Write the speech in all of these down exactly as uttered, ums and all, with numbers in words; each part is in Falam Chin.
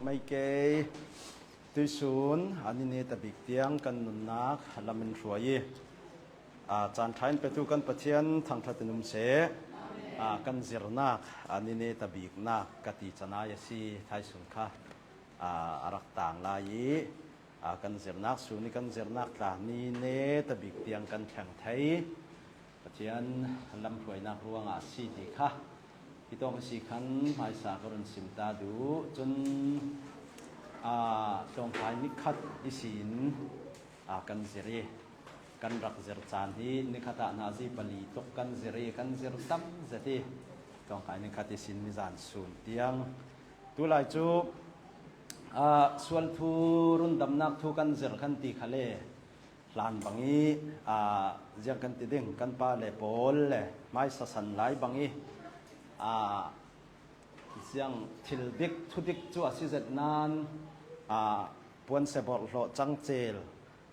Mai kei tuisun a ni neta bik tiang kan nunnak lam in hruai i, a, caan ṭha in petu kan Pathian thangṭhat in um seh. A, kan zirnak a ni neta biknak ka ti canai a si thaisun kha, a, a rak tang lai i, a, kan zirnak sun i kan zirnak tla ni neta bik tiang kan thleng thei. Pathian lamhruainak ruangah a si ti kha hitawk a si khan hmaisa ka run sim ta duh. Cun, aa, tlawngkai nikhat i sin, aa, kan zir i kan rak zir caan hi nikhat ah nazi pali tuk kan zir i kan zir tam zet i tlawngkai nikhat i sin nizan sun tiang tulai cu, aa, sual thu rundamnak thu kan zir kan ti kha le hlan bang i, aa, ziang kan ti ding, kan pa le pawl le hmaisa san lai bang i, aa, ziang thil dik, thudik cu a si zet nain, aa, puan se borh hlawh cang cel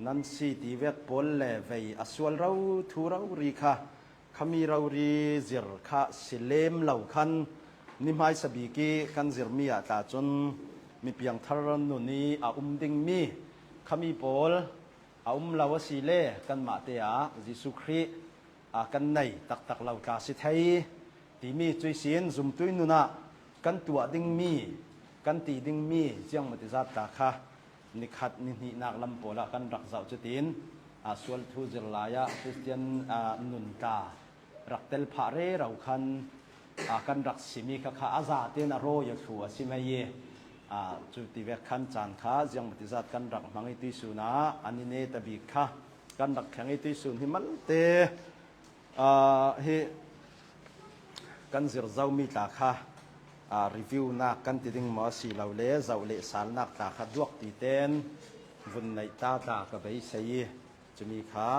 nan si ti vek pawl le vei a sual ro thu rori kha, khami rori zir kha si lem lo khan ni hmaisa bik i kan zirmi ah tla cun mi piangthar nun i a um dingmi khami pawl a um lo a si le kanmah te ah Jesuh Khrih, aa, kan nei taktak lo tla si thei timi cuih sin zumtu i nun ah kan tuah dingmi, kan ti dingmi ziangmati zat tla kha nikhat nihnihnak lam pawl ah kan rak zoh cutin, aa, sual thu zir lai ah Khristian, aa, nun tla rak tel phah rero khan, aa, kan rak sim i kha kha a zatein a rawi a thlu a si mai i, aa, cu ti vek khan caan kha ziangmati zat kan rak hmang i tuisun ah a ni neta bik kha kan rak thleng i tuisun hi malte, aa, hi kan zir zomi tla kha, aa, review nak kan ti ding maw a si lo le zoh le salnak tla kha duak ti ten vun neih ta tla ka beisei i, cumi kha,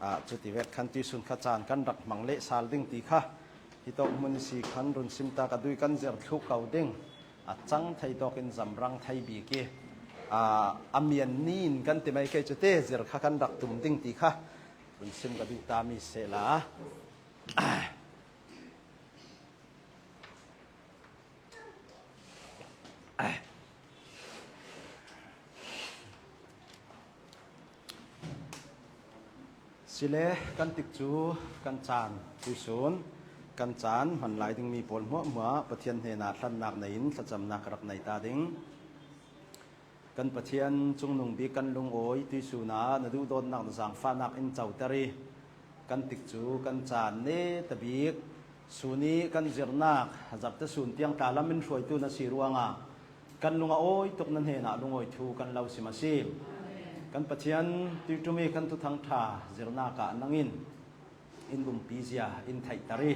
aa, cuti vek khan tuisun kha caan kan rak hmang le sal ding ti kha hitawk hmun i si khan run sim ta ka duh i kan zir thluh ko ding. A cang thei tawk in zamrang thei bik i, aa, a mian ni in kan ti mai kei cu te zir kha kan rak tum ding ti kha run sim ka duh ta mi sehla. Sile kan tikcu kan caan tuisun kan caan hman lai dingmi pawl hmuahhmuah Pathian hnenah hlannak nei in thlacamnak ka rak nei ta ding. Kan Pathian, Cungnung Bik kan lungawi tuisun ah na duhdawtnak na zaangfahnak in coter i kan tikcu kan caan neta bik sun i kan zirnak zapta sun tiang tla lam in hruaitu na si ruangah kan lung a awi tuk na hnenah lungawi thu kan lo sim a si. Kan Pathian, tuiṭum i kan Thuthang ṭha zirnak ah nang in in umpi zia in theihter i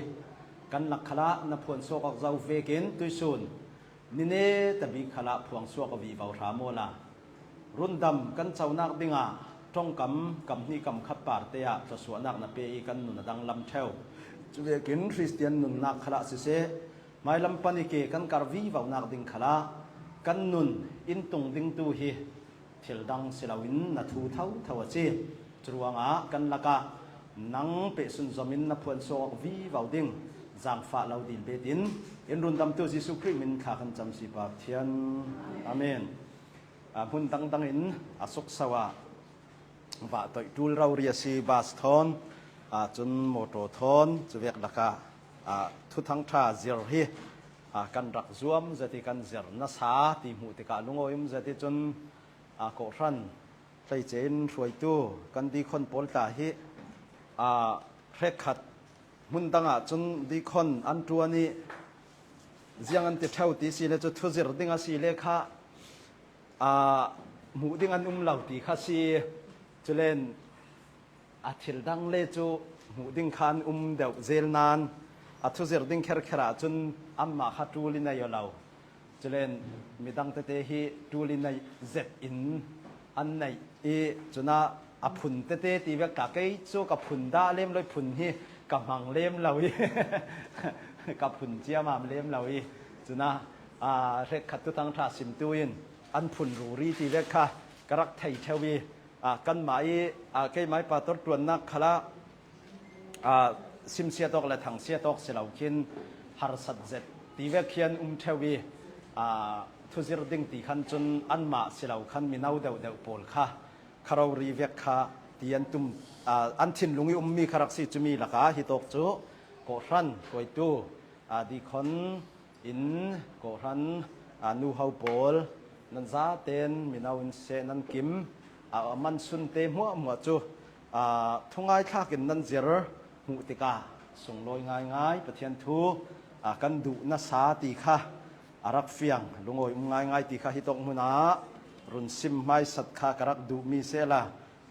kan lak khalah na phuansuak awk zo vekin tuisun ni neta bik khalah phuangsuak a vivo hram awla rundam kan conak dingah ṭongkam kam hnih kam khat parte ah thlawsuahnak na pe i kan nun a danglam ṭheu. Cuvekin Khristian nunnak khalah siseh, hmailam pan i ke kan kar vivonak ding khalah kan nun in tung dingtu hi thil dang si loin na thu thotho a si. Curuangah kan lakah nang pehsun zomin na phuansuak vivo ding zaangfah lo dil betin in rundamtu Jesuh Khrih min thla kan cam si Pathian. Amen. A hmun dangdang in a sukso ah vahtoih ṭul rori a si, bus thawn, aa, cun mawṭaw thawn cuvek lakah, aa, Thuthang ṭha zir hi, aa, kan rak zuam zet i kan zir nasa ti hmuh tikah lungawi um zet i cun, aa, kawhhran hleice in hruaitu kan dikhon pawl tla hi, aa, hrekkhat hmun dangah cun dikhon an ṭuan i ziang an ti ṭheu ti si le cu thuzir ding a si le kha, aa, hmuh ding an um lo ti kha si. Culen a thil dang le cu hmuh ding kha an um deuh zel nain a thuzir ding kherkher ah cun anmah kha ṭul i nei aw lo. Culen midang tete hi ṭul i nei zet in an neih i cunah a phun tete ti vek ka kei cu ka phun dah lem lo i phun hi ka hmang lem lo i ka phun ciamam lem lo i cunah, aa, hrekkhat Thuthang ṭha simtu in an phun ruri ti vek kha ka rak thei ṭheu i, aa, kanmah i, aa, keimah i pastor ṭuannak khalah, aa, simsiat awk le thangsiat awk si lo khin harsat zet ti vek hi an um ṭheu i, aa, thuzir ding ti khan cun anmah si lo khan mino deuhdeuh pawl kha kha rori vek kha ti an tum, aa, an thinlung i ummi kha rak si. Cumi lakah hitawk cu kawhhran kuaitu, aa, dikhon in kawhhran, aa, nuho pawl nan zaten mino in seh nan kim, aa, a mansunte hmuahhmuah cu, aa, thungai thlak in nan zir hmuh tikah sunglawi ngaingai Pathian thu, aa, kan duh nasa ti kha a rak fiang, lungawi um ngaingai ti kha hitawk hmunah run sim hmaisat kha ka rak duhmi sehla,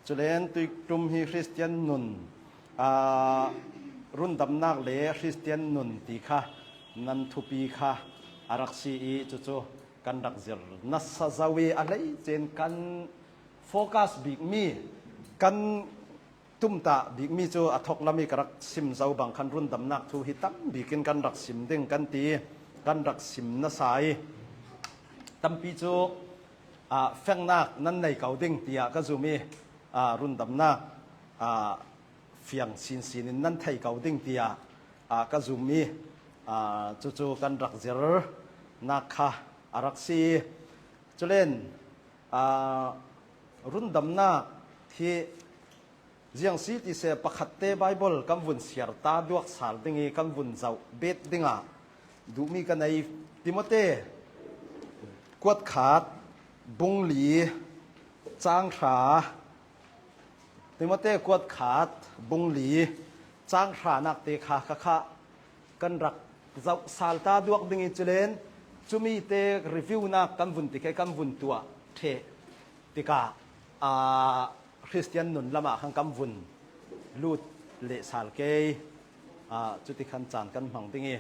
culen tuiṭum hi Khristian nun, aa, rundamnak le Khristian nun ti kha nan thupi kha a rak si i cucu kan rak zir nasa zo i a hleice in kan focus bikmi, kan tumtah bikmi cu a thawk lam i ka rak sim zo bang khan rundamnak thu hi tam bikin kan rak sim ding kan ti, kan rak sim nasa i tampi cu, aa, fengnak nan nei ko ding tiah ka zum i, aa, rundamnak, aa, fiang sinsin in nan thei ko ding tiah, aa, ka zum i, aa, cucu kan rak zirnak kha a rak si i culen, aa, rundamnak hi ziang si ti seh pakhatte Baibal kan vun siar ta duak sal ding i kan vun zoh bet dingah duhmi ka nei. Timote kuatkhat bungli cang hra, Timote kuatkhat bungli cang hranak te kha kha kha kan rak zoh sal ta duak ding i culen cumi te review nak kan vun ti khe kan vun tuah ṭheh tikah, aa, Khristian nun lamah khan kan vun lut leh sal kei, aa, cuti khan caan kan hmang ding i,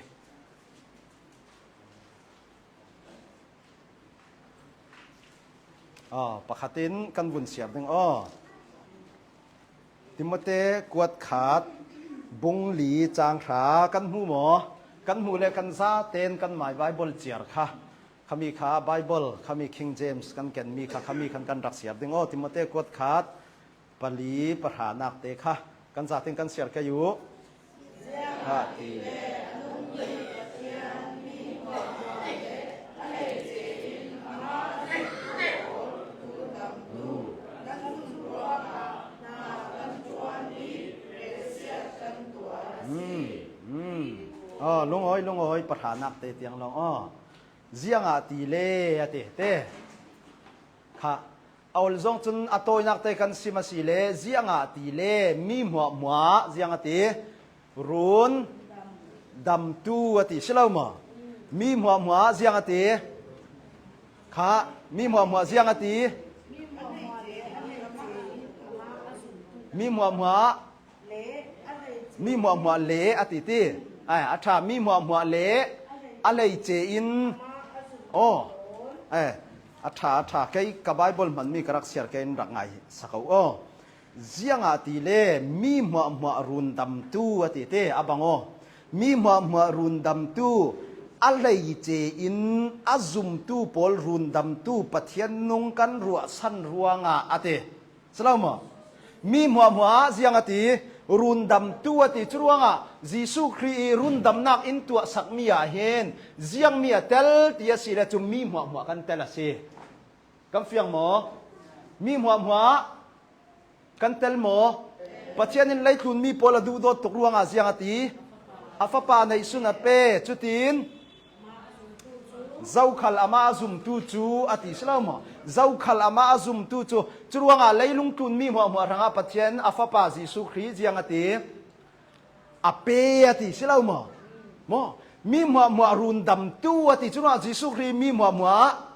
aw, pakhat in kan vun siar ding aw. Timote kuatkhat bungli cang hra kan hmu maw? Kan hmu le kan zaten kan mai Baibal ciar kha, khami kha Baibal, khami King James kan kenmi kha, khami khan kan rak siar ding aw. Timote kuatkhat pali pahranak te kha kan zaten kan siar kei uh. Ziangahtile a nungmi Pathian mi hmuahhmuah le a hleice in amah a zumtu pawl rundamtu kan zumh ruangah hna kan ṭuan i relsiat kan tuar a si. Aw, lungawi, lungawi, pahranak te tiang lawng aw. Ziangahtile a ti te kha a ol zong cun a tawinak te kan sim a si le, ziangahtile mi hmuahhmuah ziang a ti, run damtu a ti si lo maw? Mi hmuahhmuah ziang a ti, kha, mi hmuahhmuah ziang a ti, mi hmuahhmuah, mi hmuahhmuah le a ti ti. Ai, a ṭha, mi hmuahhmuah le a hleice in, aw, ai, a ṭha, a ṭha, kei ka Baibal hmanmi ka rak siar kei in rak ngai sa ko aw. Ziangahtile mi hmuahhmuah rundamtu a ti te a bang aw. Mi hmuahhmuah rundamtu a hleice in a zumtu pawl rundamtu Pathian nung kan ruahsan ruangah a ti. Si lo maw? Mi hmuahhmuah ziang a ti, rundamtu a ti. Curuangah Jesuh Khrih i rundamnak in tuahsakmi ah hin ziangmi a tel ti a si le cu mi hmuahhmuah kan tel a si. Kan fiang maw? Mi hmuahhmuah kan tel maw? Pathian in leitlun mi pawl a duhdawt tuk ruangah ziang a ti, a Fapa neihsun a pe. Cutin zokhal amah a zumtu cu a ti si lo maw? Zokhal amah a zumtu cu, curuangah leilung tlun mi hmuahhmuah hrangah Pathian a Fapa Jesuh Khrih ziang a ti, a pe a ti si lo maw? Maw? Mi hmuahhmuah rundamtu a ti, curuangah Jesuh Khrih mi hmuahhmuah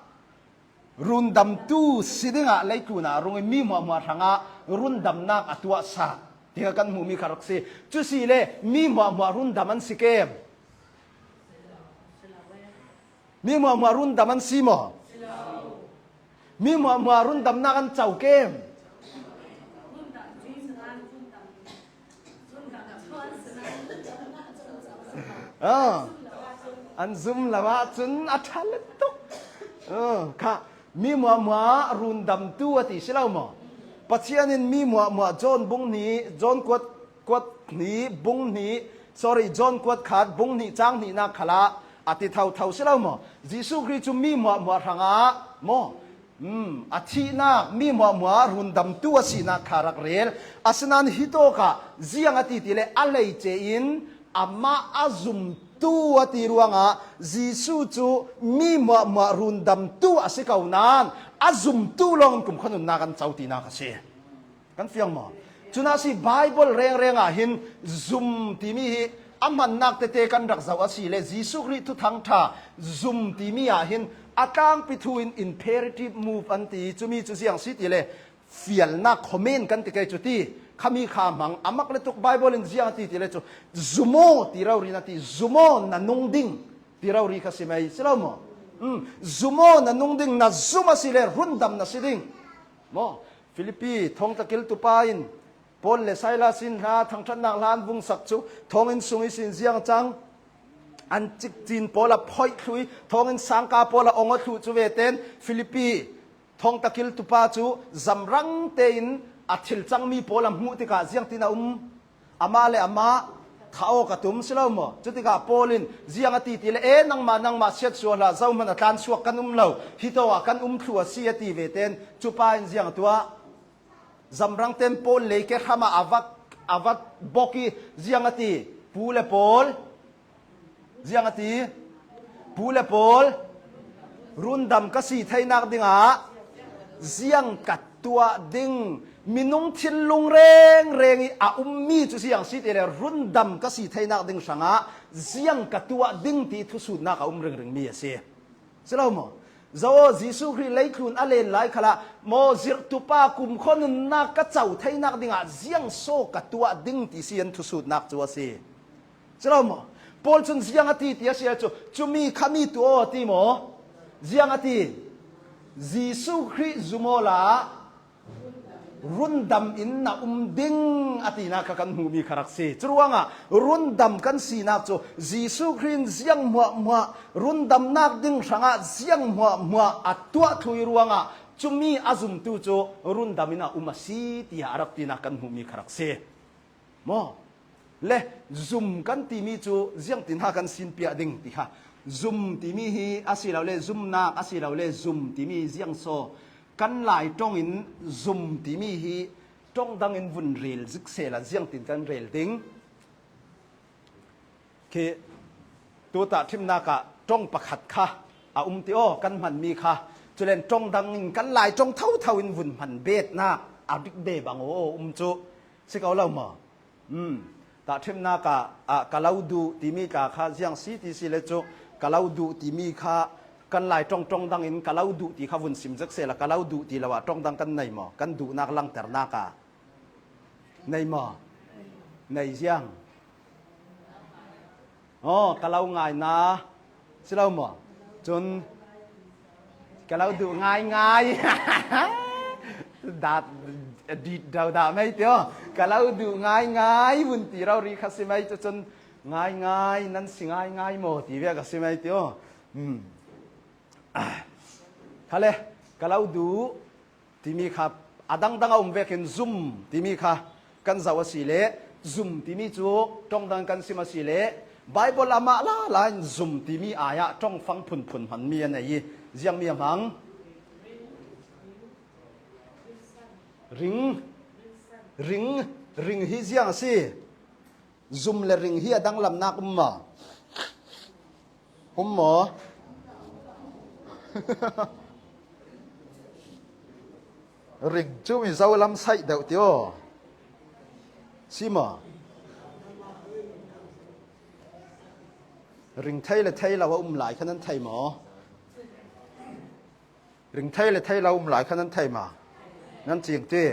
rundamtu si dingah leitlun ah a rung i mi hmuahhmuah hrangah rundamnak a tuahsak tiah kan hmuhmi kha rak si. Cu si le mi hmuahhmuah rundam an si kem? Mi hmuahhmuah rundam an si maw? Mi hmuahhmuah rundamnak an co kem? Ah, an zum lo ahcun a ṭha let tuk. Ah, kha, mi hmuahhmuah rundamtu a ti si lo maw? Pathian in mi hmuahhmuah John bung hnih, John kuat, kuat hnih, bung hnih, sorry, John kuat khat, bung hnih, cang hnihnak khalah A ti thotho si lo maw? Jesuh Khrih cu mi hmuahhmuah hrangah maw? Um, a thihnak, mi hmuahhmuah rundamtu a sinak kha rak rel. Asinain hitawkah ziang a ti ti le a hleice in amah a zumtu a ti ruangah Jesuh cu mi hmuahhmuah rundamtu a si ko nain a zumtu lawngin kumkhua nunnak an co tinak a si. Kan fiang maw? Cun a si Baibal rengreng ah hin zum timi hi a hmannak tete kan rak zoh a si le Jesuh Khrih Thuthang ṭha zum timi ah hin a tlangpi thu in imperative move an ti. Cumi cu ziang si ti le fialnak, comment kan ti kei cu ti, khami kha hmang a mak le tuk. Baibal in ziang a ti ti le cu zumaw ti rori na ti, zumaw na nung ding ti rori kha si mai si lo maw? Um, zumaw na nung ding, na zum a si le rundam na si ding maw? Filipi thawngtlakiltu pa in Paul le Silas in hla thangṭhatnak hla an vung sak cu thawnginn sung ihsin ziang cang an cikcin pawl a phoih thluh i thawnginn sangka pawl a ong a thluh cu ve ten Filipi thawngtlakiltu pa cu zamrang tein a thil cangmi pawl a hmuh tikah ziangtin a um. Amah le amah kha awk a tum si lo maw? Cutikah Paul in ziang a ti ti le, e, nangmah, nangmah siatsuah hlah, zohman a tlansuak kan um lo, hitawk ah kan um thluh a si a ti ve ten, cu pa in ziang a tuah? Zamrang ten Paul lei ke hram ah a va, a va bok i ziang a ti? Pu le pawl, ziang a ti? Pu le pawl, rundam ka si theinak dingah ziang ka tuah ding? Minung thinlung rengreng i a ummi cu ziang si ti le rundam ka si theinak ding hrangah ziang ka tuah ding ti thusutnak a um ringringmi a si. Si lo maw? Zo aw, Jesuh Khrih leitlun a len lai khalah maw, zirhtupa kumkhua nunnak ka co theinak dingah ziang so ka tuah ding ti si an thusutnak cu a si. Si lo maw? Paul cun ziang a ti ti a si cu, cumi khami tuah aw a ti maw? Ziang a ti? Jesuh Khrih zum awla rundam in na um ding a tinak kha kan hmuhmi kha rak si. Curuangah rundam kan sinak cu Jesuh Khrih in ziang hmuahhmuah rundamnak ding hrangah ziang hmuahhmuah a tuah thluh i ruangah cumi a zumtu cu rundam in a um a si tiah a rak tinak kan hmuhmi kha rak si. Maw? Le zum kan timi cu ziangtin ha kan sinpiah ding ti kha. Zum timi hi a si lo le zumnak a si lo le zum timi hi ziang so? Kan Lai ṭong in zum timi hi ṭong dang in vun rel zik sehla ziangtin kan rel ding? Khi tu tahṭhimnak ah ṭong pakhat kha a um ti aw, kan hmanmi kha. Culen ṭong dang in kan Lai ṭong thotho in vun hman betnak a dik be bang aw um cu si ko lo maw? Um, tahṭhimnak ah, ah, ka lo duh timi tla kha ziang si ti si le cu ka lo duh timi kha kan Lai ṭong ṭong dang in ka lo duh ti kha vun sim zik sehla ka lo duh ti lo ah ṭong dang kan nei maw? Kan duhnak langternak ah nei maw? Nei ziang. Aw, ka lo ngaina si lo maw? Cun ka lo duh ngaingai. Dah, dit do dah mei tio. Ka lo duh ngaingai vun ti rori kha si mei cu cun ngaingai nan si ngaingai maw ti ve ka si mei tio. Hmm. Khale, ka lo duh timi kha a dangdang a um vekin zum timi kha kan zoh a si le, zum timi cu ṭong dang kan sim a si le, Baibal amah lala in zum timi ai ah ṭongfang phunphun hmanmi a nei i ziangmi a hmang? Ring, ring, ring hi ziang a si? Zum le ring hi a danglamnak um maw? Um maw? Ring cu Mizoram saih deuh tio. Si maw? Ring thei le thei lo a um lai kha nan thei maw? Ring thei le thei lo a um lai kha nan thei maw? Nan cing ti.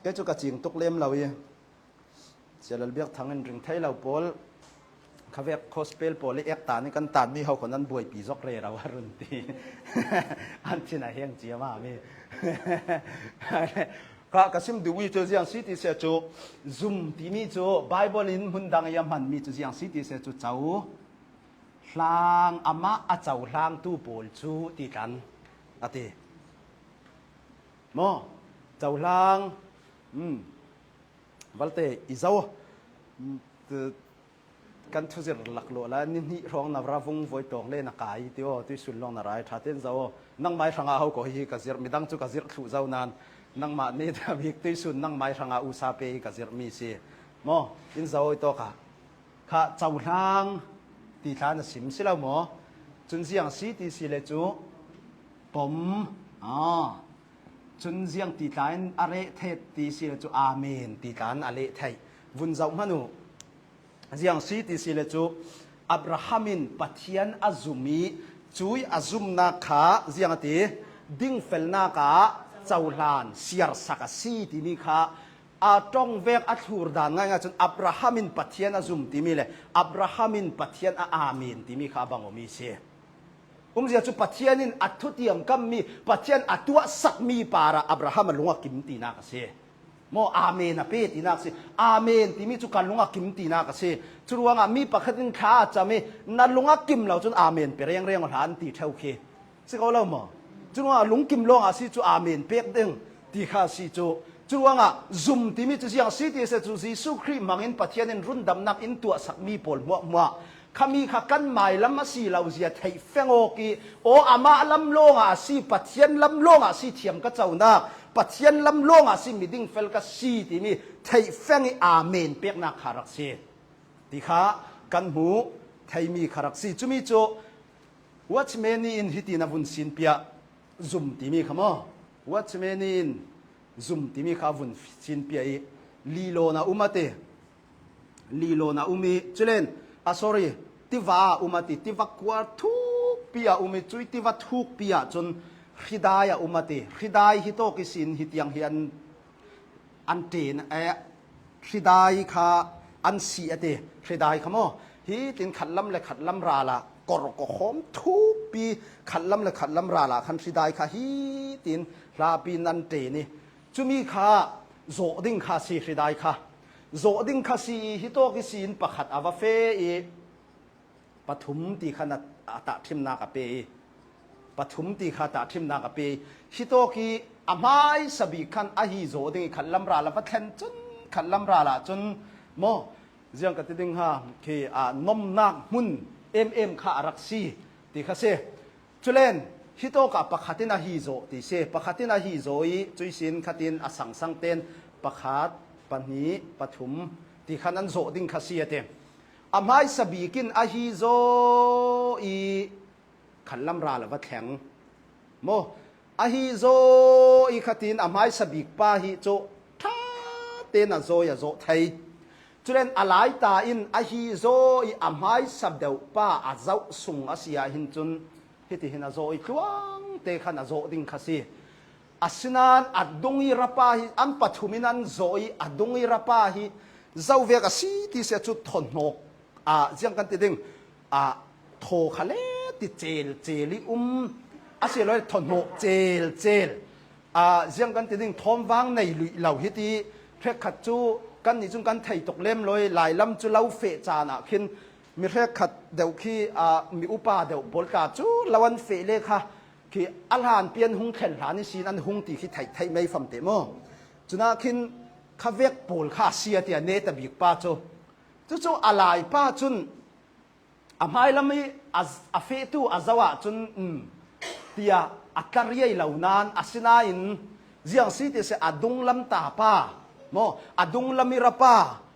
Kei cu ka cing tuk lem lo i. Sia Lal Biak Thang in ring thei lo pawl, khavek gospel pawl i ek ta nih kan tan mi ho kho nan buaipi zok rero a run ti. An chin a heng cia ma mi. Ka, ka sim duhmi cu ziang si ti sia cu, zum timi cu Baibal in hmun dang i a hmanmi cu ziang si ti sia cu, co hlang, amah a co hlang tu pawl cu ti tlan a ti. Maw? Co hlang, um, Valte i zo. Mm, t-, Kan thuzir laklawh la, ni hnih hrawng na ra vung voi tawng le na kai ti aw, tuisun lawng na rai ṭha ten zo aw. Nangmai hrangah ho kawi hi ka zirh, midang chu ka zirh thluh zo nan, nangmah ne ta bik tuisun nangmai hrangah usa pe hi ka zirh mi si. Maw, in zo i tawk a. Kha cohlang ti tla na sim si lo maw? Cun ziang si ti si le cu pom. Ah. Cun ziang ti tla in a reh theih ti si le cu amen ti tla in a leh theih. Vun zoh hmanh uh. Ziang si ti si le cu Abraham in Pathian a zum i cui a zumnak kha ziang a ti, dingfelnak ah cohlan siarsak a si timi kha a ṭong vek a thlur dan ngaingai cun Abraham in Pathian a zum timi le Abraham in Pathian a amen timi kha a bang awmi si. Umzia cu Pathian in a thutiam kammi, Pathian a tuahsakmi parah Abraham a lung a kim tinak a si. Maw, amen a pe tinak si. Amen timi cu ka lung a kim tinak a si. Curuangah mi pakhat in thla a cam i na lung a kim lo cun amen pe rengreng aw hlan ti ṭheu khi. Si ko lo maw? Curuangah lungkim lawngah si cu amen pek ding ti kha si cu. Curuangah zum timi cu ziang si ti si cu Jesuh Khrih hmangin Pathian in rundamnak in tuahsakmi pawl hmuahhmuah khami kha kan mailam a si lo zia theih feng awk i aw amah lam lawngah a si, Pathian lam lawngah a si thiam ka conak, Pathian lam lawngah a si miding fel ka si timi theih feng i amen peknak kha rak si ti kha kan hmuh theimi kha rak si. Cumi cu Watchman in hitin a vun sinpiah, zum timi kha maw? Watchman in zum timi kha a vun sinpiah i, lilawn a um a ti. Lilawn a um i, culen, a sorry, tiva a um a ti. Tiva kuar thukpi a um i, cui tiva thukpi ah cun hridai a um a ti. Hridai hi tawk ihsin hitiang hi an an ṭen, eh, hridai kha an si a ti. Hridai kha maw? Hitin khatlam le khatlam ral ah kor kawkhawm thukpi khatlam le khatlam ral ah khan hridai kha hitin hlapi in an ṭen i cumi kha zawh ding kha si hridai kha. Zawh ding kha si i hitawk ihsin pakhat a va feh i pathum ti khan a, a tahṭhimnak a pe i, pathum ti kha tahṭhimnak a pe i, hitawk i a hmaisa bik khan a hi zawh ding i khatlam ral a va thlen cun, khatlam ral ah cun maw, ziang ka ti ding ha, khi a nomnak hmun em em kha a rak si ti kha si. Culen, hitawk ah pakhat in a hi zawh ti si, pakhat in a hi zawh i, cuihsin khat in a sangsang ten pakhat, pahnih, pathum ti khan an zawh ding kha si a ti. A hmaisa bik in a hi zaw i khatlam ral a va thleng. Maw, a hi zaw i khatin a hmaisa bik pa hi cu ṭha tein a zawi a zawh thei. Culen a laita in a hi zaw i a hmaisa deuh pa a zoh sung a si ah hin cun hitihin a zawi tluang te khan a zawh ding kha si. Asinain a dung i rapa hi, an pathum in an zawh i a dung i rapa hi zo vek a si ti si a cu thawhnawk, ah, ziang kan ti ding, ah, thaw kha le ti cel cel i um a si lo, thawhnawk cel cel, ah, ziang kan ti ding, thawmvang nei luih lo hi ti hrekkhat cu kannih cun kan thei tuk lem lo i, lailam cu lo feh caan ah khin mi hrekkhat deuh khi, ah, mi upa deuh pawl tla cu lo an feh le kha khi a hlan pian hung thlen hlan ihsin an hung ti khi theih theih mei fam te maw? Cunah khin kha vek pawl kha a si a ti a neta bik pa cu. Cucu a lai pa cun a hmailam i a, a fehtu a zoh ah cun, um, tiah a tla riai lo nain, asinain ziang si ti si a dunglam ta pa maw, a dunglam i rapa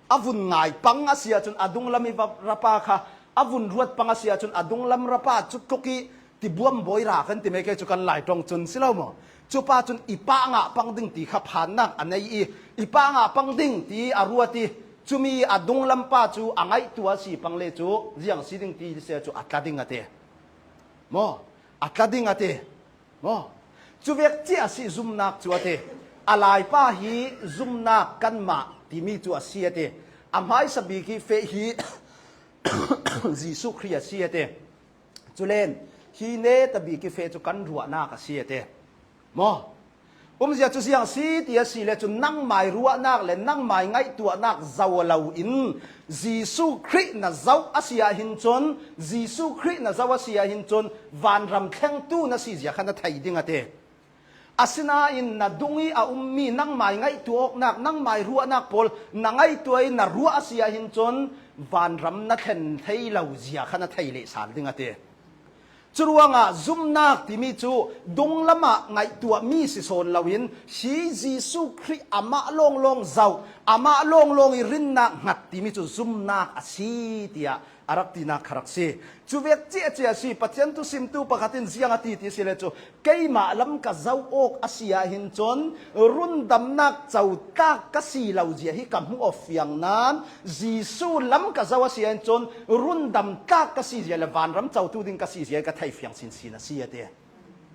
a vun ngai pang a si ahcun a dunglam i va, rapa kha a vun ruat pang a si ahcun a dunglam rapa cu tluk i tibuam bawi ra kan ti mai ke cu kan Lai ṭong cun si lo maw? Cupa cun i pah ngah pang ding ti kha phannak a nei i, i pah ngah pang ding ti a ruat i, cumi a dunglam pa cu a ngaihtu a si pang le cu ziang si ding ti si cu a tla ding a ti. Maw? A tla ding a ti. Maw? Cu vek cia a si zumnak cu a ti. A lai pa hi zumnak kanmah timi cu a si a ti. A hmaisa bik hi feh hi Jesuh Khrih a si a ti. Culen, hi neta bik i feh cu kan ruahnak a si a ti. Maw? Umzia cu ziang si ti a si le cu nangmai ruahnak le nangmai ngaihtuahnak zoh lo in Jesuh Khrih na zoh a si ah hin cun, Jesuh Khrih na zoh a si ah hin cun vanram thlengtu na si zia kha na thei ding a ti. Asinain na dung i a um mi nangmai ngaihtuah awknak, nangmai ruahnak pawl na ngaihtuah i na ruah a si ah hin cun vanram na thlen thei lo zia kha na thei leh sal ding a ti. Curuangah zumnak timi cu dunglam ah ngaihtuahmi si sawn loin hi Jesuh Khrih amah lawnglawng zoh, amah lawnglawng i rinnak hngat timi cu zumnak a si, tiah a rak tinak kha rak si. Cu vek ciahciah a si. Pathian thusimtu pakhat in ziang a ti ti si le cu, keimah lam ka zoh awk a si ah hin cun rundamnak cotlak ka si lo zia hi ka hmuh awk fiang nain Jesuh lam ka zoh a si ah hin cun rundam tlak ka si zia le vanram cotu ding ka si zia ka thei fiang sinsin a si a ti.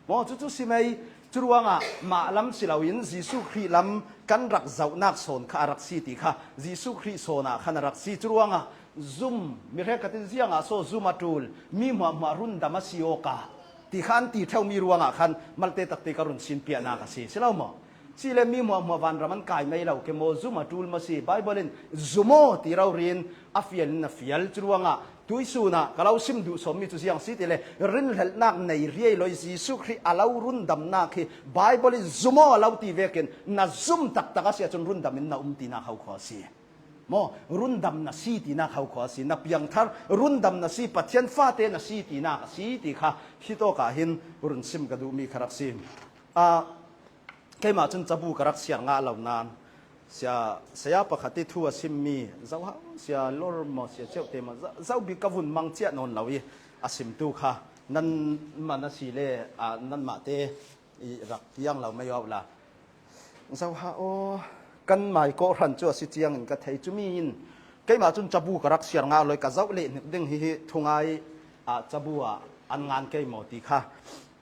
Maw, cucu si mei. Curuangah mah lam si loin Jesuh Khrih lam kan rak zohnak sawn kha a rak si ti kha Jesuh Khrih sawn ah khan a rak si. Curuangah zum, mi hrekkhat in ziangah so zum a ṭul, mi hmuahhmuah rundam a si awk a ti kha an ti ṭheumi ruangah khan malte takte ka run sinpiahnak a si, si lo maw? Si le mi hmuahhmuah vanram an kai mei lo ke maw, zum a ṭul maw si? Baibal in zum aw ti rori in a fial in a fial. Curuangah tuisun ah ka lo sim duh sawmmi cu ziang si ti le, rinhlelhnak nei riai lo i Jesuh Khrih a lo rundamnak hi Baibal in zum aw a lo ti vekin na zum taktak a si ahcun rundam in na um tinak hau kho a si. Maw, rundam na si tinak hau kho a si, na piangthar rundam na si, Pathian fate na si tinak a si ti kha hitawk ah hin run sim ka duhmi kha rak si. Ah, keimah cun cabu ka rak siar ngah lo nain sia, saya pakhat i thu a simmi Zohau sia Lor maw, sia Ceuh te maw, zo, zo bik ka vun mang ciah nawn lo i a simtu kha nan man a si le, ah, nanmah te i rak piang lo mei awk la. Zohau aw, kan mai kawhhran cu a si ciangin ka thei. Cumi in keimah cun cabu ka rak siar ngah lo i ka zoh leh hnik ding hihi thungai, ah, cabu ah an ngan kei maw ti kha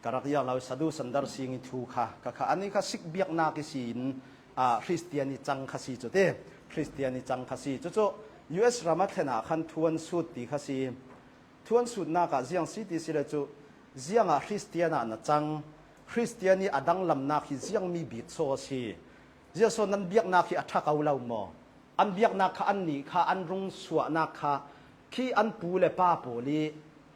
ka rak iang lo i Sadhu Sundar Singh i thu kha ka kha. Anih kha Sikh biaknak i si in, ah, Khristian i cang kha si cu ti. Khristian i cang kha si. Cucu U S ram a thlen ah khan thu an sut ti kha si. Thu an sutnak ah ziang si ti si le cu, ziangah Khristian ah na cang? Khristian i a danglamnak hi ziangmi bik saw a si? Ziah saw nan biaknak hi a ṭha ko lo maw? An biaknak kha annih kha an rung suahnak kha khi an pu le pa pawl i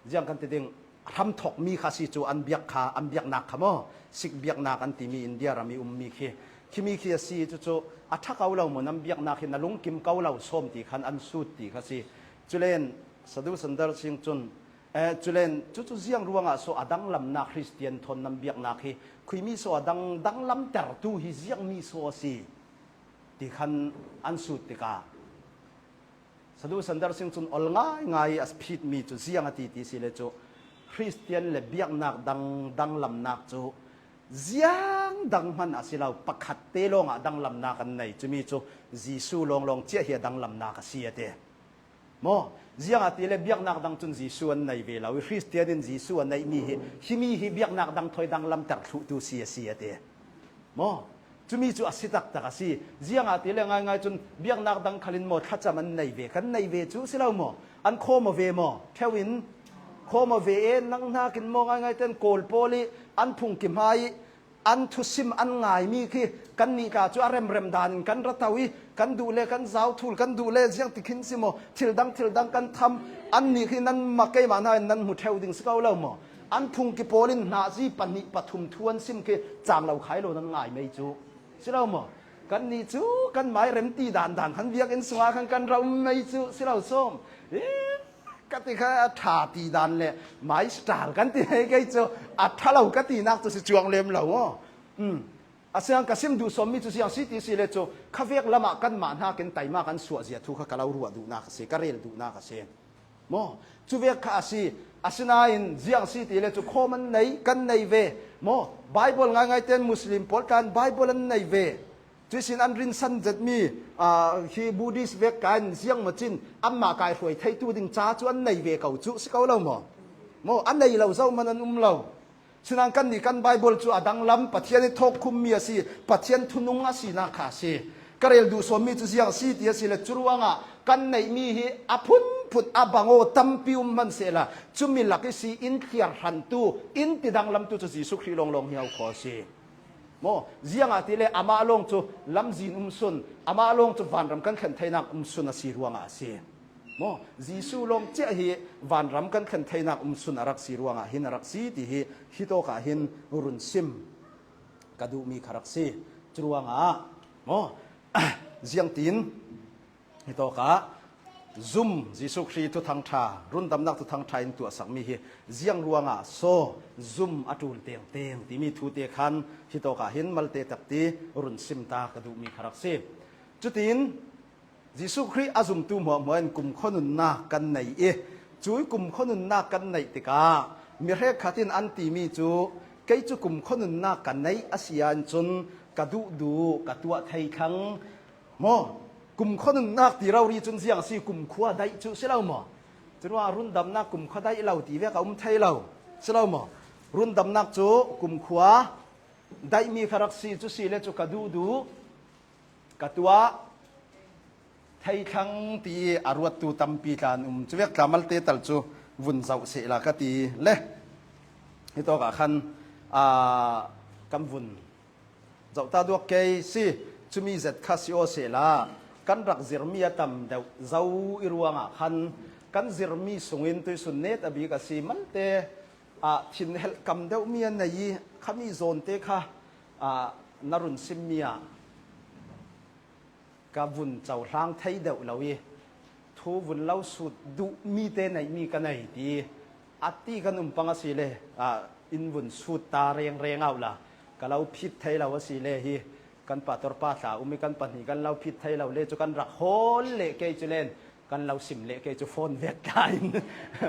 ziang kan ti ding, hramthokmi kha si cu an biak kha, an biaknak kha maw? Sikh biaknak an timi India ram i ummi khi, khimi khi a si. Cucu a ṭha ko lo maw? Nan biaknak hi na lungkim ko lo sawm ti khan an sut ti kha si. Culen Sadhu Sundar Singh cun, eh, culen cucu ziang ruangah saw a danglamnak Khristian thawn nan biaknak hi khuimi saw a dang, danglamtertu hi ziangmi saw a si? Ti khan an sut tikah Sadhu Sundar Singh cun ol ngaingai i a phitmi cu ziang a ti ti si le cu, Khristian le biaknak dang, danglamnak cu ziang dang hman a si lo, pakhat te lawngah danglamnak an nei. Cumi cu Jesuh lawnglawng ciah hi a danglamnak a si a ti. Maw, ziangahtile biaknak dang cun Jesuh an nei ve lo i Khristian in Jesuh a neihmi hi, himi hi biaknak dang thawi danglamter thluhtu si a si a ti. Maw, cumi cu a si taktak a si. Ziangahtile ngaingai cun biaknak dang khalin maw thlacam an nei ve, kan nei ve cu si lo maw? An khawm aw ve maw? Ṭheu in khawm aw ve e, nang hnakin maw ngaingai ten Kawl pawl i an phungkim hai i an thusim an ngaimi khi kannih tla cu a remrem dan in kan ra to i kan duh le kan zau thul, kan duh le ziang ti khin si maw, thil dang, thil dang kan tham. Annih khi nanmah keimah hna in nan hmu ṭheu ding si ko lo maw? An phungki pawl in hnazi pahnih pathum thu an sim khi cang lo khai lo nan ngai mei cu si lo maw? Kannih cu kan mai rem ti dan dan khan biakinn sungah khan kan ra um mei cu si lo sawm. Ih, ka ti kha a ṭha ti dan le mai star kan ti hei kei cu a ṭha lo ka tinak cu si cuang lem lo maw? Um. Asiang ka sim duh sawmmi cu ziang si ti si le cu khavek lamah kanmah hnakin taima kan suahzia thu kha ka lo ruah duhnak a si, ka rel duhnak a si. Maw, cuvek kha a si. Asinain ziang si ti le cu khawm an nei, kan nei ve. Maw, Baibal ngaingai ten Muslim pawl tla in Baibal an nei ve. Cuihsin an rinsan zetmi, aa, hi Buddhist vek ka in ziang maw cin anmah kai hruai theitu ding ca cu an nei ve ko cu si ko lo maw? Maw, a nei lo zohman an um lo. Sinan kannih kan Baibal cu a danglam, Pathian i thawkkhummi a si, Pathian thunung a sinak kha a si. Ka rel duh sawmmi cu ziang si ti a si le, curuangah kan neihmi hi a phunphun a bang aw tampi um hman sehla, cumi lak i si in thliar hrantu, in ti danglamtu cu Jesuh Khrih lawnglawng hi hau kho a si. Maw, ziangahtile amah lawng cu lamzin um sun, amah lawng cu vanram kan thlen theinak um sun a si ruangah a si. Maw, Jesuh lawng ciah hi vanram kan thlen theinak um sun a rak si ruangah hin a rak si ti hi hitawk ah hin run sim. ka duhmi kha rak si. Curuangah maw, ziangtin hitawkah zum Jesuh Khrih thuthang ṭha, rundamnak thuthang ṭha in tuahsakmi hi ziang ruangah saw zum a ṭul tengteng timi thute khan hitawkah hin malte takti run sim ta ka duhmi kha rak si. Cutin Jesuh Khrih a zumtu hmuahhmuah in kumkhua nunnak kan nei i, cui kumkhua nunnak kan neih tikah mi hrekkhat in an timi cu, kei cu kumkhua nunnak ka neih a si ahcun ka duhduh ka tuah thei thlang maw? Kumkhua nunnak ti rori cun ziang a si? Kumkhua daih cu si lo maw? Curuangah rundamnak kumkhua daih lo ti vek a um thei lo si lo maw? Rundamnak cu kumkhua daihmi kha rak si, cu si le cu ka duhduh ka tuah thei thlang ti i a ruattu tampi tla an um. Cuvek tla malte tal cu vun zoh sehla ka ti le hitawkah khan, aa, kan vun zoh ta duak kei si. Cumi zet kha si aw sehla kan rak zirmi a tam deuh zo i ruangah khan kan zirmi sungin tuisun net a bik a si malte ah thinhelh kam deuhmi a nei i khami zawnte kha, ah, na run simmi ah ka vun cohlang thei deuh lo i thu vun lo sut duhmi te neihmi ka nei ti a ti kan um pang a si le, ah, in vun sut ta rengreng auh la ka lo phit thei lo a si le hi kan pastor pa tla um i kan pahnih kan lo phit thei lo le cu kan rak hawl leh kei cu len kan lo sim leh kei cu phone vek ta in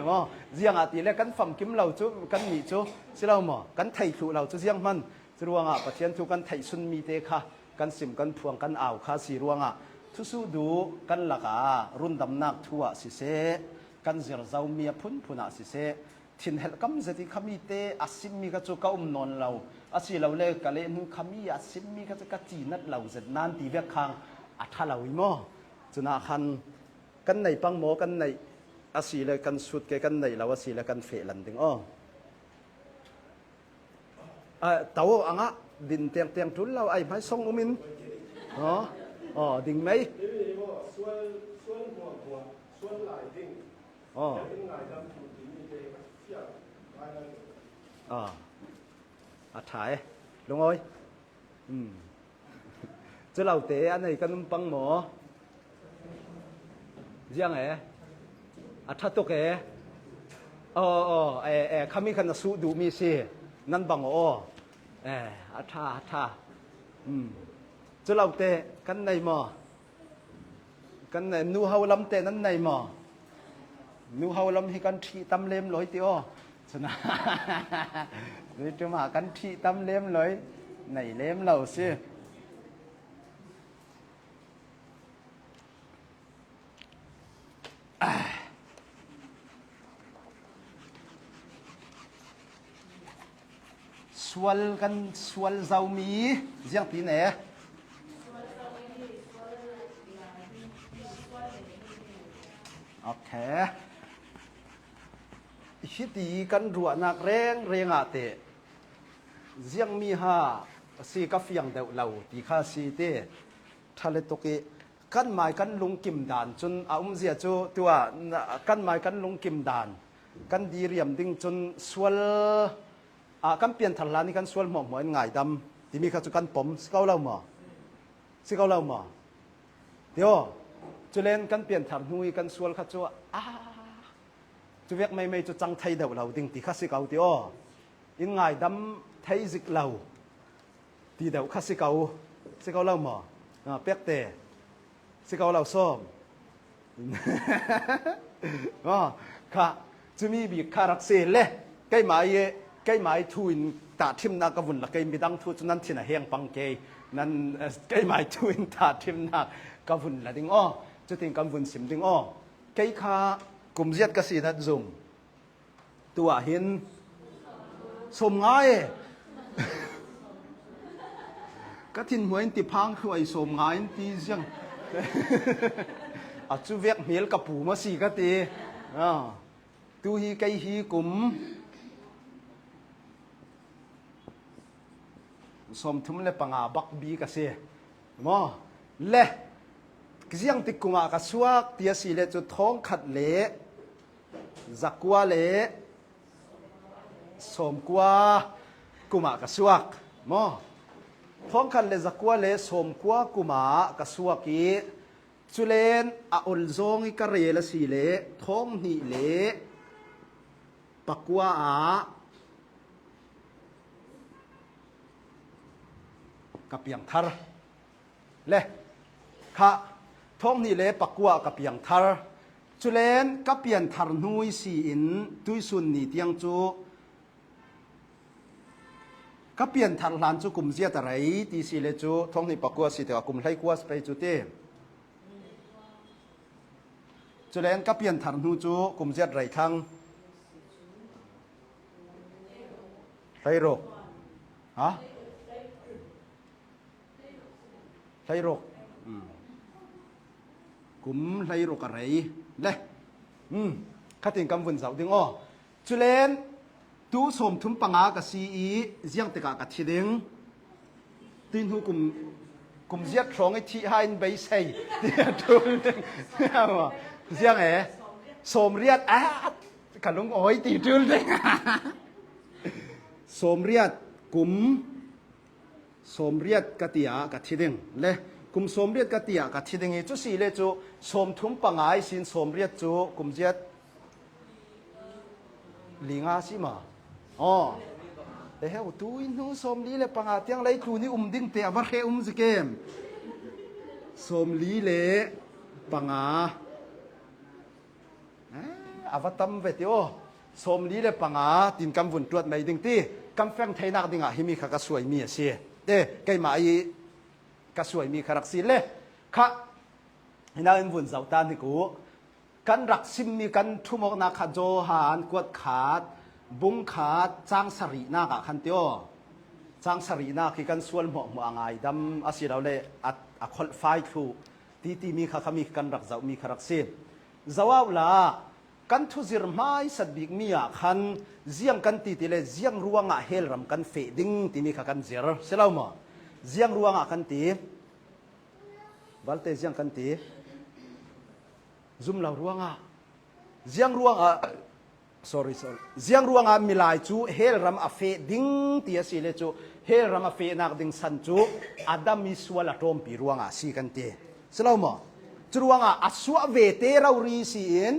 maw? Ziangahtile kan famkim lo cu kan nih cu si lo maw? Kan theih thluh lo cu ziang hman. Curuangah Pathian thu kan theih sunmi te kha kan sim, kan phuang, kan au kha si ruangah thusuh duh kan lakah rundamnak thu ah siseh, kan zir zomi a phunphun ah siseh, thinhelh kam zet i khami te a simmi kha cu ka um nawn lo. A si lo le ka leh hnu khami a simmi kha cu ka cinat lo zet nan ti vek khang a ṭha lo i maw? Cunah khan kan neih pang maw, kan neih a si le kan sut ke, kan neih lo a si le kan fehlan ding aw. Ah, to a ngah din tengteng ṭul lo, ai hmaisong um in. Aw, aw, ding mei. Aw. Ah, a ṭha e. Lungawi. Hmm. Cu lo te a nei kan um pang maw? Ziang e? A ṭha tuk e? Aw, aw, e, e, khami khan a suh duhmi si. Nan bang aw. E, a ṭha, a ṭha. Hmm. Cu lo te kan nei maw? Kan nei, nuho lam te nan nei maw? Nuho lam hi kan ṭhih tam lem lo hi ti aw. Cun tuiṭum ah kan ṭhih tam lem lo hi, nei lem lo si. Sual kan sual zomi ziangpi ne? Okay. Hiti kan ruahnak rengreng ah teh ziangmi ha a si ka fiang deuh lo ti kha a si ti ṭha le tuk i kanmai kan lungkim dan cun a umzia cu tuah na-, kanmai kan lungkim dan kan diriam ding cun sual, ah, kan pianthar hlan i kan sual hmuahhmuah in ngaidam timi kha cu kan pom si ko lo maw? Si ko lo maw? Tio, culen kan pianthar hnu i kan sual kha cu, ah, cu vek meimei cu cang thei deuh lo ding ti kha si ko tio. In ngaidam thei zik lo ti deuh kha si ko, si ko lo maw? Ah, pek te. Si ko lo sawm. Maw, kha, cumi bik kha rak si le, keimah i, keimah i thu in tahṭhimnak ka vun la, kei midang thu cu nan thin a heng pang kei, nan, eh, keimah i thu in tahṭhimnak ka vun la ding aw, cutin kan vun sim ding aw. Kei kha kumziat ka si nat zung. Tuah hin sawmnga e. Ka thinhmuai in ti phang hruai sawmnga in ti ziang. A cu vek hmel ka pum a si ka ti. Ah. Tu hi kei hi kum sawmthum le panga bak bik a si. Maw? Le ziang tik kum ah ka suak ti a si le cu thawngkhat le zakua le sawmkua kum ah ka suak. Maw? Thawngkhat le zakua le sawmkua kumah ka suak i, culen a ol zawng i ka rel a si le thawng hnih le pakua ah ka piangthar. Le kha, thawng hnih le pakua ka piangthar. Culen ka pianthar hnu i si in tuisun ni tiang cu ka pianthar hlan cu kum ziat a rei ti si le cu thawng hnih pakua si tikah kum hleikua si pei cu ti. Culen ka pianthar hnu cu kum ziat rei thlang. Hleiruk. Ha? Hleiruk. Hmm. Kum hleiruk a rei. Le. Hmm. Khatin kan vun zoh ding aw. Culen tu sawmthum panga ka si i ziang tikah ka thi ding. Tuihnu kum, kum ziat hrawng i thih ha in beisei. Tiah ṭul ding. Ziang e. Sawmriat. Ah, ka lungawi ti ṭul ding. Sawmriat kum sawmriat ka tiah ka thi ding le kum sawmriat ka tiah ka thi ding i cu si le cu sawmthum panga i sin sawmriat cu kum ziat li nga si ma? Aw. Eheu, tuihnu sawmli le panga tiang leitlun i um ding te a va hreh um zikem. Sawmli le panga. Eh, a va tam ve ti aw. Sawmli le panga tin kan vun ṭuat mai ding ti kan feng theinak dingah himi kha ka suaimi a si. Eh, keimah i ka suaimi kha rak si le kha hinah in vun zoh ta hnik uh. Kan rak simmi kan ṭhumawknak kha Johan kuat khat, bung khat, cang sarihnak ah khan ti aw. Cang sarihnak hi kan sual hmuahhmuah a ngaidam a si lo le a, a kholhfai thluh ti timi kha khami kan rak zohmi kha rak si. Zoh uhla, kan thuzir hmaisat bikmi ah khan ziang kan ti ti le ziang ruangah hell ram kan feh ding timi kha kan zir si lo maw? Ziang ruangah kan ti. Valte ziang kan ti. Zum lo ruangah. Ziang ruangah, sorry, sorry. Ziang ruangah milai cu hell ram a feh ding ti a si le cu hell ram a fehnak ding san cu Adam i sual a ṭawmpi ruangah a si kan ti. Si lo maw? Cu ruangah a suah ve te rori si in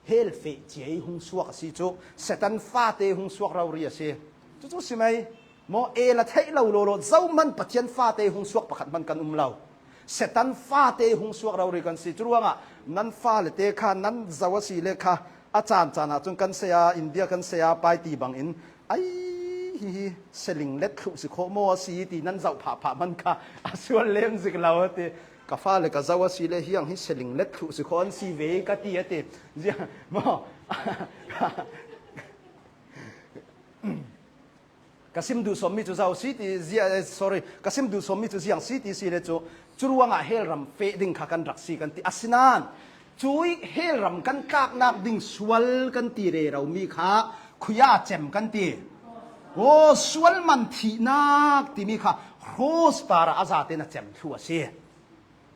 hell feh cia i hung suak a si cu Satan fate hung suak rori a si. Cucu si mai. Maw, el a theih lo lawlaw, zohman Pathian fate hung suak pakhat hman kan um lo. Satan fate hung suak rori kan si. Cu ruangah nan fale te kha nan zoh a si le kha a caan caan ah cun kan saya, India kan saya pai ti bangin, ai, hihi, seling let thluh si khawh maw a si ti nan zoh phahphah hman kha a sual lem zik lo a ti. Ka fale ka zoh a si le hiang hi seling let thluh si khawh an si ve ka ti a ti. Ziah, maw? Ka sim duh sawmmi cu zo si ti, zia, eh, sorry, ka sim duh sawmmi cu ziang si ti si le cu, cu ruangah hell ram feh ding kha kan rak si kan ti. Asinain, cui hell ram kan tlaknak ding sual kan ti reromi kha, khuia cem kan ti. Aw, sual man thihnak timi kha, cross parah a zatein a cem thlu a si.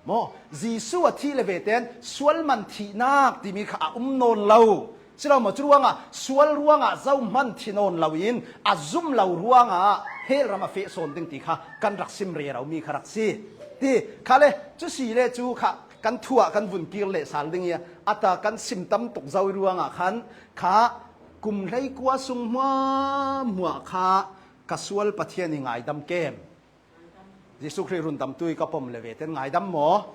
Maw, Jesuh a thih le vete in sual man thihnak timi kha a um nawn lo. Si lo maw, cu ruangah sual ruangah zohman thi nawn loin a zum lo ruangah hell ram a feh sawn ding ti kha kan rak sim reromi kha rak si. Ti kha le, cu si le cu kha kan thu ah kan vun kir leh sal ding i a ta kan sim tam tuk zo i ruangah khan kha kum hleikua sung hmuahhmuah kha ka sual Pathian i ngaidam kem. Jesuh Khrih rundamtu i ka pom le vete in ngaidam maw?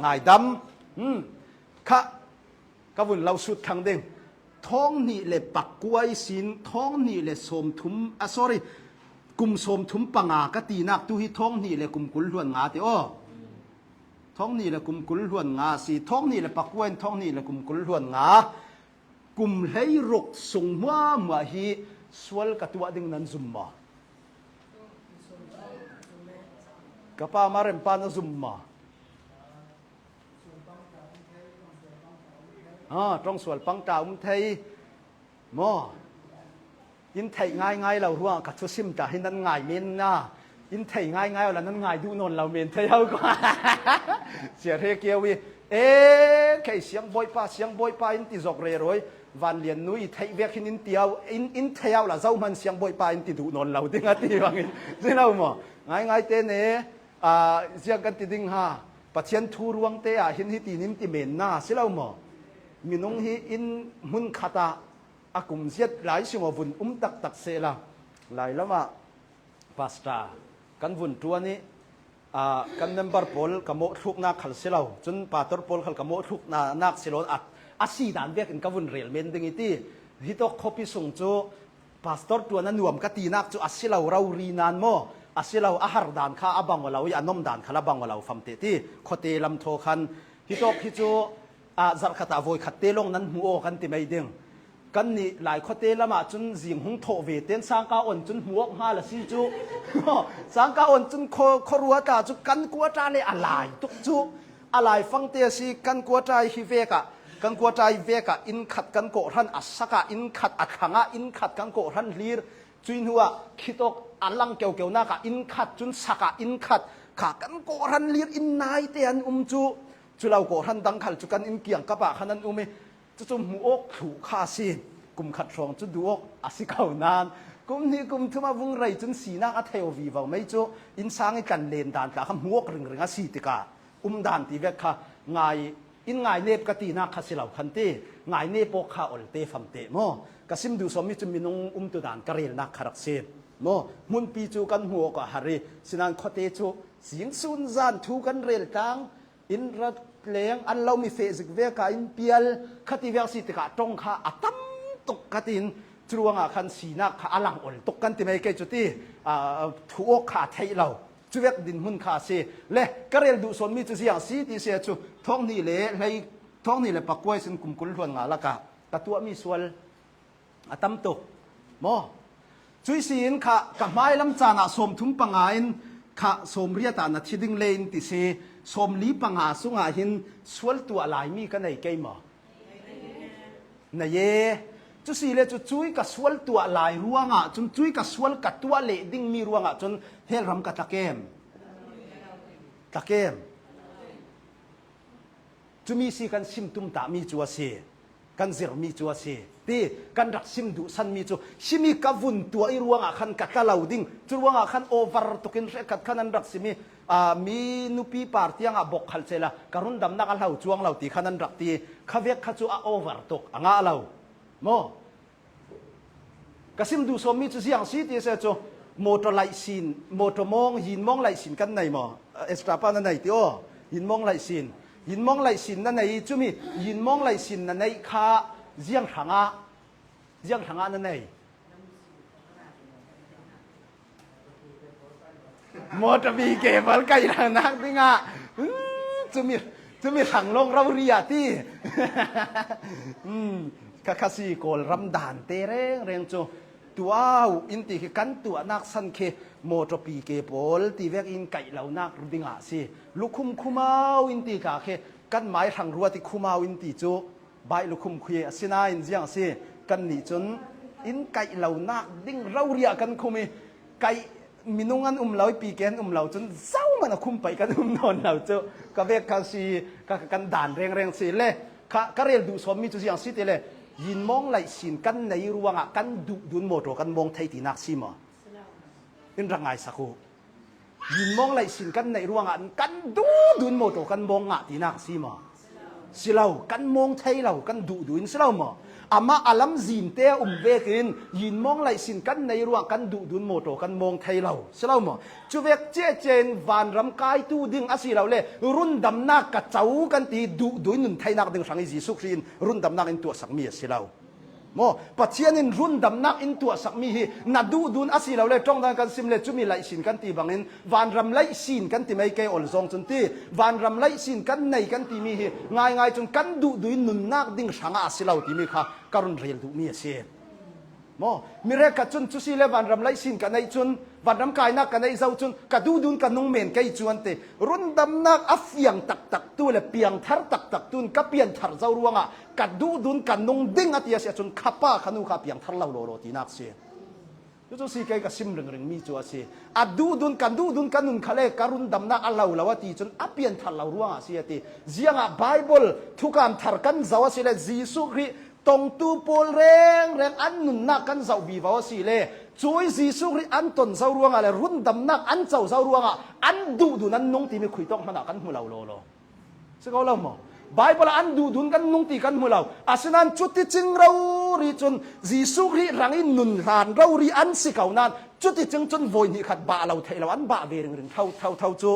Ngaidam. Hmm. Kha ka vun lo sut thlang ding. Thawng hnih le pakua i sin, thawng hnih le sawmthum, ah, sorry, kum sawmthum panga ka tinak tu hi thawng hnih le kum kul hluan nga ti aw. Thawng hnih le kum kul hluan nga a si, thawng hnih le pakua in thawng hnih le kum kul hluan nga. Kum hleiruk sung hmuahhmuah hi sual ka tuah ding nan zum maw? Ka pa Marem pa na zum maw? Ha, ṭong sual pangṭa um thei maw? In theih ngaingai lo ruangah ka thusim ta hi nan ngai men na. In thei ngaingai awla nan ngai duh nawn lo men thei ho ko. Sia hre kio i, e, kei siangbawipa, siangbawipa in ti zok rero i, vanlian nu i theih vek hin in ti au, in, in thei au la zohman siangbawipa in ti duh nawn lo ding a ti bangin. Si lo maw? Ngaingai te ne, a, ziang kan ti ding ha, Pathian thu ruang te ah hin hiti nim ti men na si lo maw? Minung hi in hmun khat ah a kum ziat lai sung a vun um taktak seh la. Lai lamah pastor kan vun ṭuan ih, a, kan member pawl ka mawh thluknak khal si lo, cun pastor pawl khal ka mawh thluknak si lo, a, a si dan vekin ka vun rel men ding ih ti. Hitawk khuapi sung cu pastor ṭuan a nuam ka tinak cu a si lo, rori nan maw, a si lo, a har dan kha a bang aw lo ih a nom dan khal a bang aw lo famte ti. Khuate lam thaw khan hitawk hi cu, a, zarhkhat ah voikhat te lawng nan hmu aw kan ti mai ding. Kannih Laikhuate lamah cun zing hung thawh ve ten sangka awn cun hmu awk hnga la si cu. Sangka awn cun khaw, khuaruat ah cu kan kuata le a lai tuk cu. A laifangte a si, kan kuata ih hi vekah, kan kuata ih vekah inn khat kan kawhhran a sakah, inn khat a thlangah, inn khat kan kawhhran hlir. Cuih hnuah khitawk a lang keukeunak ah inn khat cun sakah, inn khat kha kan kawhhran hlir, inn naite an um cu. Cu lo kawhhran dang khal cu kan inn kiangkap ah khan an um ih, cucu hmuh awk thluh kha a si. Kum khat hrawng cu duh awk a si ko nain, kum hnih kum thum a vung rei cun sinak a thei aw vivo mei cu, innsang ih tlan len dan tla kha hmuh awk ringring a si tikah, um dan ti vek kha ngai, in ngainep ka tinak kha si lo khan ti, ngainep awk kha olte famte maw? Ka sim duh sawmmi cu minung umtu dan ka relnak kha rak si maw? Hmunpi cu kan hmuh awk ah har ih, sinain khuate cu zing sun zan thu kan rel tlang, in rat leng an lo mi feh zik vek ah in pial kha ti vek si tikah ṭong kha a tam tuk ka tiin, cu ruangah khan sinak kha a lang ol tuk kan ti mai kei cu ti, aa, thu awk kha a theih lo. Cu vek dinhmun kha a si. Le, ka rel duh sawnmi cu ziang si ti si cu thawng hnih le hlei, thawng hnih le pakua ihsin kum kul hluan nga lakah ka tuahmi sual a tam tuk maw? Cuih si in kha ka hmailam caan ah sawmthum panga in kha sawmriat ah na thi ding le in ti si, sawmli panga sungah hin sual tuah laimi ka nei kei maw? Nei e. Cu si le cu cuih ka sual tuah lai ruangah cun, cuih ka sual ka tuah leh dingmi ruangah cun hell ram ka tla kem? Tla kem? Cumi si kan sim tumtahmi cu a si, kan zirmi cu a si, ti kan rak sim duhsanmi cu, himi ka vun tuah ih ruangah khan ka tla lo ding, cu ruangah khan over tukin hrekkhat khan an rak sim ih, aa, mi nupi par tiangah bok khal cela ka rundamnak a hlo cuang lo ti khan an rak ti. Kha vek kha cu a over tuk, a ngah lo maw? Ka sim duh sawmmi cu ziang si ti a si cu, mawṭaw laihsin, mawṭaw mawng, yin mawng laihsin kan nei maw? Extra pa na nei ti aw. Yin mawng laihsin, yin mawng laihsin na nei ih, cumi yin mawng laihsin na neih kha ziang hrangah, ziang hrangah na nei? Mawṭaw pi ke bal kaih lo nak dingah, hmm, cumi, cumi hrang lawng rori ah ti. Hmm, ka kha si Kawlram dante rengreng cu tuah uh in ti khi kan tuahnak san khi mawṭaw pi ke pawl ti vek in kaih lonak dingah si. Lukhum khumau in ti tla khi kan mai hrang ruat ih khumau in ti cu baih lukhum khi a si nain ziang a si. Kannih cun in kaih lonak ding rori ah kan khum ih, kaih minung an um lo ih, pi ke an um lo cun zohmanh a khum paih kan um nawn lo cu ka vek kha si, ka, kan dan rengreng si le. Kha, ka rel duh sawnmi cu ziang si ti le, yin mawng laihsin kan nei ruangah kan duhdun mawṭaw kan mawng thei tinak si maw? In rak ngaisak uh. Yin mawng laihsin kan neih ruangah kan duhdun mawṭaw kan mawng ngah tinak a si maw? Si lo, kan mawng thei lo, kan duhduh in si lo maw? Amah a lamzin te a um vekin yin mawng laihsin kan neih ruangah kan duhdun mawṭaw kan mawng thei lo, si lo maw? Cu vek ciahciah in vanram kaitu ding a si lo le rundamnak ka co kan ti duhduh in nun theinak ding hrang ih Jesuh Khrih in rundamnak in tuahsakmi a si lo. Maw, Pathian in rundamnak in tuahsakmi hi na duhdun a si lo le, ṭongdan kan sim le, cumi laihsin kan ti bangin, vanram laihsin kan ti mai kei ol zong cun ti, vanram laihsin kan nei kan timi hi ngaingai cun kan duhduh in nunnak ding hrangah a si lo timi kha ka run rel duhmi a si. Maw, mi hrekkhat cun cu si le vanram laihsin ka neih cun, vanram kainak ka neih zo cun ka duhdun ka nung men kei cu an ti. Rundamnak a fiang taktak tu le piangthar taktak tu in ka pianthar zo ruangah ka duhdun ka nung ding a ti a si ahcun, kha pa kha nu kha piangthar lo lawlaw tinak si. Cucu si kei ka sim ringringmi cu a si. A duhdun, ka duhdun ka nun kha le ka rundamnak a lo lo a ti cun a pianthar lo ruangah si a ti. Ziangah Baibal thukam thar kan zoh a si le Jesuh Khrih tongtu pawl rengreng an nunnak kan zoh vivo a si le Cui Jesuh Khrih an ton zo ruangah le rundamnak an co zo ruangah an duhdun an nung timi khuitawk hmanah kan hmu lo lawlaw. Si ko lo maw? Bible ah an duhdun kan nung ti kan hmu lo. Asinain cuticing rori cun Jesuh Khrih rangin nun hlan rori an si ko nain cuticing cun voi hnih khat bah lo theih lo an bah ve ringring tho tho tho cu.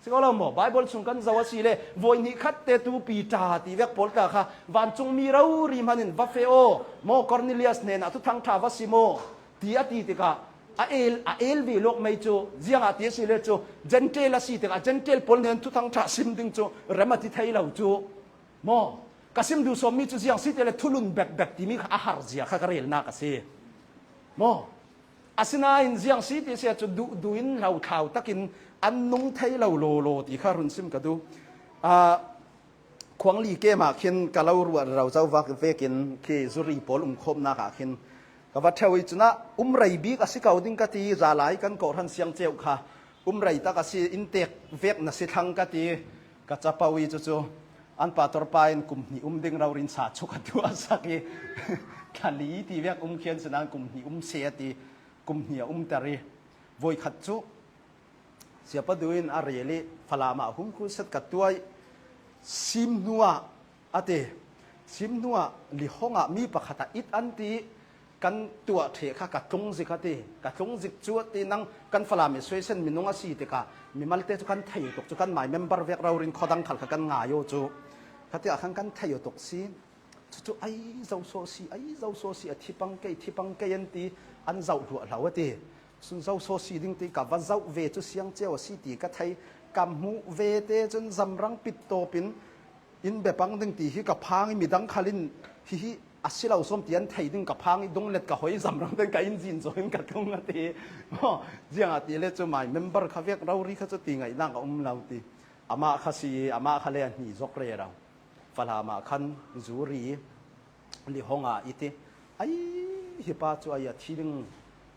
Si ko lo maw? Bible chung kan zoh a si le voi hnih khat te tu Peter ti vek pawl ta kha vancungmi rori hmanin va feh aw maw, Cornelius hnenah thuthang ṭha va sim aw ti a ti tikah a el, a el ve lawk mei cu ziangah ti a si le cu Gentile a si tikah Gentile pawl hnen thuthang ṭha sim ding cu rem a ti thei lo cu maw? Ka sim duh sawmmi cu ziang si ti le thulun bekbek timi kha a har zia kha ka relnak a si maw? Asinain ziang si ti si ah cu duh, duh in hlo thlau takin an nung thei lo lawlaw ti kha run sim ka duh. Aa, Khuangli kem ah khin ka lo ruah rero zo vak vekin khi zuri pawl umkhawmnak ah khin ka va ṭheu i cunah um rei bik a si ko ding ka ti, zalai kan kawhhran siangceu kha um rei tak a si, in tek vek na si thlang ka ti, ka capo i cucu an pastor pa in kum hnih um ding rori in sa cu ka tuah a sak i thla li ti vek um khian si nain kum hnih um seh a ti, kum hnih a umter i voikhat cu Siapa duh in a rel i Falam ah hung khuset ka tuah i sim hnuah a ti. Sim hnuah Lihong ah mi pakhat ah it an ti kan tuah ṭheh kha ka tlung zik a ti. Ka tlung zik cu a ti nang kan Falam Association minung a si tikah mimalte cu kan thei tuk cu kan mai member vek rori in khuadang khal kha kan ngai aw cu. Kha tiah khan kan thei aw tuk si. Cucu ai zo sawh si, ai zo sawh si, a thi pang kei, thi pang kei an ti, an zoh hluahhlo a ti. Cun zo sawh si ding ti ka va zoh ve cu siangceu a si ti ka thei. Ka hmuh ve te cun zamrang pit tawp in in bia pang ding ti hi ka phang i midang khal in hihi a si lo sawm ti an thei ding ka phang i dunglet ka hoi zamrang ten ka in zin zaw in ka tlung a ti. Maw, ziangahtile cu mai member kha vek rori kha cu ti ngaihnak a um lo ti. Amah kha si i amah kha le a hni zok rero. Falam ah khan zuri Lihong ah i ti, ai, hi pa cu ai a thi ding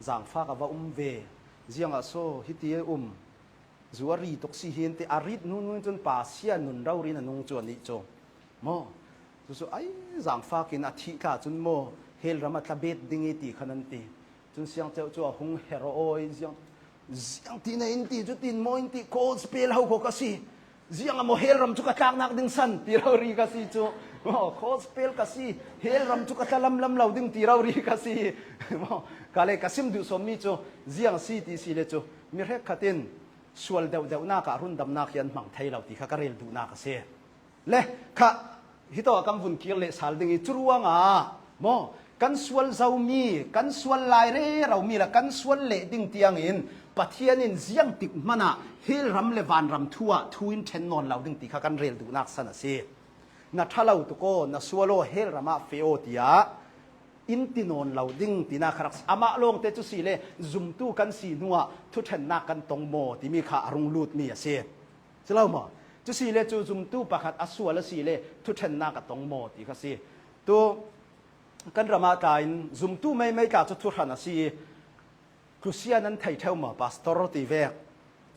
zangfak a va um ve. Ziangah so hiti a um? Zu a ri tuk si hi an ti, a rit hnu hnu in cun pa sia nun rori in a nung cu a nih cu. Maw? Cucu ai zangfak in a thih tla cun maw hell ram a tla bet ding i ti khan an ti. Cun siangceu cu a hung her aw i ziang, ziang ti na in ti cu tin maw in ti, gospel ho kho ka si. Ziang a maw hell ram cu ka tlaknak ding san ti rori ka si cu. Maw, gospel ka si, hell ram cu ka tla lamlam lo ding ti rori ka si. Maw, ka le ka sim duh sawmmi cu ziang si ti si le cu mi hrekkhat in sual deuhdeuhnak ah rundamnak hi an hmang thei lo ti kha ka rel duhnak a si. Le kha hitawk ah kan vun kir leh sal ding i curuangah maw kan sual zomi, kan sual lai rero mi le kan sual leh ding tiangin Pathian in ziangtik hmanah hell ram le vanram thu ah thu in ṭhen nawn lo ding ti kha kan rel duhnak san a si. Na ṭha lo tuk aw, na sual aw, hell ram ah feh aw tiah in ti nawn lo ding tinak kha rak si. Amah lawngte cu si le zumtu kan si hnuah thuṭhennak kan tong maw timi kha a rung lutmi a si. Si lo maw? Cu si le cu zumtu pakhat a sual a si le thuṭhennak a tong maw ti kha si. Tu kan ram ah tla in zumtu meimei tla cu thuhran a si i Krusian an thei ṭheu maw, pastor ti vek?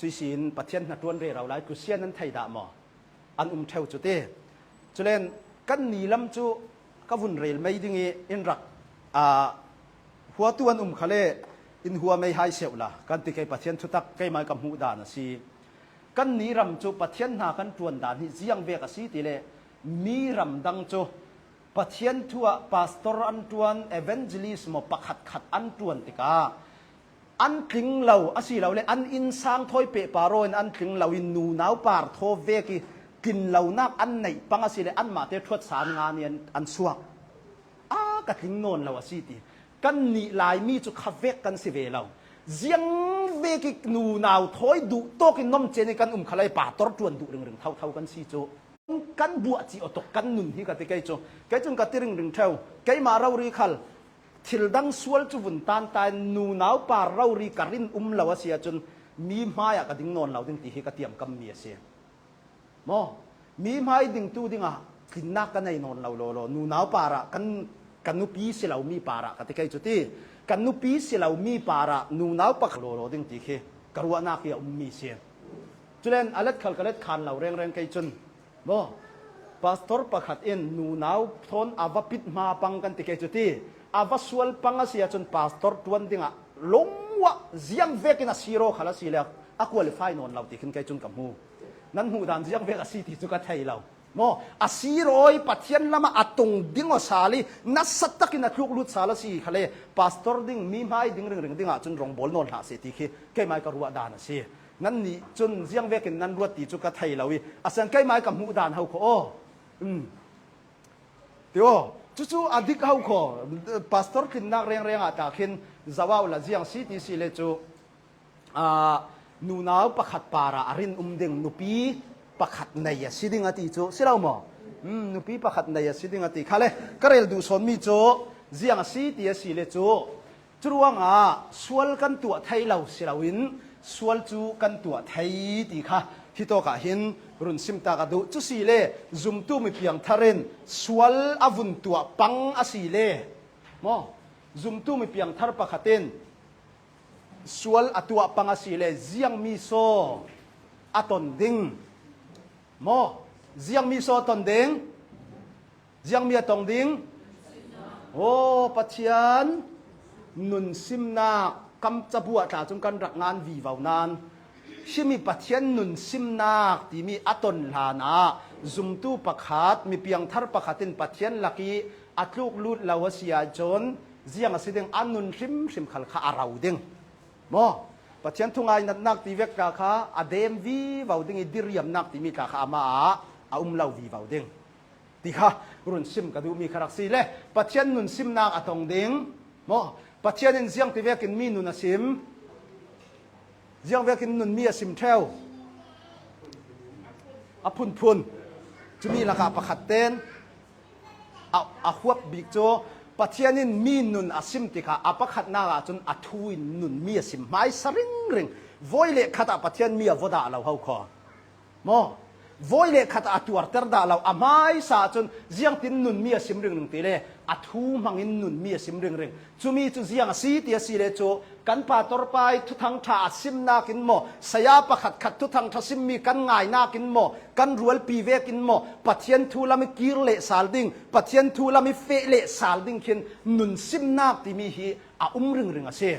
Cuih si in Pathian hnaṭuan rero lai Krusian an thei dah maw? An um ṭheu cu ti. Culen kan ni lam cu ka vun rel mei ding i in rak, aa, huatu an um kha le in hua mei hai seuh la kan ti kei, Pathian thutak keimah ka hmuh dan a si. Kan ni ram cu Pathian hna kan ṭuan dan hi ziang vek a si ti le mi ram dang cu Pathian thu ah pastor an ṭuan, evangelist maw pakhat khat an ṭuan tikah an tling lo a si lo le an innsang thawi pehpar aw in an tling lo in nunau par thaw vek i tlin lonak an neih pang a si le anmah te ṭhuat san ngan i an, an suak. A ka tling nawn lo a si ti. Kan nih Laimi cu kha vek kan si ve lo. Ziang vek i nunau thawi duh tawk in nomcen i kan um kha le pastor ṭuan duh ringring thotho kan si cu. Kan buah cih awtuk kan nun hi ka ti kei cu. Kei cun ka ti ringring ṭheu. Keimah rori khal thil dang sual cu vun tanta in nunau par rori ka rin um lo a si ahcun mi hmaiah ka ding nawn lo ding ti hi ka tiamkammi a si. Maw? Mi hmai dingtu dingah tlinnak ka nei nawn lo lawlaw. Nunau parah kan, ka nupi si lomi parah ka ti kei cu ti. Ka nupi si lomi parah nunau pakhat lawlaw ding ti khi ka ruahnak hi a ummi si. Culen a let khal ka let khan lo rengreng kei cun, maw, pastor pakhat in nunau thawn a va pit hma pang kan ti kei cu ti. A va sual pang a si ahcun pastor ṭuan dingah lungua ziang vekin a sir aw khal a si le a qualify nawn lo ti khin kei cun ka hmu. Nan hmuh dan ziang vek a si ti cu ka thei lo. Maw, a sir aw i Pathian lamah a tung ding aw sal i nasa takin a tluk lut sal a si khal le pastor ding, mi hmai ding ringring dingah cun rongbawl nawn hlah seh ti khi keimai ka ruah dan a si. Nannih cun ziang vekin nan ruat ti cu ka thei lo i a siang keimai ka hmuh dan ho kho aw. Um. Ti aw, cucu a dik ho kho. Pastor tlinnak rengreng ah ta khin zoh uh la ziang si ti si le cu, aa, nunau pakhat parah a rin um ding nupi pakhat nei a si ding a ti cu si lo maw? Um, nupi pakhat nei a si ding a ti kha le ka rel duh sawnmi cu ziang a si ti a si le cu, curuangah sual kan tuah thei lo si loin sual cu kan tuah thei ti kha hitawk ah hin run simtak a duh. Cu si le zumtu mi piangthar in sual a vun tuah pang a si le maw? Zumtu mi piangthar pakhat in sual a tuah pang a si le ziangmi saw a ton ding maw? Ziangmi saw a ton ding? Ziangmi a tong ding? Aw, Pathian nunsimnak kam cabuah tla cun kan rak ngan vivo nan, himi Pathian nunsimnak timi a ton hlanah zumtu pakhat, mi piangthar pakhat in Pathian lak i a tluk lut lo a si ahcun ziang a si ding? A nun hrimhrim khal kha a ro ding maw? Pathian thungainatnak ti vek tla kha a dem vivo ding i diriamnak timi tla kha amah ah a um lo vivo ding. Ti kha run sim ka duhmi kha rak si le Pathian nun simnak a tong ding maw? Pathian in ziang ti vekin mi nun a sim? Ziang vekin nun mi a sim ṭheu? A phunphun. Cumi lakah pakhat ten a, a huap bik cu Pathian in mi nun a sim tikah a pakhatnak ahcun a thu in nun mi a sim hmaisa ringring. Voi le khat ah Pathian mi a va dah lo ho kho. Maw? Voi le khat a tuarter dah lo, a hmaisa cun ziangtin nunmi a sim ringring ti le a thu hmangin nunmi a sim ringring. Cumi cu ziang a si ti a si le cu kan pastor pa i Thuthang ṭha a simnak in maw, saya pakhat khat Thuthang ṭha simmi kan ngainak in maw, kan rualpi vek in maw, Pathian thu lam i kir leh sal ding, Pathian thu lam i feh leh sal ding khin nun simnak timi hi a um ringring a si.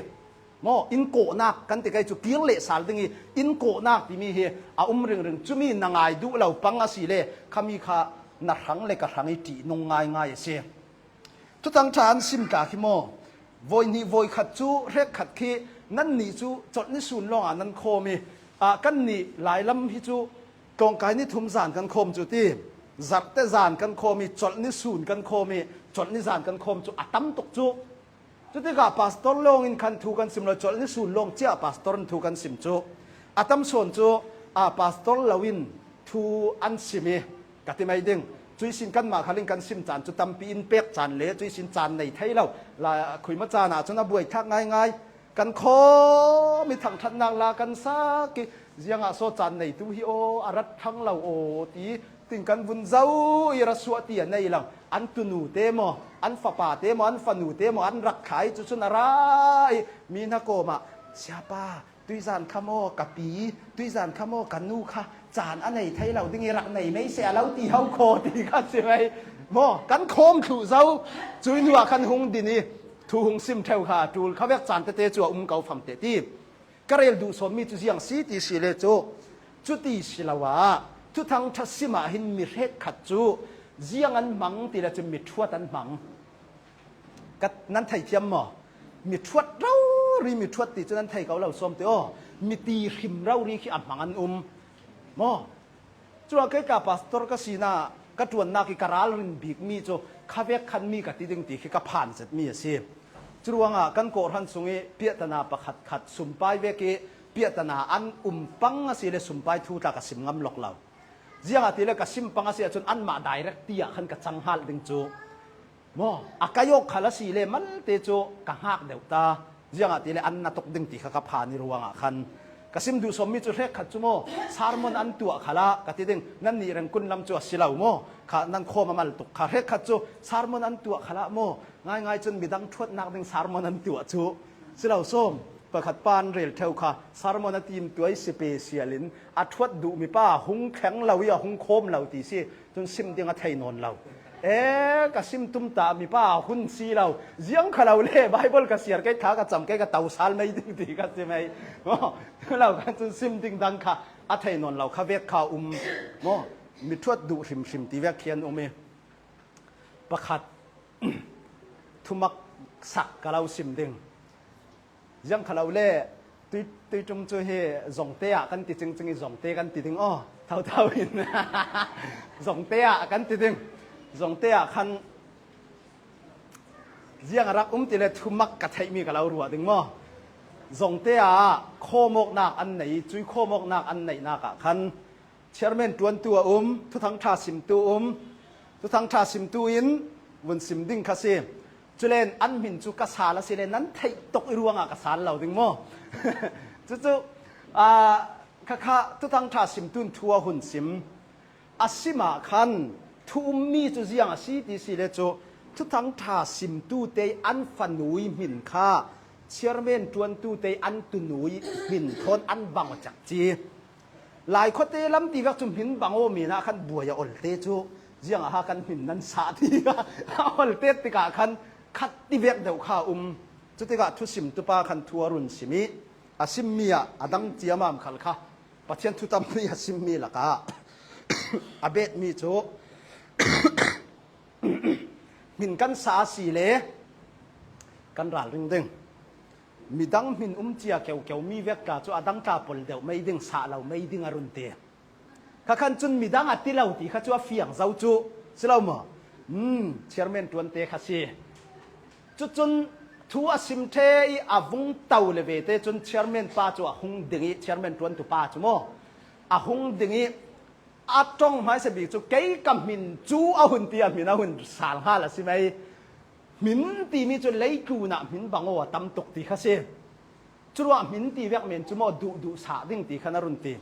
Maw, in kawhnak kan ti kai cu kir leh sal ding i in kawhnak timi hi a um ringring. Cumi na ngai duh lo pang a si le khami kha na hrang le ka hrang i ṭihnung ngaingai a si. Thuthang ṭha an sim tla khi maw, voi hnih voi khat cu hrekkhat khi nannih cu colh ni sun lawngah nan khawm i, ah, kannih Lailam hi cu tlawngkai ni thum zan kan khawm cu ti, zarhte zan kan khawm i, colh ni sun kan khawm i, colh ni zan kan khawm cu a tam tuk cu. Cutikah pastor lawng in khan thu kan sim lo, colh ni sun lawng cia pastor in thu kan sim cu a tam sawn cu, aa, pastor lo in thu an sim i ka ti mai ding. Cuih sin kanmah khal in kan sim caan cu tampi in pek caan le cuih sin caan nei thei lo. La, khuima caan ah cun a buaithlak ngaingai. Kan khawm i thangṭhatnak la kan sak i ziangah saw caan neitu hi aw a rat thlang lo aw ti tin kan vun zoh i ra suah ti a nei lo. An tunu te maw, an fapa te maw, an fanu te maw, an rak thlai cu cun a ra i mi hna kawm ah, "Siapa, tuizan kha maw ka pi, tuizan kha maw ka nu kha caan a nei thei lo ding i rak nei mei seh a lo ti ho kho," ti kha si mai. Maw, kan khawm thluh zo. Cui hnu ah khan hung din i thu hung sim ṭheu kha a ṭul. Kha vek caan tete cu a um ko fam te ti. Ka rel duh sawnmi cu ziang si ti si le cu, cuti si lo ah, Thuthang ṭha sim ah hin mi hrekkhat cu ziang an hmang ti le cu mi ṭhuat an hmang. Ka, nan thei thiam maw? Mi ṭhuat rori, mi ṭhuat ti cu nan thei ko lo sawm te aw. Mi ti hrim rori khi a hmang an um maw? Curuangah kei tla pastor ka sinak ka ṭuannak i ka ralrin bikmi cu kha vek khanmi ka ti ding ti khi ka phan zetmi a si. Curuangah kan kawhhran sung i piahtana pakhat khat sumpai vek i piahtana an um pang a si le sumpai thu tla ka sim ngam lok lo. Ziangahtile ka sim pang a si ahcun anmah direct ti ah khan ka cang hngalh ding cu. Maw, a kai awk khal a si le malte cu ka hngak deuh ta. Ziangahtile an na tuk ding ti kha ka phan i ruangah khan ka sim duh sawmmi cu hrekkhat cu maw, sermon an tuah khalah ka ti ding, nannih rengkun lam cu a si lo maw, kha nan khawm a mal tuk kha. Hrekkhat cu sermon an tuah khalah maw, ngaingai cun midang ṭhuatnak ding sermon an tuah cu si lo sawm. Pakhat pa an rel ṭheu kha sermon a timtuai special in a ṭhuat duhmi pa hung thleng lo i a hung khawm lo ti si, cun sim ding a thei nawn lo. E, ka sim tum ta, mipa hun si lo. Ziang kha lo le, Bible ka siar kei, tha ka cam kei, ka tau sal mai ding ti ka si mai. Maw, lo khan cun sim ding dang kha a thei nawn lo kha vek kha um. Maw, mi thuat duh hrimhrim ti vek khi an um i. Pakhat, thumak sak ka lo sim ding. Ziang kha lo le, tui, tui tum cu hi Zongte ah kan ti cingcing i Zongte kan ti ding aw, thotho in. Zongte ah kan ti ding. Zongte ah khan ziang a rak um ti le thumak ka theihmi ka lo ruah ding maw? Zongte ah khawmawknak an nei i, cui khawmawknak an neihnak ah khan chairman ṭuantu a um, thuthang ṭha simtu um, thuthang ṭha simtu in vun sim ding kha si. Culen an hmin cu ka sal a si le nan theih tuk i ruangah ka sal lo ding maw? Cucu, aa, khakha thuthang ṭha simtu in thu a hun sim. A sim ah khan thu ummi cu ziang a si ti si le cu thuthang ṭha simtu te an fanu i hmin kha chairman ṭuantu te an tunu i hmin thawn an bang aw cak ci. Laikhuate lam ti vek cu hmin bang aw mi na khan buai a olte cu ziang aha kan hmin nan sah ti a olte tikah khan khat ti vek deuh kha a um. Cutikah thusimtu pa khan thu a run sim i a simmi ah a dang ciamam khal kha Pathian thu tammi a simmi lakah a betmi cu hmin kan sa a si le kan ralring ding. Midang hmin um cia keukeu mi vek tla cu a dang tla pol deuh mei ding, sah lo mei ding a run ti. Kha khan cun midang a ti lo ti kha cu a fiang zo cu si lo maw? Um, chairman ṭuante kha si. Cucun thu a sim ṭhe i a vung to le ve te cun chairman pa cu a hung ding i chairman ṭuantu pa cu maw? A hung ding i a ṭong hmaisa bik cu kei ka hmin cu a hun ti a hmin a hun sal hngal a si mai. Hmin timi cu leitlun ah hmin bang aw a tam tuk ti kha si. Curuah hmin ti vek men cu maw duh duh sah ding ti khan a run ti.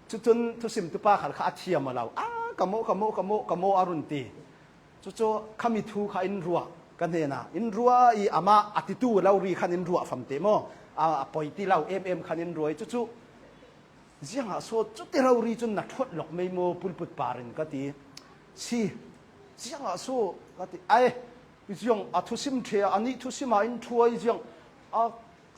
Cucun thusimtu pa khal kha a thiam aw lo. A ka maw, ka maw, ka maw, ka maw a run ti. Cucu khami thu kha in ruah ka hnenah in ruah i amah a titu lo ri khan in ruah famte maw? A, a poi ti lo em em khan in ruah i cucu ziangah so cuti rori cun na ṭhuat lawk mei maw pulput par in ka ti. Si, ziangah so ka ti. Ai, ziang a thusim ṭhe, a nih thusim ah in ṭhuai ziang a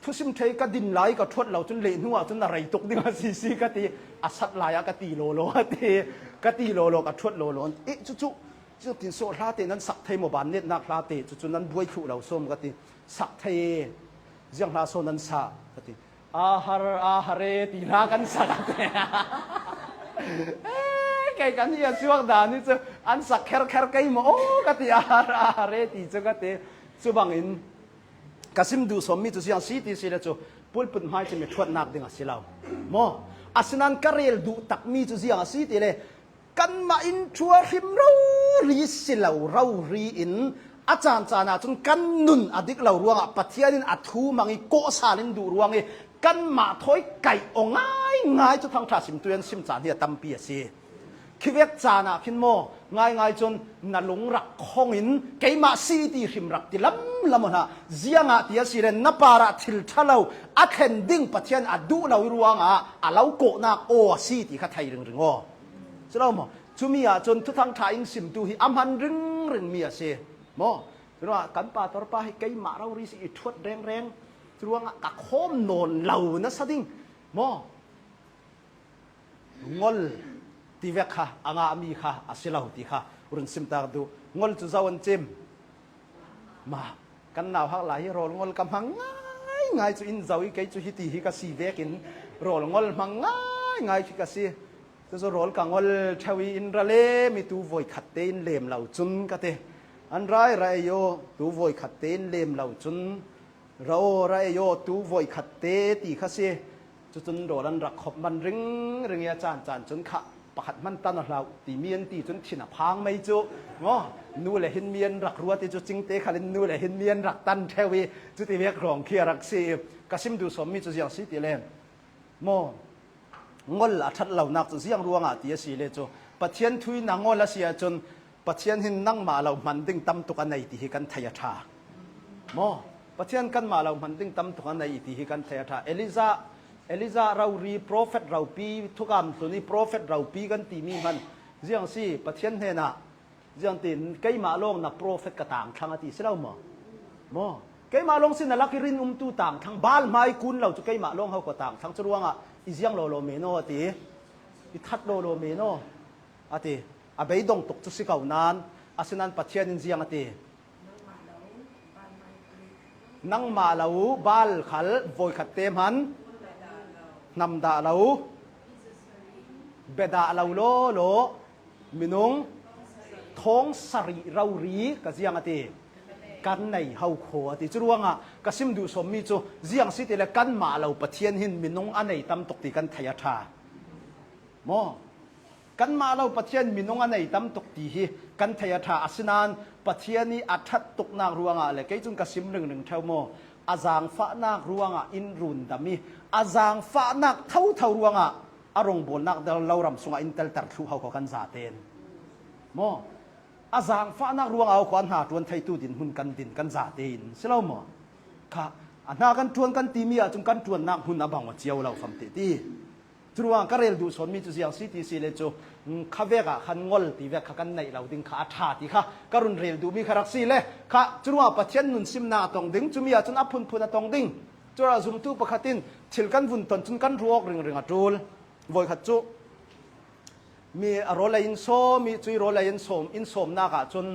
thusim ṭhe ka din lai ka ṭhuat lo cun leh hnu ah cun na rei tuk ding a si si ka ti. A sat lai ah ka ti lawlaw a ti. Ka ti lawlaw ka ṭhuat lawlaw. Eh, cucu ziang tin sawh hla te nan sak thei maw ban netnak hla te cucu nan buai thluh lo sawm ka ti. Sak thei e. Ziang hla so nan sa ka ti. Ahar, ahare ti hla kan sak a ti. Eh, kei kan hi a chuak dan hi cu an sak kher kher kei maw? Oh, ka ti, ahar, ahare ti cu ka ti. Cu bangin ka sim duh sawmmi cu ziang si ti si le cu pulput hmai cumi ṭhuatnak ding a si lo. Maw? Asinain ka rel duh takmi cu ziang a si ti le kanmah in ṭhuahrim rori si lo rori in a caan caan ahcun kan nun a dik lo ruangah Pathian in a thu mang i kawhsal in duh ruang i kanmah thawi kaih aw ngaingai cu thangṭha simtu an sim caan hi a tampi a si. Khivek caan ah khin maw ngaingai cun na lung rak khong in keimah si ti hrim rak ti lamlam aw hna. Ziangah ti a si le na parah thil ṭha lo a thlen ding Pathian a duh lo i ruangah a lo kawhnak aw a si ti kha thei ringring aw. Si lo maw? Cumi ahcun thuthang ṭha in simtu hi a hman ringring mi a si. Maw? Curuangah kan pastor pa hi keimah rori si i ṭhuat rengreng. Curuangah ka khawm nawn lo nasa ding. Maw? Ngol ti vek kha a ngahmi kha a si lo ti kha run simtak duh. Ngol cu zo an cim. Ma, kan nauhak lai hi rawl ngol ka hmang ngaingai cu in zo i kei cu hiti hi ka si vekin rawl ngol hmang ngaingai khi ka si. Cucu rawl ka ngol ṭheu i in ra lem i tu voi khat te in lem lo cun ka ti. An ra i ra ei aw, tu voi khat te in lem lo cun ra aw, ra ei aw, tu voi khat te ti kha si. Cucun rawl an rak khop man ringring i a caan caan cun khah pakhat hman tan aw hlah timi an ti cun thin a phang mei cu. Maw? Nu le hin mi an rak ruat i cu cingte khal in nu le hin mi an rak tan ṭheu i cuti vek hrawng khi a rak si i ka sim duh sawmmi cu ziang si ti le maw? Ngol a ṭhat lonak cu ziang ruangah ti a si le cu Pathian thu in a ngol a si ahcun Pathian hin nangmah lo hman ding tam tuk a nei ti hi kan thei a ṭha. Maw? Pathian kanmah lo hman ding tam tuk a nei ti hi kan thei a ṭha. Elijah, Elijah rori, prophet ropi, thukam tlun i prophet ropi kan timi hman ziang si Pathian hnenah Ziangtin keimah lawng na prophet ka tangthlang a ti si lo maw? Maw? Keimah lawng si na lak i rin umtu tangthlang, Baal hmai kun lo cu keimah lawng ho ka tangthlang, cu ruangah i ziang lawlaw men aw a ti, i that lawlaw men aw a ti. A beidong tuk cu si ko nain, asinain Pathian in ziang a ti? Nangmah lo Baal khal voikhat te hman hnam dah lo, bia dah lo lawlaw minung thawng sarih rori ka ziang a ti, kan nei ho khaw a ti. Cu ruangah ka sim duh sawmmi cu ziang si ti le kanmah lo Pathian hin minung a nei tam tuk ti kan thei a ṭha. Maw? Kanmah lo Pathian minung a nei tam tuk ti hi kan thei a ṭha, asinain Pathian i a ṭhat tuknak ruangah le kei cun ka sim ringring ṭheu maw? A zaangfahnak ruangah in rundam i a zaangfahnak thotho ruangah a rawngbawlnak dal lo ram sungah in telter thluh ho kho kan zaten. Maw? A zaangfahnak ruangah ho kho a hna ṭuan theitu dinhmun kan din kan zaten si lo maw? Kha a hna kan ṭuan kan timi ahcun kan ṭuannak hmun a bang aw cio lo famte ti. Curuangah ka rel duh sawnmi cu ziang si ti si le cu, mm, kha vek ah khan ngol ti vek kha kan neih lo ding kha a ṭha ti kha ka run rel duhmi kha rak si le kha. Curuangah Pathian nun simnak a tong ding, cumi ahcun a phunphun a tong ding. Curuangah zumtu pakhat in thil kan vun ton cun kan ruh awk ringring a ṭul. Voikhat cu mi a rawl lei in sawm i, cui rawl lei in sawm, in sawmnak ahcun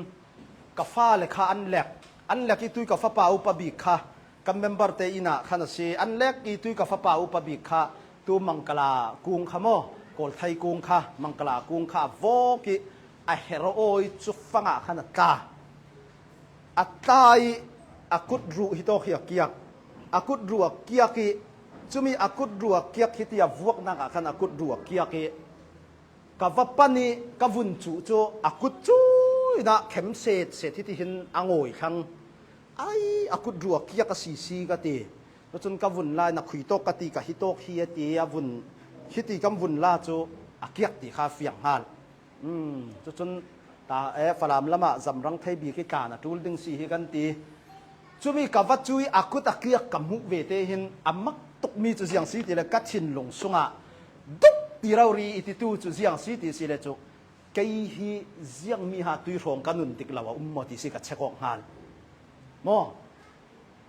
ka fale kha an lek. An lek i tui ka fapa upa bik kha kan member te inn ah khan a si. An lek i tui ka fapa upa bik kha tu Mangkala kung kha maw, Kawlthei kung kha, Mangkala kung kha a vawk i a her aw i cufang ah khan a tla. A tla i a kut ruh hi tawk hi a kiak. A kut ruh a kiak i cumi a kut ruh a kiak hi ti a vuaknak ah khan a kut ruh a kiak i ka va pan i ka vun cuh cu a kut cu in ah khem set set hi ti hin a ngawi thlang. Ai, a kut ruh a kiak a si si ka ti. Cun ka vun lai na khui tawk ka ti, ka hi tawk hi a ti, a vun hiti kan vun la cu a kiak ti kha fiang hngal. Um, cucun ta e, Falam lamah zamrang thei bik i tla na ṭul ding si hi kan ti. Cumi ka va cui a kut a kiak ka hmuh ve te hin a mak tukmi cu ziang si ti le ka thinlung sungah duk ti rori i titu cu ziang si ti si le cu kei hi ziangmi ha tui hrawng ka nun dik lo a um maw ti si ka check awk hngal. Maw?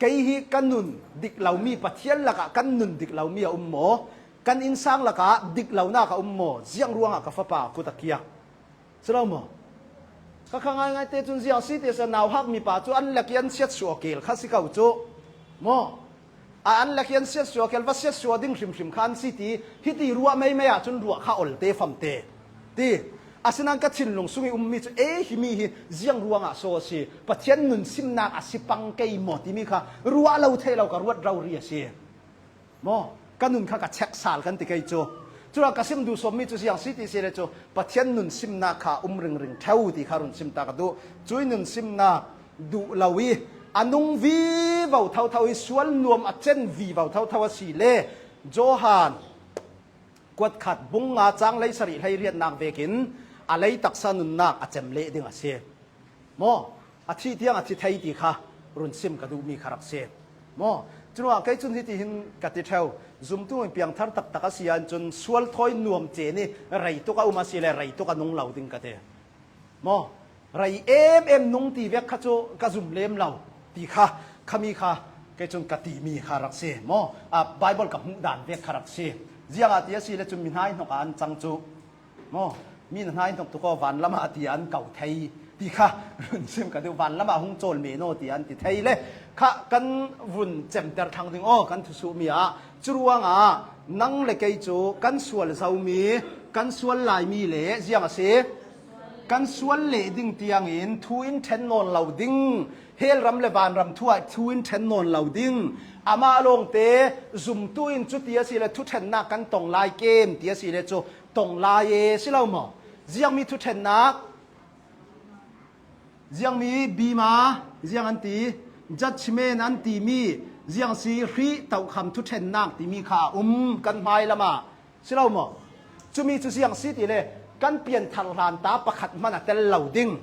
Kei hi ka nun dik lomi, Pathian lakah kan nun dik lomi a um maw? Kan innsang lakah dik lonak a um maw? Ziang ruangah ka fapa kut a kiak. Si lo maw? Ka kha ngaingai te cun ziang si ti si nauhak mipa cu an lek i an siatsuah kel kha si ko cu. Maw? A an lek i an siatsuah kel, va siatsuah ding hrimhrim kha an si ti, hiti ruah meimei ahcun ruah kha ol te fam te. Ti. Asinain ka thinlung sung i ummi cu, e, himi hi ziang ruangah so a si? Pathian nun simnak a si pang kei maw timi kha ruah lo theih lo ka ruat rori a si. Maw? Ka nun kha ka check sal kan ti kei cu. Curuangah ka sim duh sawmmi cu ziang si ti si le cu Pathian nun simnak kha um ringring ṭheu ti kha run sim ta ka duh. Cui nun simnak duh lo i a nung vivo thotho i sual nuam a cen vivo thotho a si le Johan kuatkhat bung nga cang lei sarih hleiriatnak vekin a lei taksa nunnak a cem leh ding a si. Maw? A thih tiang a thi thei ti kha run sim ka duhmi kha rak si. Maw? Curuangah kei cun hiti hin ka ti ṭheu. Zumtu in piangthar taktak a si ahcun sual thawi nuam cen i rei tuk a um a si le rei tuk a nung lo ding ka ti. Maw? Rei em em nung ti vek kha cu ka zum lem lo ti kha, khami kha kei cun ka timi kha rak si. Maw? A, Baibal ka hmuh dan vek kha rak si. Ziangah ti a si le cun mi hnaihnok ah an cang cu. Maw? Mi na hnaihnok tuk aw, van lamah ti an ko thei ti kha run sim ka duh. Van lamah hung cawl men aw ti an ti thei le kha kan vun cemter thlang ding aw, kan thusuhmi ah. Curuangah nang le kei cu kan sual zomi, kan sual laimi le ziang a si? Kan sual leh ding tiangin thu in ṭhen nawn lo ding, hell ram le vanram thu ah thu in ṭhen nawn lo ding. Amah lawngte zumtu in cuti a si le thuṭhennak kan tong lai kem ti a si le cu tong lai e, si lo maw? Ziangmi thuṭhennak, ziangmi bima, ziang an ti, judgment an timi, ziang si hrih tohkham thuṭhennak timi kha a um kan hmai lamah, si lo maw? Cumi cu ziang si ti le kan pianthar hlan ta pakhat hmanh a tel lo ding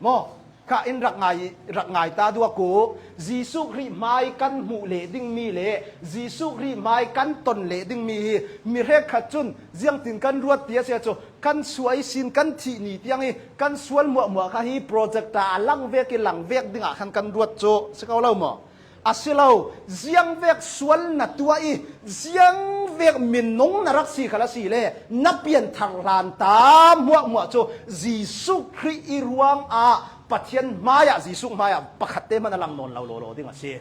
maw? Kha in rak ngai, rak ngai ta duak uh. Jesuh Khrih hmai kan hmuh leh ding mi le Jesuh Khrih hmai kan ton leh ding mi hi mi hrekkhat cun ziangtin kan ruat ti a si ahcun kan suai sin kan thih ni tiang hi kan sual hmuahhmuah kha hi project ah a lang vek i lang vek dingah khan kan ruat cu si ko lo maw? A si lo, ziangvek sual na tuah i ziangvek minung na rak si khal a si le na pianthar hlan ta hmuahhmuah cu Jesuh Khrih i ruang ah Pathian hmaiah, Jesuh hmaiah pakhat te hman a lang nawn lo lawlaw ding a si.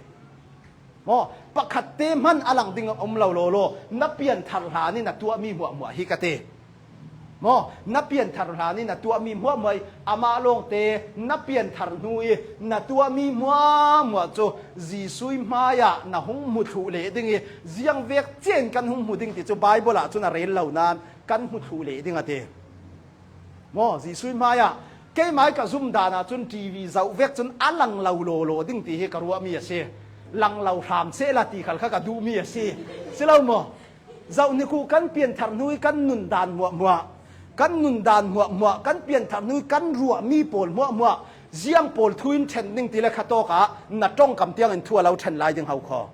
Maw, pakhat te hman a lang ding a um lo lawlaw, na pianthar hlan i na tuahmi hmuahhmuah hi ka ti. Maw, na pianthar hlan i na tuahmi hmuahhmuah i amah lawngte na pianthar hnu i na tuahmi hmuahhmuah cu Jesuh hmaiah na hung hmu thluh leh ding i ziangvek cia in kan hung hmu ding ti cu Baibal ah cun a rel lo nain kan hmu thluh leh ding a ti. Maw, Jesuh hmaiah keimah i ka zum dan ah cun T V zoh vek cun a lang lo lawlaw ding ti hi ka ruahmi a si. Lang lo hram sehla ti khal kha ka duhmi a si. Si lo maw? Zoh ni khu kan pianthar hnu i kan nun dan hmuahhmuah, kan nun dan hmuahhmuah, kan pianthar hnu i kan ruahmi pawl hmuahhmuah, ziang pawl thu in ṭhen ding ti le kha tawk ah na ṭongkam tiang in thu a lo ṭhen lai ding ho khaw.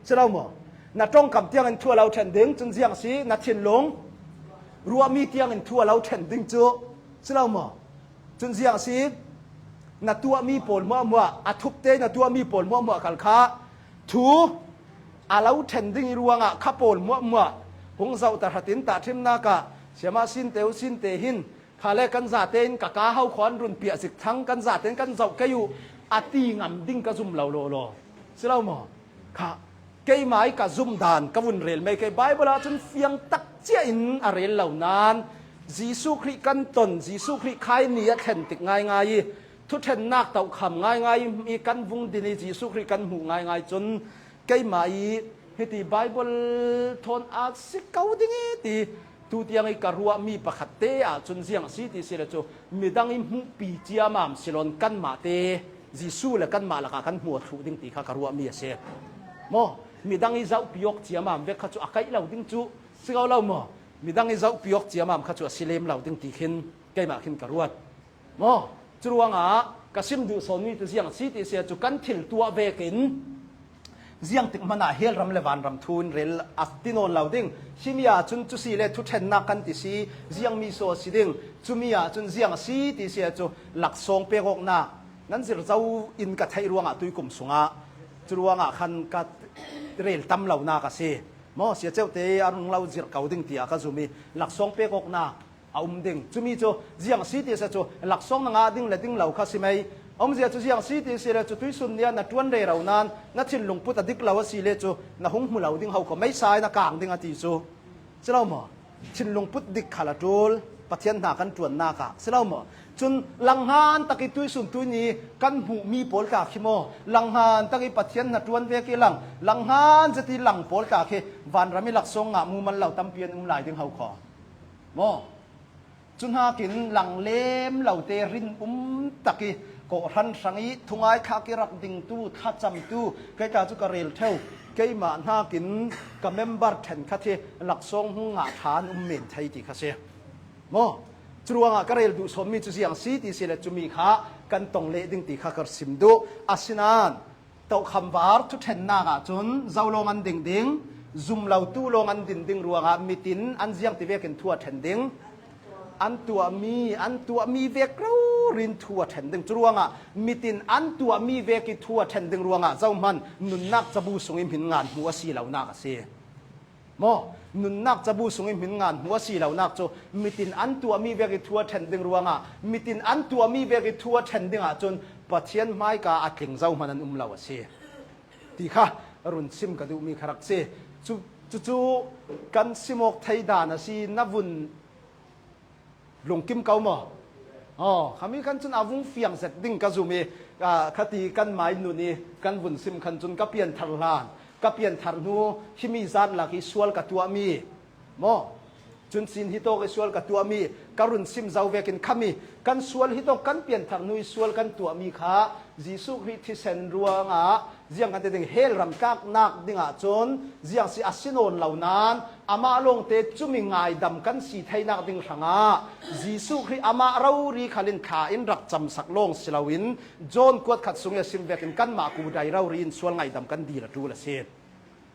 Si lo maw? Na ṭongkam tiang in thu a lo ṭhen ding, cun ziang si na thinlung ruahmi tiang in thu a lo ṭhen ding cu, si lo maw? Cun ziang si na tuahmi pawl hmuahhmuah, a thupte na tuahmi pawl hmuahhmuah khal kha thu a lo ṭhen ding i ruangah kha pawl hmuahhmuah hung zoh tahratin tahṭhimnak ah siama sinte u sinte hin kha le kan zate in ka ka ho khawn run piah zik thang kan zate in kan zoh kei uh a ti ngam ding ka zum lo lawlaw. Si lo maw? Kha keimah i ka zum dan ka vun rel mei kei. Baibal ah cun fiang tak cia in a rel lo nain Jesuh Khrih kan ton, Jesuh Khrih khai ni a thlen tik ngaingai i thuṭhennak tohkham ngaingai i kan vung din i Jesuh Khrih kan hmuh ngaingai cun keimah i hiti Baibal thawn a si ko ding i ti tu tiang i ka ruahmi pakhat te ah cun ziang a si ti si le cu midang i hmuhpi ciamam silon kanmah te Jesuh le kanmah lakah kan hmuh thluh ding ti kha ka ruahmi a si. Maw, midang i zohpi awk ciamam vek kha cu a kaih lo ding cu si ko lo maw? Midang i zohpi awk ciamam kha cu a si lem lo ding ti khin keimah khin ka ruat. Maw, curuangah ka sim duh sawnmi cu ziang si ti si cu kan thil tuah vekin ziangtik hmanah hell ram le vanram thu in rel a ti nawn lo ding. Himi ah cun cu si le thuṭhennak kan ti si, ziangmi saw a si ding. Cumi ah cun ziang a si ti si cu laksawng pek awknak nan zir zo in ka theih ruangah tuikum sungah curuangah khan ka rel tam lonak a si. Maw, sia ceuhte a rung lo zirh ko ding tiah ka zum i laksawng pek awknak a um ding. Cumi cu ziang a si ti si cu laksawng na ngah ding le ding lo kha si mei. A umzia cu ziang a si ti si le cu tuisun nih ah na ṭuan rero nain na thinlung put a dik lo a si le cu na hung hmu lo ding ho kho, meisa in a kang ding a ti cu. Si lo maw? Thinlung put dik khal a ṭul, Pathian hna kan ṭuannak ah. Si lo maw? Cun langhan tak i tuisun tuini kan hmuhmi pawl tla khi maw? Langhan tak i Pathian hna ṭuan vek i lang, langhan zet i lang pawl tla khi vanram i laksawng ngah mumal lo tampi an um lai ding ho kho. Maw? Cu hnakin lang lem lo te rin um tak i kawhhran hrang i thungai thlak i rak dingtu, thlacamtu, kei tla cu ka rel ṭheu. Keimah hnakin ka member ṭhenkhat hi laksawng hung ngah ṭha an um men thei ti kha si. Maw? Curuangah ka rel duh sawnmi cu ziang si ti si le cumi kha kan tong leh ding ti kha ka sim duh. Asinain tohkham var thuṭhennak ah cun zo lawng an ding ding, zum lotu lawng an din ding ruangah mitin an ziang ti vekin thu a ṭhen ding, an tuahmi, an tuahmi vek rori in thu a ṭhen ding. Curuangah mitin an tuahmi vek i thu a ṭhen ding ruangah zohman nunnak cabu sung i hmin ngan hmuh a si lonak a si. Maw? Nunnak cabu sung i hmin ngan hmuh a si lonak cu mitin an tuahmi vek i thu a ṭhen ding ruangah mitin an tuahmi vek i thu a ṭhen ding ahcun Pathian hmaika a tling zohman an um lo a si ti kha run sim ka duhmi kha rak si. Cu, cucu kan sim awk thei dan a si. Na vun lungkim ko maw? Aw, khami khan cun a vung fiang zet ding ka zum i, aa, khati kan mai nun i kan vun sim khan cun ka pianthar hlan, ka pianthar hnu himi zat lak i sual ka tuahmi maw? Cun sin hitawk i sual ka tuahmi ka run sim zo vekin khami kan sual hitawk kan pianthar hnu i sual kan tuahmi kha Jesuh Khrih thisen ruangah Ziang kan ti ding, hell ram tlaknak dingah cun ziang si a si nawn lo nain amah lawngte cumi ngaidam kan si theinak ding hrangah Jesuh Khrih amah rori khal in thla in rak camsak lawng si loin John kuat khat sung i a sim vekin kanmah kudai rori in sual ngaidam kan dil a ṭul a si.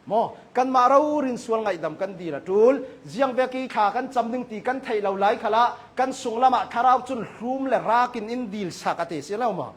Maw, kanmah rori in sual ngaidam kan dil a ṭul. Ziang vek i thla kan cam ding ti kan theih lo lai khalah kan sunglam ah Thlarau cun hrum le rak in in dil sak a ti si lo maw?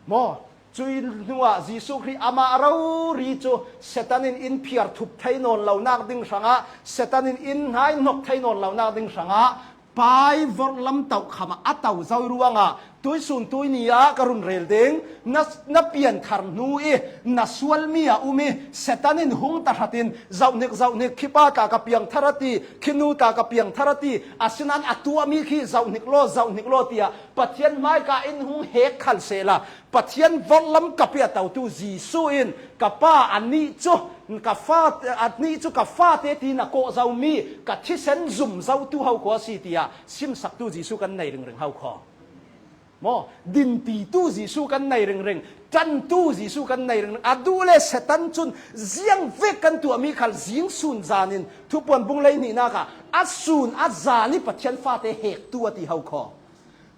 Maw, cuih hnuah Jesuh Khrih amah rori cu Satan in in phiar thup thei nawn lonak ding hrangah, Satan in in hnaihnok thei nawn lonak ding hrangah, pai vorhlam tohkham ah a to zo ruangah tuihsun tuihni ah ka run rel ding. Na, na pianthar hnu i na sualmi a um i Satan in hung tahratin zohhnik zohhnik, khi pa tla ka piangthar a ti, khi nu tla ka piangthar a ti, asinain a tuahmi khi zohhnik law, zohhnik law tiah Pathian hmaika in hung hek khal sehla, Pathian vorhlam kap i a totu Jesuh in, "Ka Pa, anih cu ka fa, anih cu ka fate ti na kawh zomi ka thisen zum zotu ho kho a si," tiah simsaktu Jesuh kan nei ringring ho kho. Maw, dinpitu Jesuh kan nei ringring, ṭantu Jesuh kan nei ringring. A duh le Satan cun ziang vek kan tuahmi khal zing sun zan in Thupuan bung hleihnih nak ah a sun a zan i Pathian fate hektu a ti ho kho.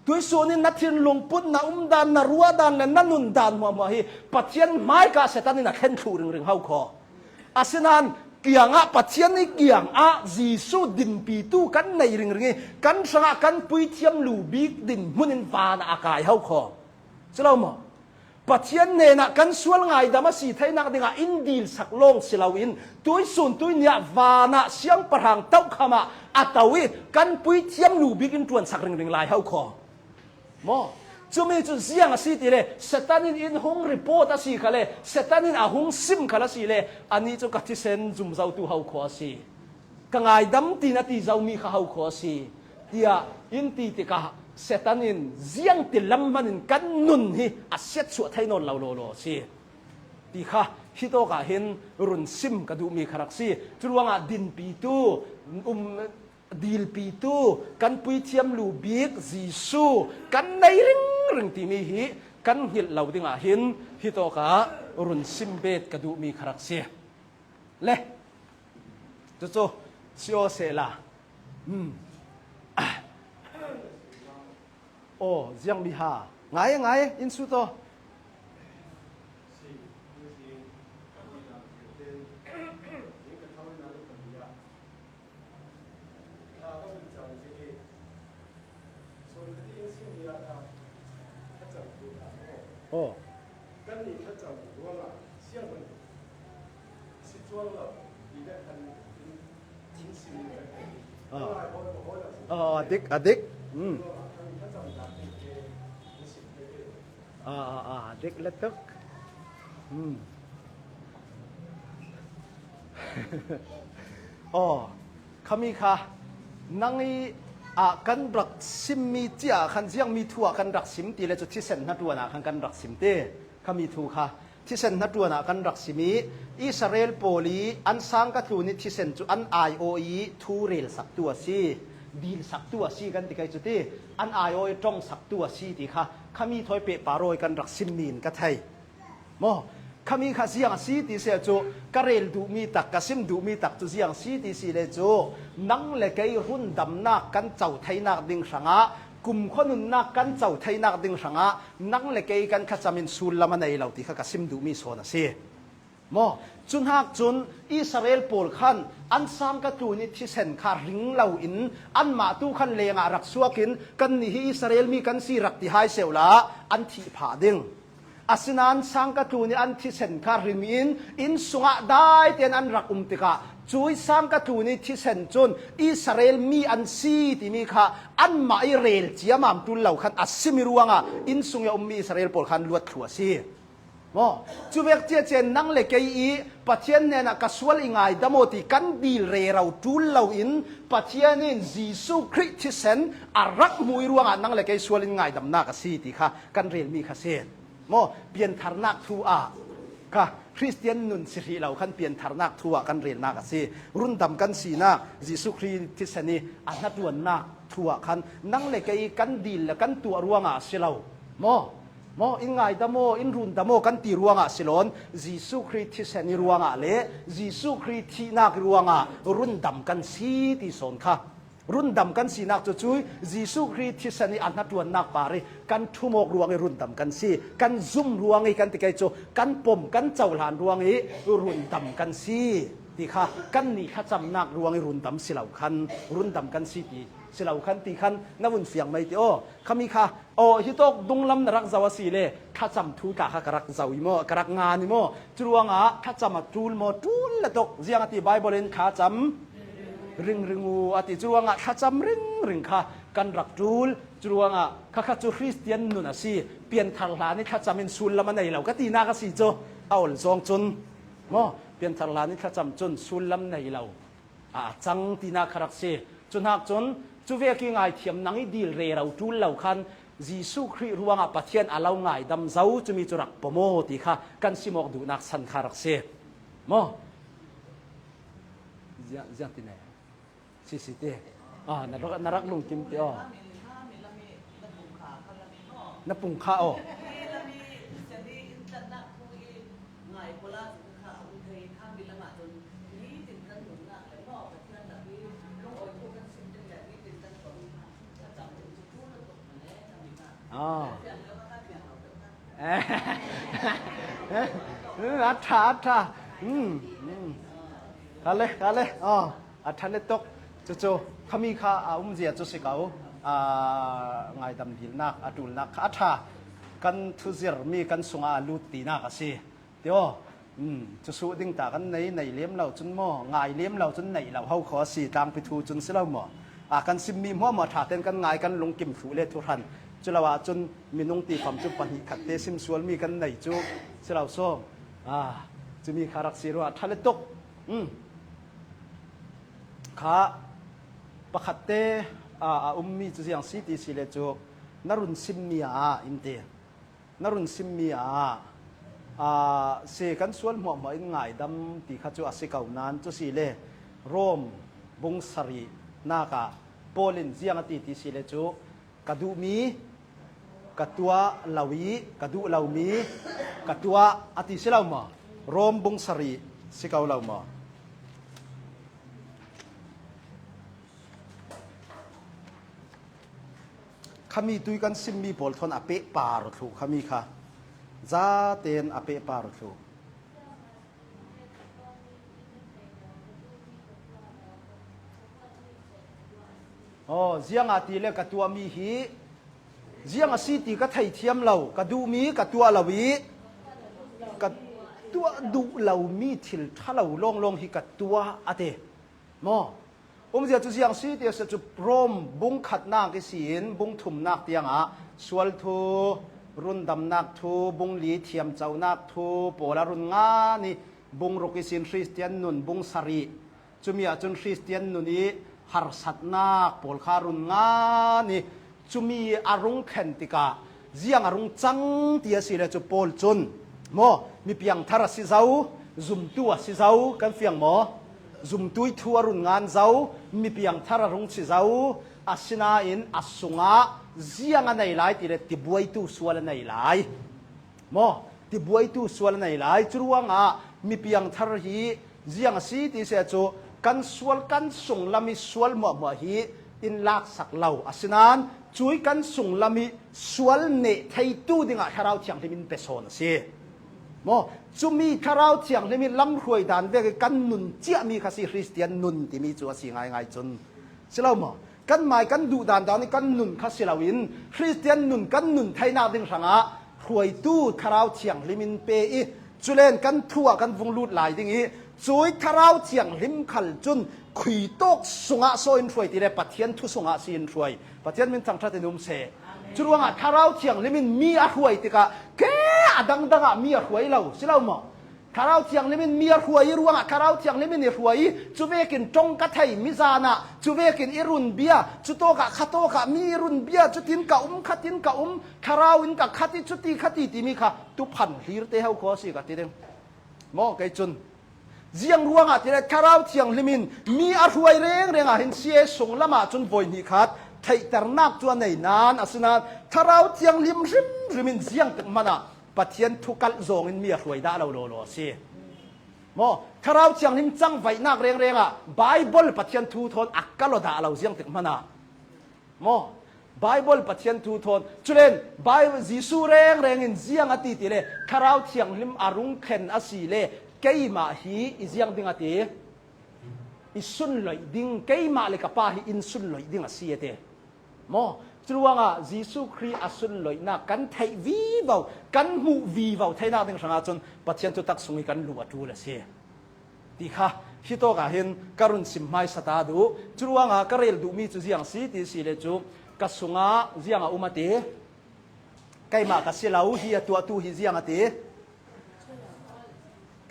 Tuihsun in na thinlung put, na umdan, na ruahdan le na nundan hmuahhmuah hi Pathian hmaika Satan in a thlen thluh ringring ho kho. Asinain kiangah, Pathian i kiangah Jesuh dinpitu kan nei ringring i kan hrangah kan puithiam lu bik dinhmun in van ah a kai ho kho. Si lo maw? Pathian hnenah kan sual ngaidam a si theinak dingah in dilsak lawng si loin tuihsun tuihni ah van ah siangpahrang tohkham ah a to i kan puithiam lu bik in ṭuansak ringring lai ho kho. Maw? Cumi cu ziang a si ti le, Satan in in hung report a si kha le, Satan in a hung sim khal a si le, anih cu ka thisen zum zotu ho kho a si. Ka ngaidam ti na ti zomi kha ho kho a si, tiah in ti tikah Satan in ziangti lam hman in kan nun hi a siatsuah thei nawn lo lawlaw a si ti kha hitawk ah hin run sim ka duhmi kha rak si. Curuangah dinpitu, um, dilpitu, kan puithiam lu bik Jesuh kan nei ringring timi hi kan hngilh lo dingah hin hitawk ah run sim bet ka duhmi kha rak si. Le, cucu si aw sehla. Hmm. Aw, ziangmi ha. Ngai, ngai, in sut aw. Aw. Ah. Ah, a dik, a dik. Hmm. Ah, ah, ah, a dik lutuk. Hmm. Aw, khami kha nang i, ah, kan rak simmi cia khan ziangmi thu ah kan rak sim ti le cu thisen hnaṭuan ah khan kan rak sim ti. Khami thu kha thisen hnaṭuan ah kan rak sim i Israel pawl i an sangka tlun i thisen cu an aiawh i thu relsaktu a si, dilsaktu a si kan ti kai cu ti, an aiawh i ṭongsaktu a si ti kha khami thawi pehpar aw i kan rak simmi in ka thei. Maw? Khami kha ziang a si ti si cu ka rel duhmi tak, ka sim duhmi tak cu ziang a si ti si le cu nang le kei rundamnak kan co theinak ding hrangah, kumkhua nunnak kan co theinak ding hrangah nang le kei kan thlacam in sullam a nei lo ti kha ka sim duhmi sawn a si. Maw? Cu hnak cun Israel pawl khan an sangka tlun i thisen kha ring lo in anmah tu khan lengah rak suak in kannih hi Israel mi kan si rak ti hai sehla an thih phah ding. Asinain sangka tlun i an thisen kha ring in inn sungah dai tein an rak um tikah cuih sangka tlun i thisen cun Israel mi an si timi kha anmah i rel ciamam ṭul lo khan a simi ruangah inn sung i a ummi Israel pawl khan luat thlu a si. Maw? Cu vek ciacian nang le kei i Pathian hnenah ka sual i ngaidam aw ti kan dil rero ṭul lo in Pathian in Jesuh Khrih thisen a rak hmu i ruangah nang le kei sual in ngaidamnak a si ti kha kan relmi kha si. Maw? Piantharnak thu ah kha Khristian nun si hrih lo khan piantharnak thu ah kan relnak a si. Rundam kan sinak Jesuh Khrih thisen i a hnaṭuannak thu ah khan nang le kei kan dil le kan tuah ruangah a si lo. Maw? Maw, in ngaidam aw, in rundam aw kan ti ruangah si lawn, Jesuh Khrih thisen i ruangah le Jesuh Khrih thihnak i ruangah rundam kan si ti sawn kha. Rundam kan sinak cu cui Jesuh Khrih thisen i a hnaṭuannak par i kan ṭhum awk ruang i rundam kan si. Kan zum ruang i kan ti kei cu kan pom kan cohlan ruang i rundam kan si ti kha, kannih thlacamnak ruang i rundam si lo khan, rundam kan si ti si lo khan ti khan na vun fiang mai ti aw. Khami kha, aw, hitawk dunglam na rak zoh a si le, thlacam thu tla kha ka rak zoh i maw, ka rak ngan i maw? Curuangah thlacam a ṭul maw? Ṭul le tawk. Ziang a ti Baibal in thlacam ringring u a ti. Curuangah thlacam ringring kha kan rak ṭul. Curuangah kha kha cu Khristian nun a si. Pianthar hlan i thlacam in sullam a nei lo ka tinak a si cu. A ol zawng cun maw, pianthar hlan i thlacam cun sullam nei lo a cang tinak kha rak si. Cuhnak cun cuvek i ngaithiam nang i dil rero ṭul lo khan Jesuh Khrih ruangah Pathian a lo ngaidam zo cumi cu rak pom aw ti kha kan sim awk duhnak san kha rak si. Maw? Ziang, ziang ti ne. Si si ti. Ah, na rak, na rak lungkim ti aw. Na pung kha aw. Ah. A ṭha, a ṭha. Hmm, hmm. Ka le, ka le. Ah, a ṭha le tawk. Cucu khami kha a umzia cu si ko. Ah, ngaidam dilnak, a ṭulnak kha a ṭha. Kan thuzirmi kan sungah a lut tinak a si. Ti aw, um, cu suh ding ta kan nei, nei lem lo cun maw, ngai lem lo cun nei lo ho kho a si, tlangpi thu cun si lo maw? A kan simmi hmuahhmuah ṭha tein kan ngai, kan lungkim thluh le thuhran. Cu lo ahcun minung tifam cu pahnih khat te sim sualmi kan nei cu si lo sawm. A, cumi kha rak si ruah ṭha le tuk. Um. Kha pakhat te, a, a ummi cu ziang si ti si le cu na run simmi ah in ti. Na run simmi ah, aa, si kan sual hmuahhmuah in ngaidam ti kha cu a si ko nain cu si le Rom bung sarih nak ah Paul in ziang a ti ti si le cu ka duhmi ka tuah lo i ka duh lomi ka tuah a ti si lo maw? Rom bung sarih si ko lo maw? Khami tui kan simmi pawl thawn a pehpar thluh khami kha zaten a pehpar thluh. Aw, ziangahtile ka tuahmi hi ziang a si ti ka theithiam lo, ka duhmi ka tuah lo i ka tuah duh lomi thil ṭha lo lawnglawng hi ka tuah a ti. Maw? Umzia cu ziang si ti a si cu Rom bung khatnak ihsin bung thumnak tiangah sual thu, rundamnak thu, bung li thiamconak thu pawl a run ngan i bung ruk ihsin Khristian nun, bung sarih, cumi ahcun Khristian nun i harsatnak pawl kha a run ngan i cumi a rung thlen tikah ziang a rung cang ti a si le cu Paul cun maw, mi piangthar a si zo, zumtu a si zo, kan fiang maw? Zumtu i thu a run ngan zo, mi piangthar a rung si zo, asinain a sungah ziang a nei lai ti le tibuaitu sual a nei lai. Maw? Tibuaitu sual a nei lai. Curuangah mi piangthar hi ziang a si ti si cu kan sual, kan sunglam i sual hmuahhmuah hi in laksak lo. Asinain cui kan sunglam i sual neh theitu dingah Thlarau Thianghlim in pe sawn a si. Maw? Cumi Thlarau Thianghlim i lamhruai dan vek i kan nun ciahmi kha si Khristian nun timi cu a si ngaingai cun. Si lo maw? Kanmai kan duh dandan i kan nun kha si loin Khristian nun kan nun theinak ding hrangah hruaitu Thlarau Thianghlim in pe i culen kan thu ah kan vung lut lai ding i cui Thlarau Thianghlim khal cun khuitawk sungah saw in hruai ti le Pathian thu sungah si in hruai. Pathian min thangṭhat in um seh. Curuangah Thlarau Thianghlim in mi a hruai tikah ke a dangdang ah mi a hruai lo, si lo maw? Thlarau Thianghlim in mi a hruai i ruangah Thlarau Thianghlim in i hruai i, cuvekin ṭong ka thei mi zan ah, cuvekin i run bia, cutawkah khatawkah mi i run bia, cutin ka um, khatin ka um, Thlarau in ka khat i, cuti khati timi kha tuphan hlir te ho kho a si ka ti ding. Maw kei cun ziang ruangah ti le Thlarau Thianghlim in mi a hruai rengreng ah hin si e, sunglam ah cun voi hnih khat, Theihternak cu a nei nain, asinain Thlarau Thianghlim hrimhrim in ziangtik hmanah Pathian thu kalh zawngin mi a hruai dah lo lawlaw a si. Maw, Thlarau Thianghlim cangvaihnak rengreng ah Baibal Pathian thu thawn a kalh aw dah lo ziangtik hmanah. Maw, Baibal Pathian thu thawn. Culen Bai-, Jesuh rengreng in ziang a ti ti le, Thlarau Thianghlim a rung thlen a si le, keimah hi i ziang ding a ti. I sunloih ding, keimah le ka Pa hi in sunloih ding a si a ti. Maw, curuangah Jesuh Khrih a sunloihnak kan theih vivo, kan hmuh vivo theinak ding hrangah cun Pathian thutak sung hi kan luh a ṭul a si ti kha hitawk ah hin ka run sim hmaisa ta duh. Curuangah ka rel duhmi cu ziang si ti si le cu ka sungah ziang a um a ti. Keimah ka si lo, hi a tuahtu hi ziang a ti.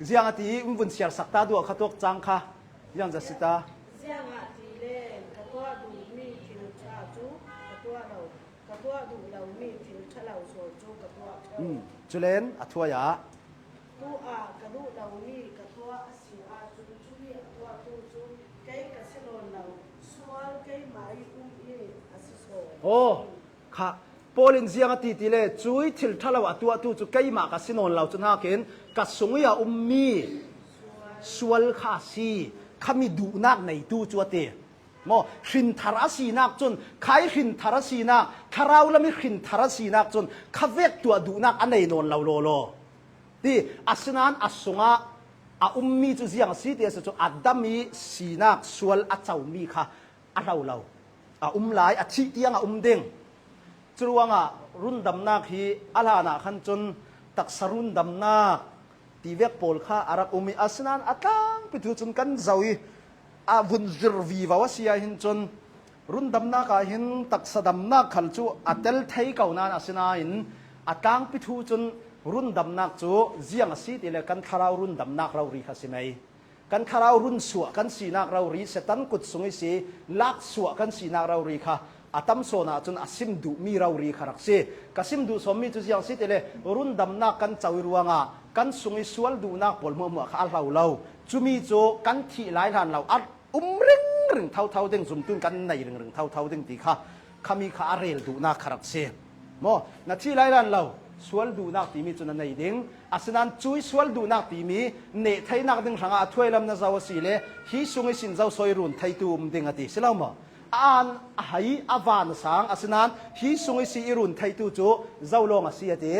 Ziang a ti, in vun siarsak ta duh kha tuak cang kha. Ziang za si ta. Ziangahtile ka tuah duhmi thil ṭha cu ka tuah lo, ka tuah duh lomi thil ṭha lo sawn cu ka tuah ṭheo. Culen a thuai ah. Tu ah ka duh lomi ka tuah a si ahcun cumi a tuahtu cu kei ka si nawn lo, sual keimah i um i a si sawn. Aw, kha Paul in ziang a ti ti le, cui thil ṭha lo a tuahtu cu keimah ka si nawn lo, cu hnakin ka sung i a ummi sual kha a si, khami duhnak neitu cu a ti. Maw, hrinthar a sinak cun, khai hrinthar a sinak, thlarau lam i hrinthar a sinak cun, khavek tuah duhnak a nei nawn lo lawlaw. Ti, asinain a sungah a ummi cu ziang a si ti a si cu, a dam i sinak sual a comi kha a hlo lo. A um lai, a thih tiang a um ding. Curuangah rundamnak hi a hlanah khan cun taksa rundamnak ti vek pawl kha a rak um i, asinain a tlangpi thu cun kan zoh i, a vun zir vivo a si ah hin cun, rundamnak ah hin taksa damnak khal cu a tel thei ko nain, asinain a tlangpi thu cun rundamnak cu ziang a si ti le kan thlarau rundamnak rori kha si mei. Kan thlarau runsuah kan sinak rori, Satan kut sung i si, laksuah kan sinak rori kha a tam sawn ahcun a sim duhmi rori kha rak si. Ka sim duh sawmmi cu ziang si ti le, rundamnak kan co i ruangah kan sung i sual duhnak pawl hmuahhmuah kha a hlo lo. Cumi cu kan thih lai hlan lo, a um ringring thotho ding, zumtu in kan nei ringring thotho ding ti kha, khami kha a rel duhnak kha rak si. Maw, na thih lai hlan lo, sual duhnak timi cu na nei ding. Asinain cui sual duhnak timi neh theinak ding hrangah a thuailam na zoh a si le, hi sung i sin zo saw i run theitu um ding a ti, si lo maw? A an a hai, a van a sang, asinain hi sung i si i run theitu cu zo lawng a si a ti.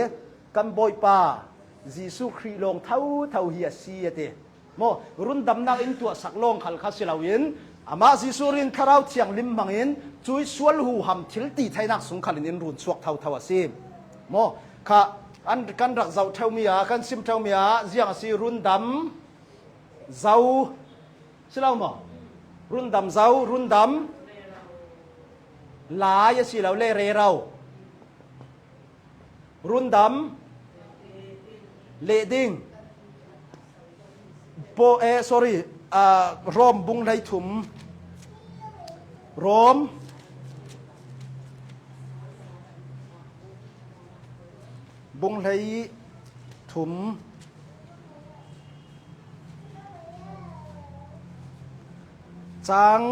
Kan Bawipa Jesuh Khrih lawng thotho hi a si a ti. Maw, rundamnak in tuahsak lawng khal kha si loin, amah Jesuh rin Thlarau Thianghlim hmangin cui sual huham thil ti theinak sung khalin in run suak thotho a si. Maw, kha an, kan rak zoh ṭheumi ah, kan sim ṭheumi ah, ziang a si, rundam zo si lo maw? Rundam zo, rundam lai a si lo le rero. Rundam leh ding. Paul, eh, sorry, ah, Rom bung hleithum. Rom bung hleithum. Cang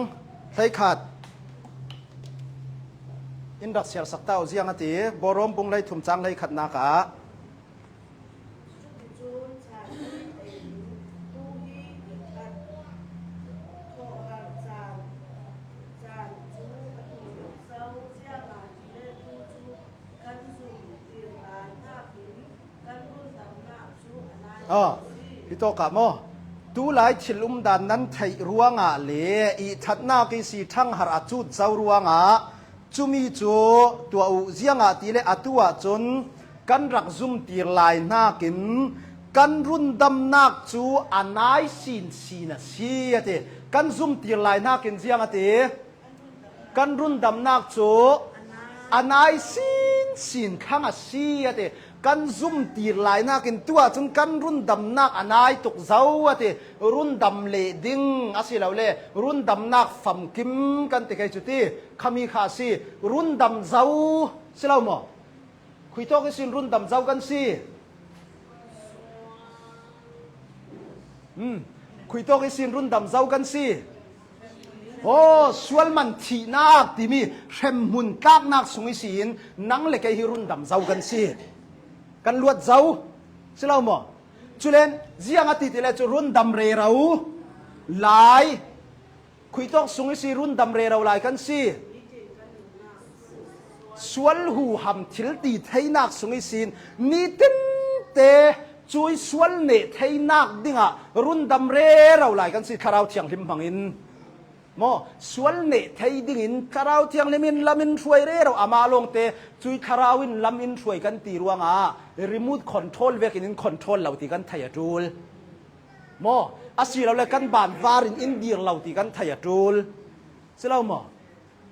hleikhat. In rak siarsak ta uh ziang a ti, Rom bung hleithum cang hleikhatnak ah. Cuticun chan hi tein tu hi i khat thawhhar caan, caan cu a tu zo, ziangahtile tu cu kan zumtir lai hnakin kan rundamnak cu a nai. Ah, hi tawk ah maw? Tulai thil umdan nan theih ruangah le i ṭhatnak i si ṭhanghar a cut zo ruangah cumi cu tuah uh, ziangahtile atu ahcun kan rak zumtir lai hnakin kan rundamnak cu a nai sinsin a si, a ti. Kan zumtir lai hnakin ziang a ti? Kan rundamnak cu a nai sinsin thlang a si, a ti. Kan zumtir lai hnakin tu ahcun kan rundamnak a nai tuk zo, a ti. Rundam leh ding a si lo le rundamnak famkim kan ti kei cu ti, khami kha a si. Rundam zo si lo maw? Khuitawk ihsin rundam zo kan si. Hmm. Khuitawk ihsin rundam zo kan si. Aw, sual man thihnak timi hremhmun tlaknak sung ihsin nang le kei hi rundam zo kan si. Kan luat zo. Si lo maw? Culen ziang a ti ti le cu rundam rero lai, khuitawk sung ihsi rundam rero lai kan si. Sual huham thil ti theinak sung ihsin nitinte cui sual neh theinak dingah rundam rero lai kan si, Thlarau Thianghlim hmangin. Maw, sual neh thei dingin Thlarau Thianghlim in lam in hruai rero, amah lawngte cui Thlarau in lam in hruai kan ti ruangah remote control vekin in control lo ti kan thei a ṭul. Maw, asilole kan banvar in in dir lo ti kan thei a ṭul. Si lo maw?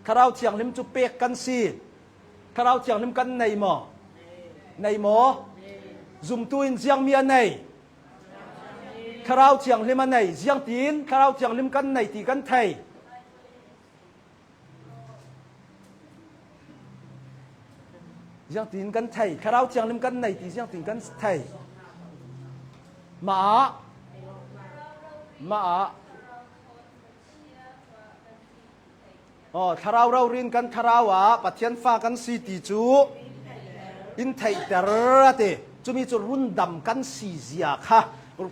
Thlarau Thianghlim cu pek kan si. Thlarau Thianghlim kan nei maw? Nei maw? Zumtu in ziangmi a nei? Thlarau Thianghlim a nei. Ziangtin Thlarau Thianghlim kan nei ti kan thei? Ziangtin kan thei? Thlarau Thianghlim kan nei ti ziangtin kan thei? Mah ah, mah ah. Aw, thlarau rori in kan thlarau ah Pathian fa kan si ti cu in theihter a ti. Cumi cu rundam kan si zia kha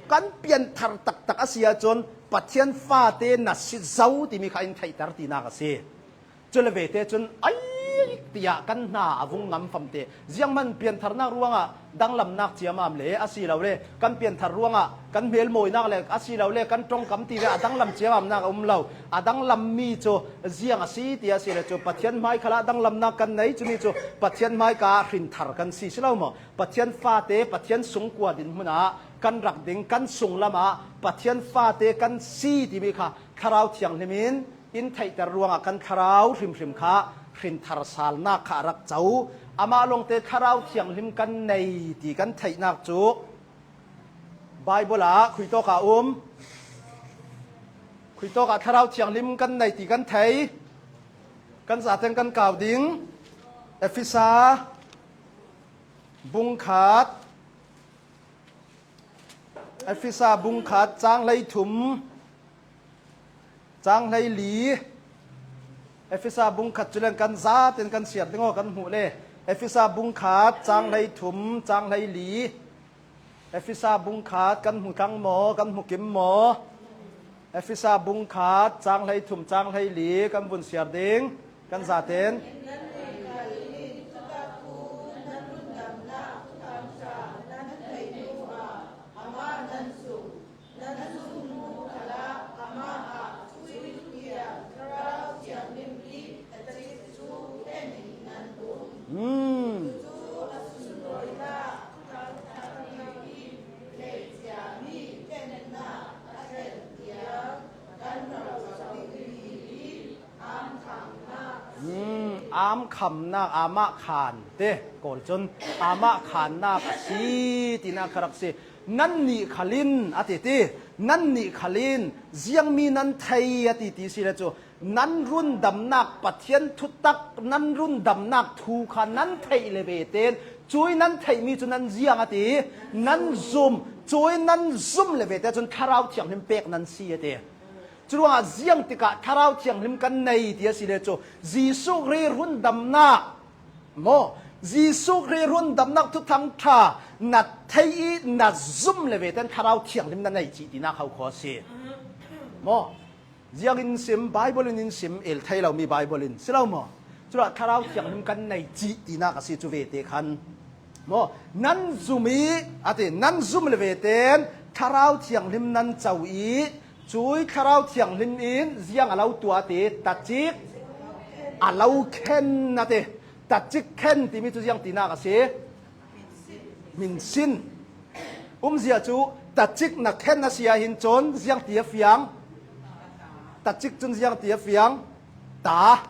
kan pianthar taktak a si ahcun Pathian fate na si zo timi kha in theihter tinak a si. Cu le vete cun ai tiah kan hna a vung ngam famte. Zianghman piantharnak ruangah danglamnak ciamam le asilole kan pianthar ruangah kan hmelmawinak le asilole kan ṭongkam ti ve a danglam ciamamnak a um lo. A danglammi cu ziang a si ti a si le cu Pathian hmai khalah danglamnak kan nei, cumi cu Pathian hmaika ah hrinthar kan si, si lo maw? Pathian fate, Pathian sungkua dinhmun ah kan rak ding, kan sunglam ah Pathian fate kan si timi kha Thlarau Thianghlim in in theihter ruangah kan thlarau hrimhrim kha hrinthar salnak kha a rak co. Amah lawngte Thlarau Thianghlim kan nei ti kan theihnak cu Baibal ah khuitawk ah um, khuitawk ah Thlarau Thianghlim kan nei ti kan thei. Kan zaten kan kau ding. Efesa bungkhat, Efesa bungkhat cang hleithum, cang hleili. Efesa bungkhat cu len kan zaten kan siar ding aw, kan hmuh le. Efesa bungkhat cang hleithum, cang hleili. Efesa bungkhat kan hmu thlang maw, kan hmu kim maw? Efesa bungkhat cang hleithum, cang hleili kan vun siar ding. Kan zaten. Hmm. Hmm, aamkhamnak, aamah khan te, Kawl cun aamah khannak a si tinak kha rak si. Nannih khal in a ti ti, nannih khal in ziangmi nan thei a ti ti si le cu, nan rundamnak Pathian thutak, nan rundamnak thu kha nan theih le ve tein, cui nan theihmi cu nan ziang a ti, nan zum, cui nan zum le ve te cun Thlarau Thianghlim pek nan si a ti. Curuangah ziang tikah Thlarau Thianghlim kan nei ti a si le cu, Jesuh Khrih rundamnak maw, Jesuh Khrih rundamnak thuthang ṭha na theih i na zum le ve tein Thlarau Thianghlim na nei cih tinak hau kho a si. Maw, ziang in sim, Baibal in in sim, el thei lomi Baibal in si lo maw? Culah Thlarau Thianghlim kan nei cih tinak a si cu ve te khan. Maw, nan zum i, a ti, nan zum le ve tein Thlarau Thianghlim nan co i, cui Thlarau Thianghlim in ziang a lo tuah ti, tacik a lo khen a ti. Tacik khen timi cu ziang tinak a si? Hminsin. Umzia cu tacik na khen a si ahhin cun ziang ti a fiang? Tacik cun ziang ti a fiang? Ta.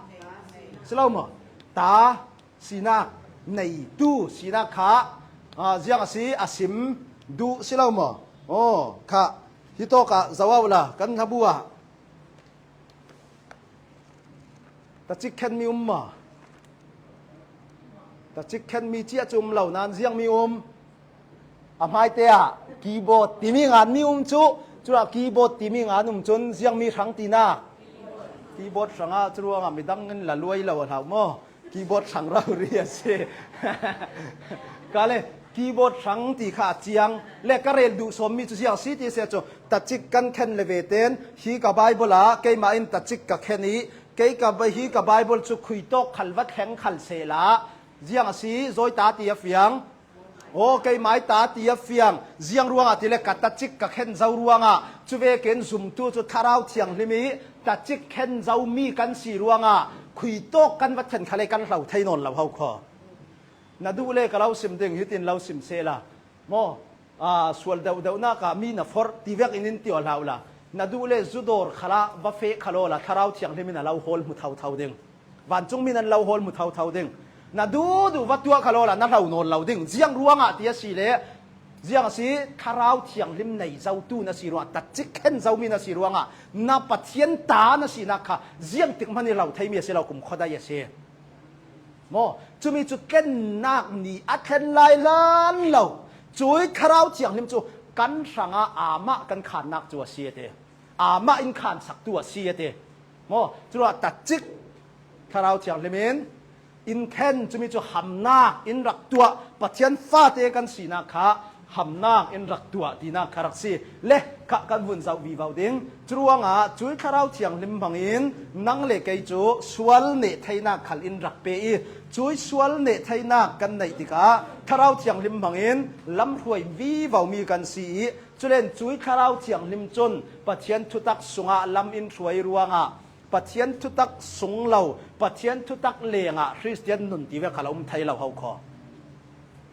Si lo maw? Ta sinak, neitu sinak kha, ah, ziang a si, a sim duh si lo maw? Aw, kha, hitawk ah zoh awla kan hnabu ah tacik khenmi um maw? Tacik khenmi cia cu um lo, nan ziangmi um? A hmaite ah keyboard timi ngan mi um cu, culah keyboard timi ngan um cun ziangmi hrang tinak? Keyboard hrangah curuangah midang in la luai lo a hlau maw? Keyboard hrang rori a si. Ka le, keyboard hrang ti kha a ciang le ka rel duh sawmmi cu ziang a si ti si a cu, tacik kan khen le ve ten hi ka Bible ah keimah in tacik ka khen i, kei ka, hi ka Bible cu khuitawk khal va thleng khal sehla ziang a si, zawi ta ti a fiang. Aw, keimah i ta ti a fiang, ziang ruangah ti le ka tacik ka khen zo ruangah, cu vekin zumtu cu Thlarau Thianghlim i tacik khen zomi kan si ruangah khuitawk kan va then khal le kan hlo thei nawn lo ho kho. Na duh le ka lo sim ding, hitin lo sim sehla. Maw, aa, sual deuh deuhnak ah mi na forh ti vek in in ti aw hlau la. Na duh le zu dawr khalah va feh khal aw la, Thlarau Thianghlim in a lo hawl hmu thotho ding. Vancung min an lo hawl hmu thotho ding. Na duhduh va tuah khal aw la, na hlo nawn lo ding. Ziang ruangah ti a si le, ziang a si, Thlarau Thianghlim nei zotu na si ruangah, tacik khen zomi na si ruangah, na Pathian ta na sinak kha ziangtik hmanh i hlo theimi a si lo, kumkhua dai a si. Maw, cumi cu tlennak ni a thlen lai hlan lo. Cui Thlarau Thianghlim cu kan hrangah amah kan khannak cu a si a ti. Amah in khansaktu a si a ti. Maw, curuah tacik Thlarau Thianghlim in in khen, cumi cu hamnak in rak tuah, Pathian fate kan sinak kha hamnak in rak tuah tinak kha rak si. Le khah kan vun zoh vivo ding. Curuangah cui Thlarau Thianghlim hmangin nang le kei cu sual neh theinak khal in rak pe i, cui sual neh theinak kan neih tikah Thlarau Thianghlim hmangin lamhruai vivomi kan si i, culen cui Thlarau Thianghlim cun Pathian thutak sungah lam in hruai ruangah Pathian thutak sung lo, Pathian thutak lengah Khristian nun ti vek khal a um thei lo ho kho.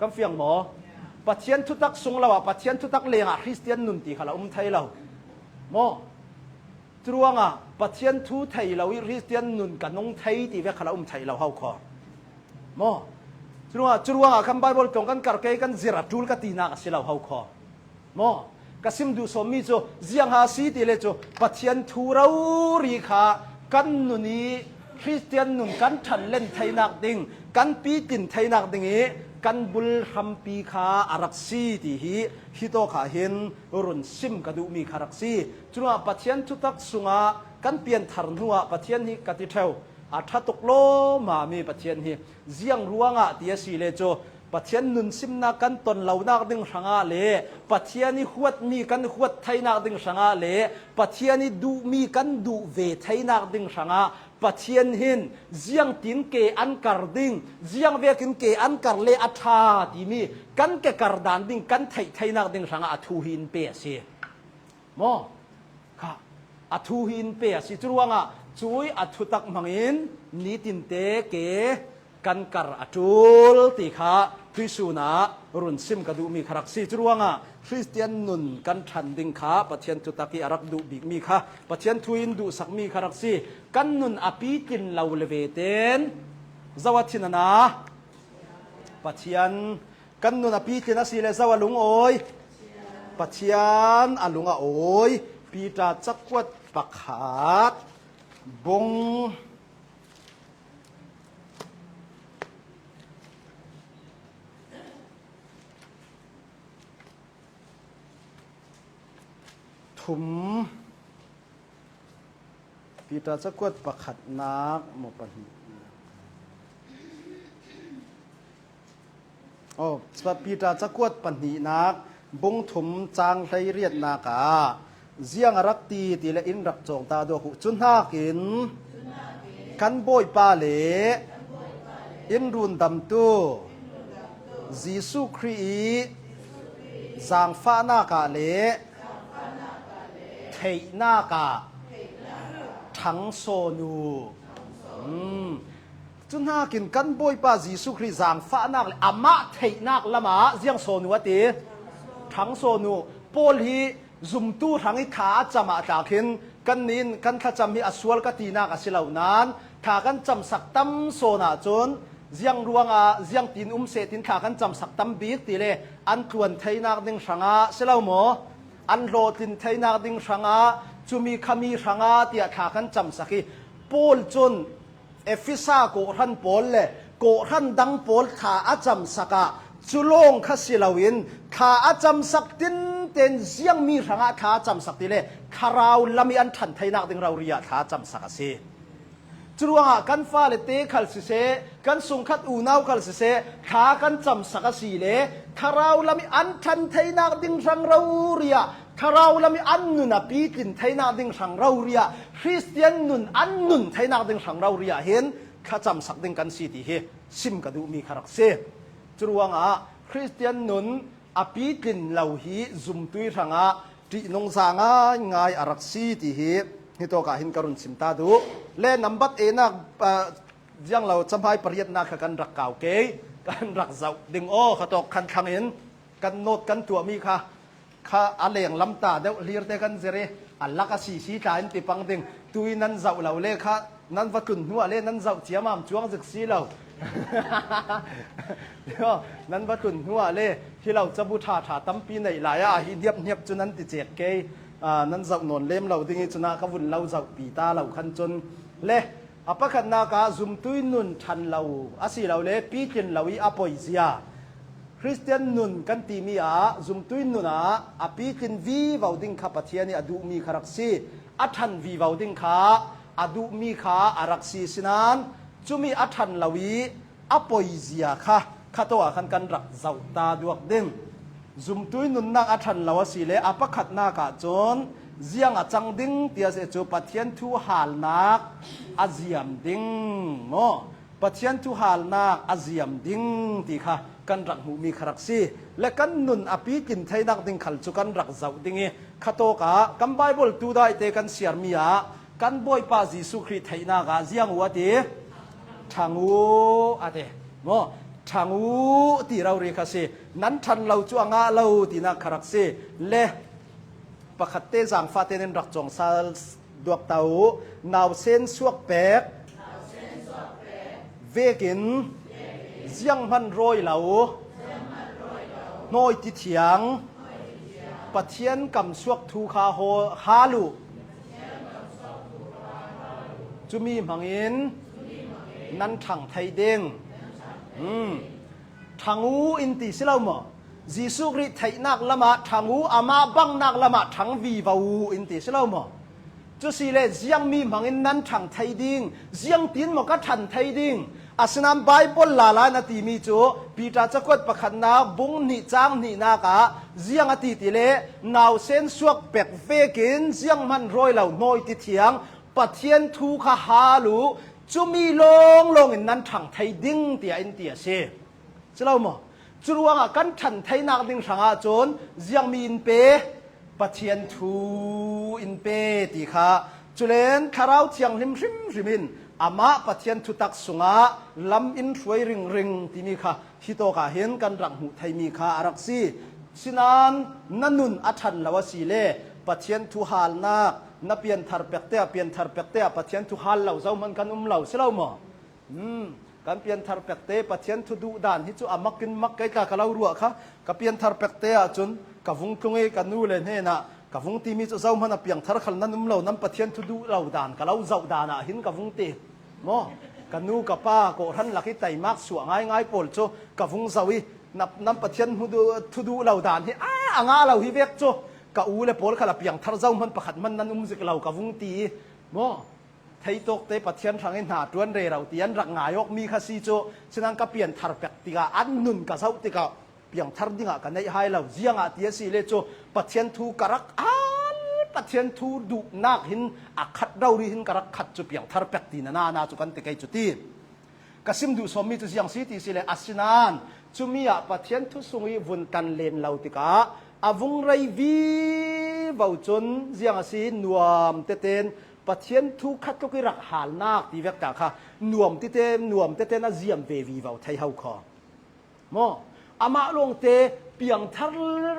Kan fiang maw? Pathian thutak sung lo ah Pathian thutak lengah Khristian nun ti khal a um thei lo. Maw? Curuangah Pathian thu thei lo i Khristian nun ka nung thei ti vek khal a um thei lo ho kho. Maw? Curuangah, curuangah kan Bible tlawng kan karh kei kan zir a ṭul ka tinak a si lo ho kho. Maw? Ka sim duh sawmmi cu ziang ha si ti le cu Pathian thu rori kha kan nun i Khristian nun kan ṭhanlen theinak ding, kan pitin theinak ding i kan bul hrampi kha a rak si ti hi, hi tawk ah hin run sim ka duhmi kha rak si. Curuangah Pathian thutak sungah kan pianthar hnuah Pathian hi ka ti ṭheu. A ṭha tuk lawmami Pathian hi ziang ruangah ti a si le cu Pathian nun simnak kan ton lonak ding hrangah le Pathian i huatmi kan huat theinak ding hrangah le Pathian i duhmi kan duh ve theinak ding hrangah Pathian hin ziangtin ke an kar ding, ziang vekin ke an kar le a ṭha timi kan ke kar dan ding kan theih theinak ding hrangah a thu hi in pe a si. Maw? Kha, a thu hi in pe a si. Curuangah cui a thutak hmangin nitinte ke kan kar a ṭul ti kha tuihsun ah run sim ka duhmi kha rak si. Curuangah Khristian nun kan ṭhan ding kha Pathian thutak i a rak duh bikmi kha Pathian thu in duhsakmi kha rak si. Kan nun a pitlin lo le ve ten zo a thin a na? Pathian. Kan nun a pitlin a si le zo a lungawi? Pathian a lung a awi. Peter cakuat pakhat bung thum. Peter cakuat pakhatnak maw pahnih? Oh, Peter cakuat pahnihnak bung thum cang hleiriatnak ah ziang a rak ti ti le in rak cawng ta duak uh. Cu hnakin kan Bawipa le in rundamtu Jesuh Khrih i zaangfahnak ah le theihnak ah ṭhang sawn uh. Um. Cu hnakin kan Bawipa Jesuh Khrih zaangfahnak le amah theihnak lamah ziang sawn uh a ti. Ṭhang sawn uh. Paul hi zumtu hrang i thla a cam ah tlak hin kan nin kan thlacam hi a sual ka tinak a si lo nain thla kan camsak tam sawn ahcun ziang ruangah ziangtin um seh tin thla kan camsak tam bik ti le an tluan theinak ding hrangah si lo maw? An hlawhtlin theinak ding hrangah, cumi khami hrangah tiah thla kan camsak i Paul cun Efesa kawhhran pawl le kawhhran dang pawl thla a camsak ah cu lawng kha si loin thla a camsak tinten ziangmi hrangah thla a camsak ti le thlarau lam i an ṭhan theinak ding rori ah thla a camsak a si. Curuangah kan fale te khal siseh, kan sungkhat unau khal siseh, thla kan camsak a si le, thlarau lam i an ṭhan theinak ding hrang rori ah, thlarau lam i an nun a pitlin theinak ding hrang rori ah, Khristian nun an nun theinak ding hrang rori ah hin thlacamsak ding kan si ti hi sim ka duhmi kha rak si. Curuangah Khristian nun a pitlin lo hi zumtui hrangah ṭihnungza ngaingai a rak si ti hi hitawkah hin ka run sim ta duh. Le nambat enak, ah, ziang lo, camhai pariatnak kha kan rak kau ke, kan rak zoh ding aw, kha tawk khan thlangin kan nawt kan tuahmi kha, kha a lenglam ta deuh, hlirte kan zir i a lak a sisi tla in ti pang ding. Tui nan zoh lo le kha, nan va tlun hnuah le nan zoh ciamam cuang zik si lo. Nan va tlun hnuah le hi lo, cabu ṭha ṭha tampi neih lai ah hi diap hniap cu nan ti cek ke, ah, nan zoh nawn lem lo ding i cunah ka vun lo zohpi ta lo khan cun le a pakhatnak ah zumtui nun ṭhan lo a si lo le pitlin lo i a poizia. Khristian nun kan timi ah zumtui nun ah a pitlin vivo ding kha Pathian i a duhmi kha rak si. A ṭhan vivo ding kha a duhmi kha a rak si. Sinan cumi a ṭhan lo i a poizia kha kha tawkah khan kan rak zoh ta duak ding. Zumtui nunnak a ṭhan lo a si le a pakhatnak ah cun ziang a cang ding ti a si cu Pathian thu halnak a ziam ding maw? Pathian thu halnak a ziam ding ti kha kan rak hmuhmi kha rak si. Le kan nun a pitlin theinak ding khal cu kan rak zoh ding i kha tawkah kan Baibal tu daite kan siarmi ah kan Bawipa Jesuh Khrih theihnak ah ziang uh a ti? Ṭhang uh a ti. Maw? Ṭhang uh ti rori kha si. Nan ṭhan lo cu a ngah lo tinak kha rak si. Le pakhatte zangfahte nin rak cawngsal duak ta uh. Nausen suak pek vekin zianghman rawi lo hnawi ti thiang Pathian kamsuak thu kha haw-, hal uh. Cumi hmangin nan ṭhang thei ding. Hmm. Ṭhang uh in ti si lo maw? Jesuh Khrih theihnak lamah ṭhang uh, amah bangnak lamah ṭhang vivo uh in ti si lo maw? Cu si le ziangmi hmangin nan ṭhang thei ding, ziangtin maw ka ṭhan thei ding? Asinain Baibal lala in a timi cu Peter cakuat pakhatnak bung hnih cang hnihnak ah ziang a ti ti le, nausen suak pek vekin zianghman rawi lo hnawi ti thiang Pathian thu kha hal uh, cumi lawnglawng in nan ṭhang thei ding tiah in ti a si. Si lo maw? Curuangah kan ṭhan theinak ding hrangah cun ziangmi in pe, Pathian thu in pe ti kha. Culen Thlarau Thianghlim hrimhrim in amah Pathian thutak sungah lam in hruai ringring timi kha hitawkah hin kan rak hmuh theimi kha a rak si. Sinan na nun a ṭhan lo a si le Pathian thu halnak na pianthar pekte ah, pianthar pekte ah Pathian thu hal lo zohman kan um lo si lo maw? Hmm, kan pianthar pekte Pathian thu duh dan hi cu a mak in mak kei tla ka lo ruah kha. Ka pianthar pekte ah cun ka vung tlung i ka nu le hnenah ka vung timi cu zohman a piangthar khal nan um lo, nan Pathian thu duh lo dan ka lo zoh dan ah hin ka vung ti. Maw? Ka nu ka pa kawhhran lak i taimak suah ngaingai pawl cu ka vung zoh i na-, nan Pathian hmu duh, thu duh lo dan hi a, a ngah lo hi vek cu ka u le pawl khal a piangthar zohman pakhat hman nan um zik lo ka vung ti i. Maw? Theitawkte Pathian hrang i hna ṭuan rero ti an rak ngai awkmi kha si cu, sinan ka pianthar pek tikah an nun ka zoh tikah piangthar dingah ka neih hai lo. Ziangah ti a si le cu Pathian thu ka rak al, Pathian thu duhnak hin a khat rori hin ka rak khat cu piangthar pek ti na na na cu kan ti kei cu ti. Ka sim duh sawmmi cu ziang si ti si le, asinain cumi ah Pathian thu sung i vun tan len lo tikah a vung rei vivo cun ziang a si, nuam tete in Pathian thu kha tluk i rak halnak ti vek ta kha nuam tete, nuam tete in a ziam ve vivo thei ho kho. Maw? Amah lawngte piangthar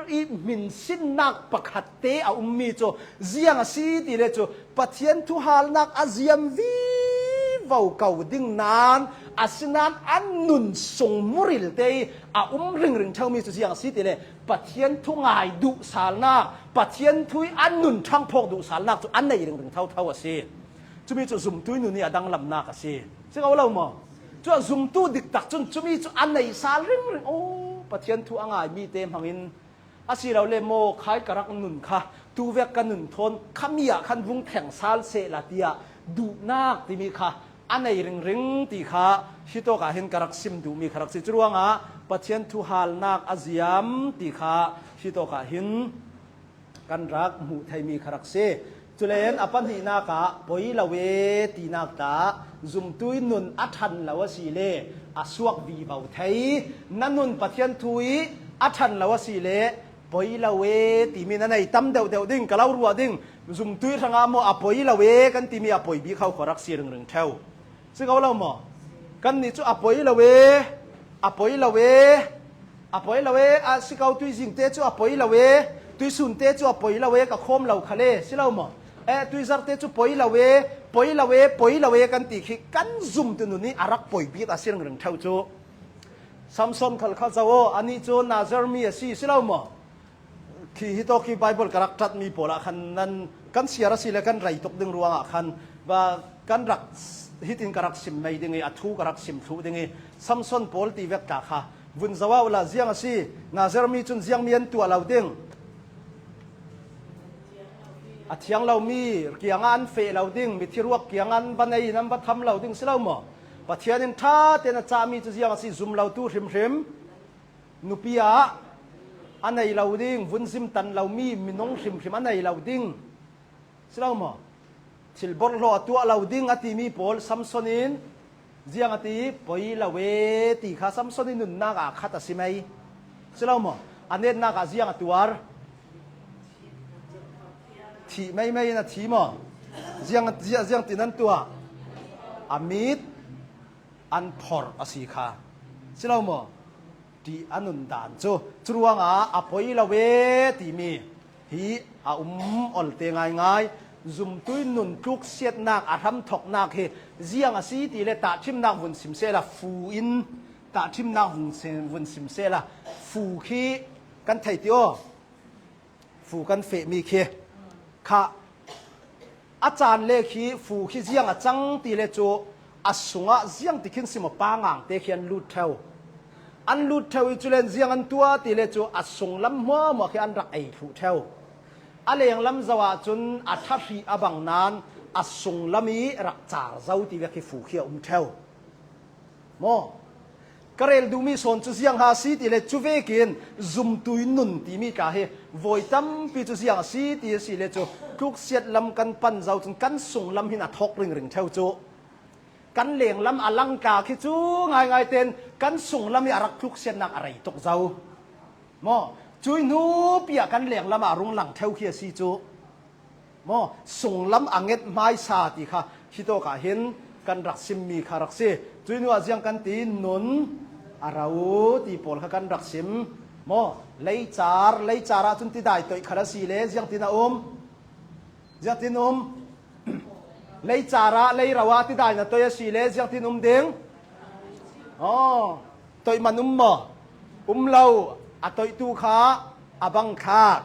i hminsinnak pakhatte a ummi cu ziang a si ti le cu Pathian thu halnak a ziam vivo ko ding nan, asinain an nun sung muril te i a um ringring ṭheumi cu ziang a si ti le Pathian thu ngai duh salnak, Pathian thu i an nun ṭhang phawk duh salnak cu a nei ringring thotho a si. Cumi cu zumtui nun i a danglamnak a si. Si ko lo maw? Cu a zumtu diktak cun cumi cu a nei sal ringring. Oh, Pathian thu a ngaimi te hmangin a si lo le maw, khai ka rak nun kha, tu vek ka nun thawn, khami ah khan vung theng sal seh la tiah duhnak timi kha a nei ringring ti kha hitawkah hin ka rak sim duhmi kha rak si. Curuangah Pathian thuhalnak a ziam ti kha hitawkah hin kan rak hmuh theimi kha rak si. Culen a pahnihnak ah poi lo e tinak ta zumtui nun a ṭhan lo a si le a suak vivo thei. Na nun Pathian thu i a ṭhan lo a si le poi lo e timi na nei tam deuhdeuh ding, ka lo ruah ding. Zumtui hrangah maw a poi lo e kan timi a poi bik ho kha rak si ringring ṭheu. Si ko lo maw? Kannih cu a poi lo e, a poi lo e, a poi lo e, a si ko tuizing te cu a poi lo e, tuisun te cu a poi lo e, ka khawm lo kha le, si lo maw? Eh, tuizar te cu poi lo e, poi lo e, poi lo e kan ti khi kan zumtu nun i a rak poi bik a si ringring ṭheu cu. Samson khal kha zoh aw, anih cu Nazar mi a si, si lo maw? Khi hitawk hi Bible ka rak ṭatmi pawl ah khan nan kan siar a si le kan rei tuk ding ruangah khan va kan rak s-, hitin ka rak sim mei ding i a thu ka rak sim thluh ding i Samson pawl ti vek ta kha vun zoh ah uhla ziang a si? Nazar mi cun ziang mi an tuah lo ding? A thiang lo mi kiangah an feh lo ding, mithiruak kiangah an va nei in an va tham lo ding si lo maw? Pathian in ṭha tein a cahmi cu ziang a si? Zum lo tu hrimhrim, nupi ah a nei lo ding, vun zim tan lomi minung hrimhrim a nei lo ding si lo maw? Thil borhhlawh a tuah lo ding a timi pawl Samson in ziang a ti? Poi lo e ti kha Samson i nunnak ah khat a si mei si lo maw? A netnak ah ziang a tuar? Thih meimei in a thi maw? Ziang, ziang, ziang tin an tuah? A mit an phorh a si kha si lo maw? Ṭih a nun dan cu. Curuangah a poi lo e timi hi a um olte ngaingai. Zumtui nun tluksiatnak a hramthoknak hi ziang a si ti le tahṭhimnak vun sim sehla fu in tahṭhimnak vun sim, vun sim sehla fu khi kan thei ti aw. Fu kan fehmi khi kha a caan le khi fu khi ziang a cang ti le cu a sungah ziang ti khin si maw, pangang te khi an lut ṭheu. An lut ṭheu i culen ziang an tuah ti le cu a sunglam hmuahhmuah khi an rak ei thluh ṭheu. A lenglam zoh ahcun a ṭha hrih a bang nain a sunglam i rak car zo ti vek khi fu khi a um ṭheu. Maw? Ka rel duhmi sawn cu ziang ha a si ti le cu vekin zumtui nun timi tla hi voi tampi cu ziang a si ti a si le cu tluksiat lam kan pan zo cun kan sunglam hin a thawk ringring ṭheu cu. Kan lenglam a lang tla khi cu ngaingai tein kan sunglam i a rak tluksiatnak a rei tuk zo. Maw? Cui hnupi ah kan lenglam ah a rung lang ṭheu khi a si cu. Maw? Sunglam a nget hmaisa ti kha hitawk ah hin kan rak simmi kha rak si. Cui hnu ah ziang kan ti, nun a ro ti pawl kha kan rak sim. Maw? Leicar, leicar ah cun tidai toih khal a si le ziang tin a um? Ziang tin um? Leicar ah, leiro ah tidai na toih a si le ziang tin um ding? Aw, toih man um maw? Um lo, a toihtu kha a bang thlak.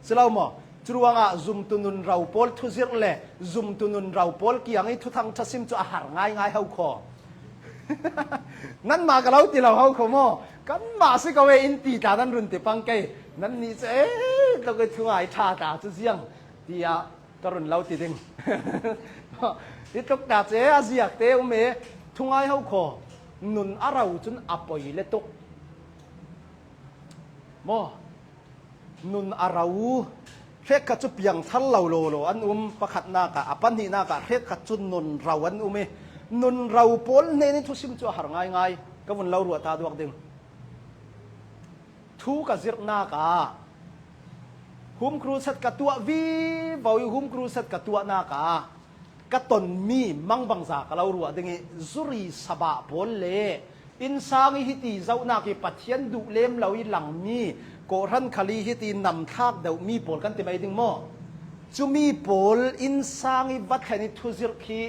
Si lo maw? Curuangah zumtu nun ro pawl thuzirh le zumtu nun ro pawl kiang i Thuthang ṭha sim cu a har ngaingai ho kho. Nanmah ka lo ti lo ho kho maw? Kanmah si ko e in ti tla nan run ti pang kei. Nannih cu e, tluk i thungai ṭha ta cu ziang tiah ka run lo ti ding. Hi tluk ta cu e, a ziak te um e, thungai ho kho. Nun a ro cun a poi le tuk. Maw? Nun a ro. Hrekkhat cu piangthar lo lawlaw an um, pakhatnak ah, a pahnihnak ah hrekkhat cu nun ro an um i, nun ro pawl hnen i thusim cu a har ngaingai. Ka vun lo ruah ta duak ding. Thu ka zirhnak ah, Home Crusade ka tuah vivo i, Home Crusade ka tuahnak ah, ka tonmi mangbangza ka lo ruah ding i, zuri sabah pawl le innsang i hiti zohnak i Pathian duh lem lo i langmi, kawhhran khal i hiti namthlak deuhmi pawl kan ti mai ding maw? Cumi pawl innsang i va thlen i thuzirh khi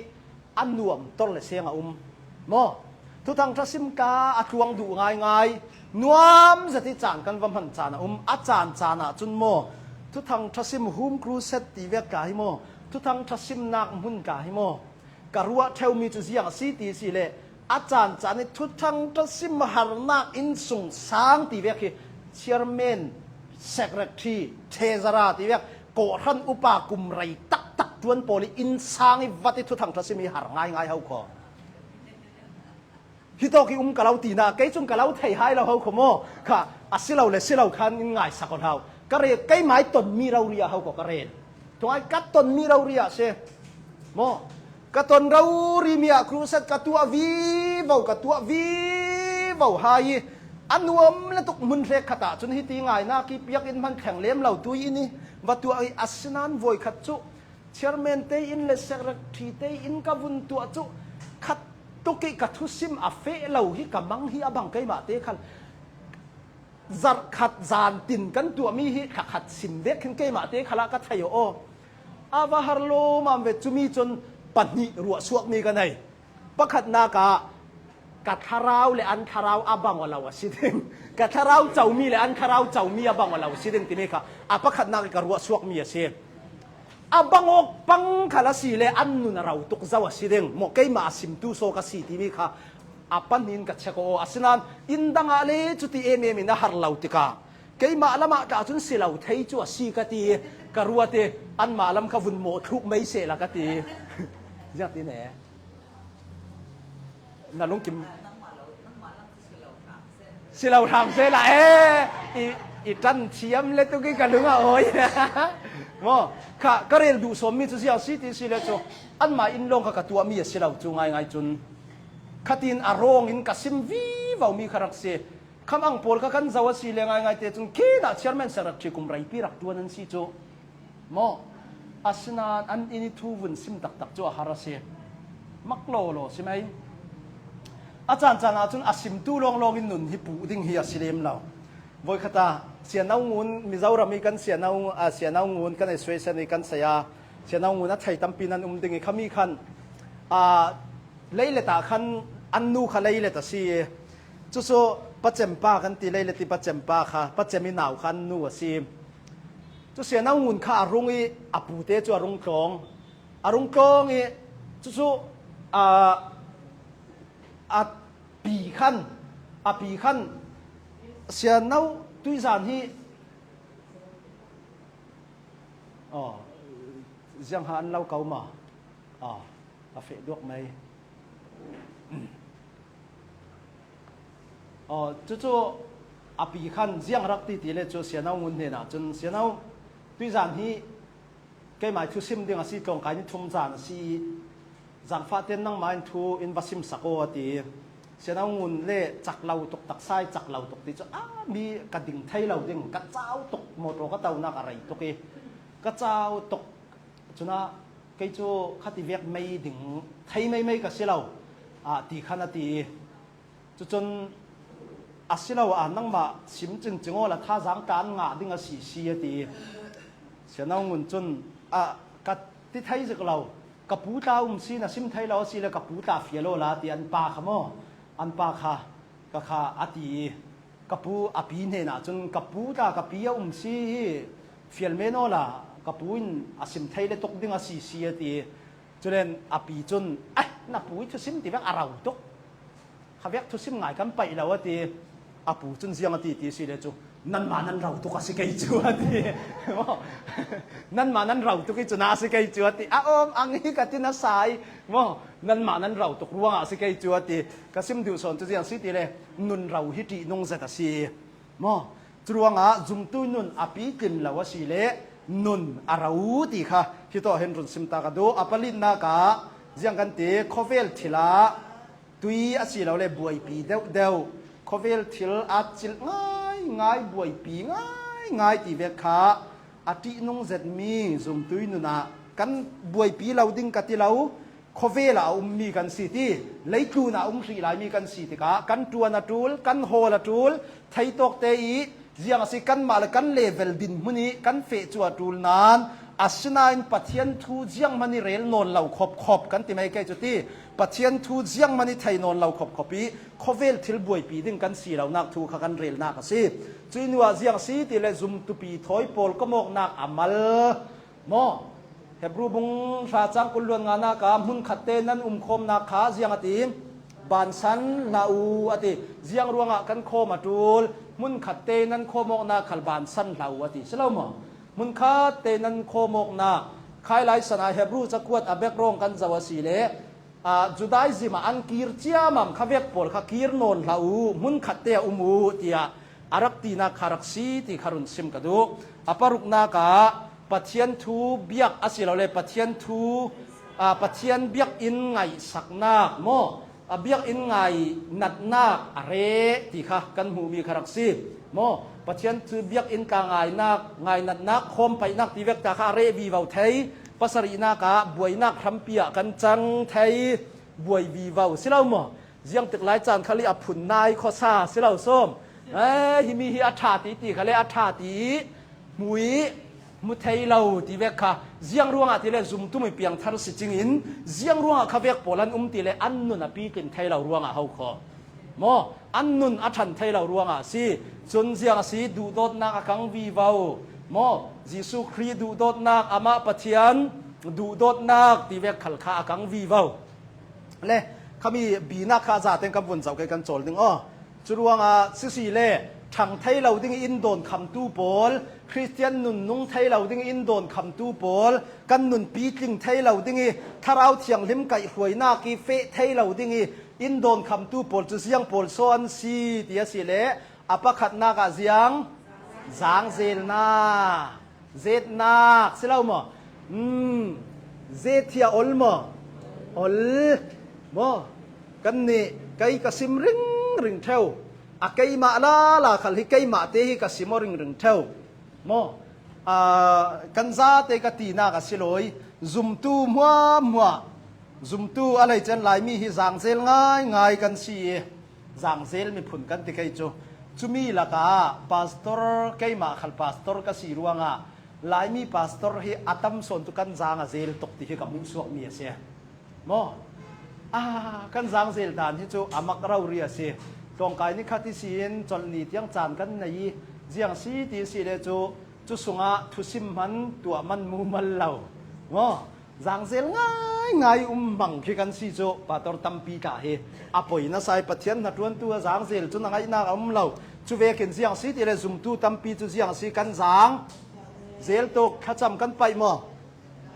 a nuamtor le seng a um maw? Thuthang ṭha sim ka a tluang duh ngaingai, nuam zet i caan kan va hman caan a um. A caan caan ah cun maw, Thuthang ṭha sim, Home Crusade ti vek ka hi maw, Thuthang ṭha simnak hmun ka hi maw, ka ruah ṭheumi cu ziang a si ti si le, a caan caan i Thuthang ṭha sim harnak innsung sang ti vek hi chairman, secretary, treasurer ti vek kawhhran upa kum rei taktak ṭuan pawl i innsang i vat i Thuthang ṭha sim i har ngaingai ho kho. Hi tawk i um ka lo tina, kei cun ka lo thei hai lo ho kho maw? Kha, a si lo le si lo khan in ngaisak aw hau. Ka rel, keimah i tonmi rori ah ho kho ka rel. Thungai ka tonmi rori ah si. Maw? Ka ton rori mi ah crusade ka tuah vivo, ka tuah vivo hai i a nuam le tuk hmun hrek khat ah cun hiti ngainak i piak in hman thleng lem lo tu i ni va tuah i a si nan voi khat cu chairman te in le secretary te in ka vun tuah cu khat tuk i ka thusim a feh lo hi ka mang hi a bang keimah te khal zarh khat zan tin kan tuahmi hi thla khat sim dek khin keimah te khalah ka thei aw. A va har lo mam ve cumi cun pahnih ruah suakmi ka nei. Pakhatnak ah ka thlarau le an thlarau a bang aw lo a si ding. Ka thlarau comi le an thlarau comi a bang aw lo a si ding timi kha a pakhatnak i ka ruah suakmi a si. A bang awk pang khal a si le an nun a ro tuk zo a si ding. Maw keimah a simtu saw ka si timi kha a pahnih in ka check aw. Asinan inn dang ah le cuti em em in a har lo tikah keimah lamah ta cun si lo thei cu a si ka ti i ka ruat i anmah lam kha vun mawh thluk mei sehla ka ti i ziang ti ne. Na lungkim si lo hram sehla e, i, i ṭan thiam le tuk i ka lung a awi. Maw kha ka rel duh sawmmi cu ziang si ti si le cu anmah inn lawng kha ka tuahmi a si lo cu ngaingai cun khatin a rawng in ka sim vivo mi kha rak si. Kham ang pawl kha kan zoh a si le ngaingai te cun khin ah chairman secretary kum reipi rak ṭuan an si cu. Maw? Asinan an inn i thu vun sim taktak cu a har a si. Mak lawlaw si mai. A caan caan ah cun a simtu lawnglawng in nun hi puh ding hi a si lem lo. Voikhat ah Siano Ngun, Mizoram i kan Siano, a, Siano Ngun kan association i kan saya Siano Ngun a thei tampi nan um ding i khami khan, a, leilet ah khan an nu kha leilet a si i cucu pacem pa kan ti, leilet i pacem pa kha, pacem i nau kha an nu a si. Cu Siano Ngun kha a rung i a pute cu a rung tlawng. A rung tlawng i cucu, a, a pi khan, a pi khan Siano tuizan hi, aw, ziang ha an lo ko ma? Aw, a feh duak mai. Aw, cucu a pi khan ziang rak ti ti le cu Siano Ngun hnenah cun, Siano, tuizan hi keimah i thusim ding a si, tlawngkai ni thum zan a si i, zaangfah tein nangmah in thu in va simsak aw a ti. Siano Ngun le cak lo tuk, taksa i cak lo tuk ti cu, a mi ka ding thei lo ding, ka cau tuk, motor ka tonak a rei tuk i, ka cau tuk. Cun ah kei cu khativek mei ding thei meimei ka si lo, ah, ti khan a ti i, cucun a si lo ah nangmah sim cingcing awla thazaang tla an ngah ding a si si a ti i, Siano Ngun cun, ah, ka ti thei zik lo, ka pu tla um si, na sim thei lo a si le ka pu tla fial awla ti an pa kha maw, an pa kha ka kha a ti i, ka pu a pi hnenah cun ka pu tla ka pi a um si hi fial men awla ka pu in a sim thei le tuk ding a si si a ti i, culen a pi cun, "Ai, na pu i thusim tivek a ro tuk. Khavek thusim ngai kan paih lo," a ti. A pu cun ziang a ti ti si le cu, "Nanmah nan ro tuk a si kei cu," a ti. Nanmah nan ro tuk i cun a si kei cu a ti. A awm ang hi ka tin a sai. Maw, nanmah nan ro tuk ruangah a si kei cu a ti. Ka sim duh sawn cu ziang si ti le nun ro hi ṭihnung zet a si. Maw, curuangah zumtu nun a pitlin lo a si le nun a ro ti kha hi tawh hin run sim ta ka duh. A palinak ah ziang kan ti, khawvel thil ah tui a si lo le buaipi deuhdeuh, khawvel thil a cilh ngaingai, buaipi ngaingai ti vek kha a ṭihnung zetmi zumtui nun ah kan buaipi lo ding ka ti lo. Khawvel ah a ummi kan si ti, leitlun ah a um hrih laimi kan si tikah kan ṭuan a ṭul, kan hawl a ṭul, theitawkte i ziang a si, kanmah le kan level dinhmun i kan feh cu a ṭul nain, asinain Pathian thu zianghman i rel nawn lo khopkhop kan ti mai kei cu ti, Pathian thu zianghman i thei nawn lo khopkhop i khawvel thil buaipi ding kan si lonak thu kha kan relnak a si. Cuih hnuah ziang a si ti le zumtupi thawi pawl kawmawknak a mal. Maw? Hebru bung hra cang kul luan nganak ah hmunkhat te nan umkhawmnak kha ziang a ti, bansan hlah u a ti. Ziang ruangah kan khawm a ṭul? Hmunkhat te nan khawmawknak khal bansan hlah u a ti. Si lo maw? Hmunkhat te nan khawmawknak, khai lai san ah Hebru cakuat a background kan zoh a si le Judaism ah an kir ciamam kha vek pawl kha kir nawn hlah uh, hmun khatte ah um uh, tiah a rak tinak kha rak si ti kha run sim ka duh. A paruknak ah Pathian thu biak asilole Pathian thu, aa, Pathian biakinn ngaihsaknak maw, a biakinn ngainatnak a reh ti kha kan hmuhmi kha rak si maw. Pathian thu biakinn tla ngainak, ngainatnak, khawmpaihnak ti vek ta kha a reh vivo thei. Pasarihnak ah buainak hrampi ah kan cang thei, buai vivo si lo maw. Ziangtik lai caan khal i a phun nai khuasa si lo sawm. Eh, himi hi a ṭha ti ti khale a ṭha ti hmu i hmu thei lo ti vek kha ziang ruangah ti le zumtu mi piangthar si cingin ziang ruangah kha vek pawl an um ti le an nun a pitlin thei lo ruangah ho khaw maw, an nun a ṭhan thei lo ruangah si. Cun ziang a si, duhdawtnak a kang vivo maw, Jesuh Khrih duhdawtnak, amah Pathian duhdawtnak ti vek khal kha a kang vivo. Le khami binak kha a zaten kan vun zoh kei kan cawl ding aw. Curuangah sisi le ṭhang thei lo ding i in dawn khamtu pawl, Khristian nunnung thei lo ding i in dawn khamtu pawl, kan nun pitling thei lo ding i Thlarau Thianghlim kaihhruainak i feh thei lo ding i in dawn khamtu pawl cu ziang pawl so an si ti a si le a pakhatnak ah ziang zangzelnak. Zetnak si lo maw? Um, zet hi a ol maw? Ol maw? Kannih kei ka sim ringring ṭheu. A keimah lala khal hi keimah te hi ka sim aw ringring ṭheu maw? Aa, kan zate ka tinak a si lo i zumtu hmuahhmuah, zumtu a lei cen Laimi hi zangzel ngaingai kan si i zangzel miphun kan ti kei cu. Cumi lakah pastor, keimah khal pastor ka si ruangah Laimi pastor hi a tam sawn cu kan zang a zel tuk ti hi ka hmuhsuakmi a si. Maw? Ah, kan zang zel dan hi cu a mak rori a si. Tlawngkai ni khat ihsin colh ni tiang caan kan nei i ziang si ti si le cu cu sungah thusim hman tuah man mumal lo. Maw? Zangzel ngaingai um hmang khi kan si cu, pastor tampi tla hi a poi nasa i Pathian hnaṭuantu a zangzel cun a ngaihnak a um lo. Cu vekin ziang si ti le zumtu tampi cu ziang si kan zang zel tuk, thlacam kan paih maw?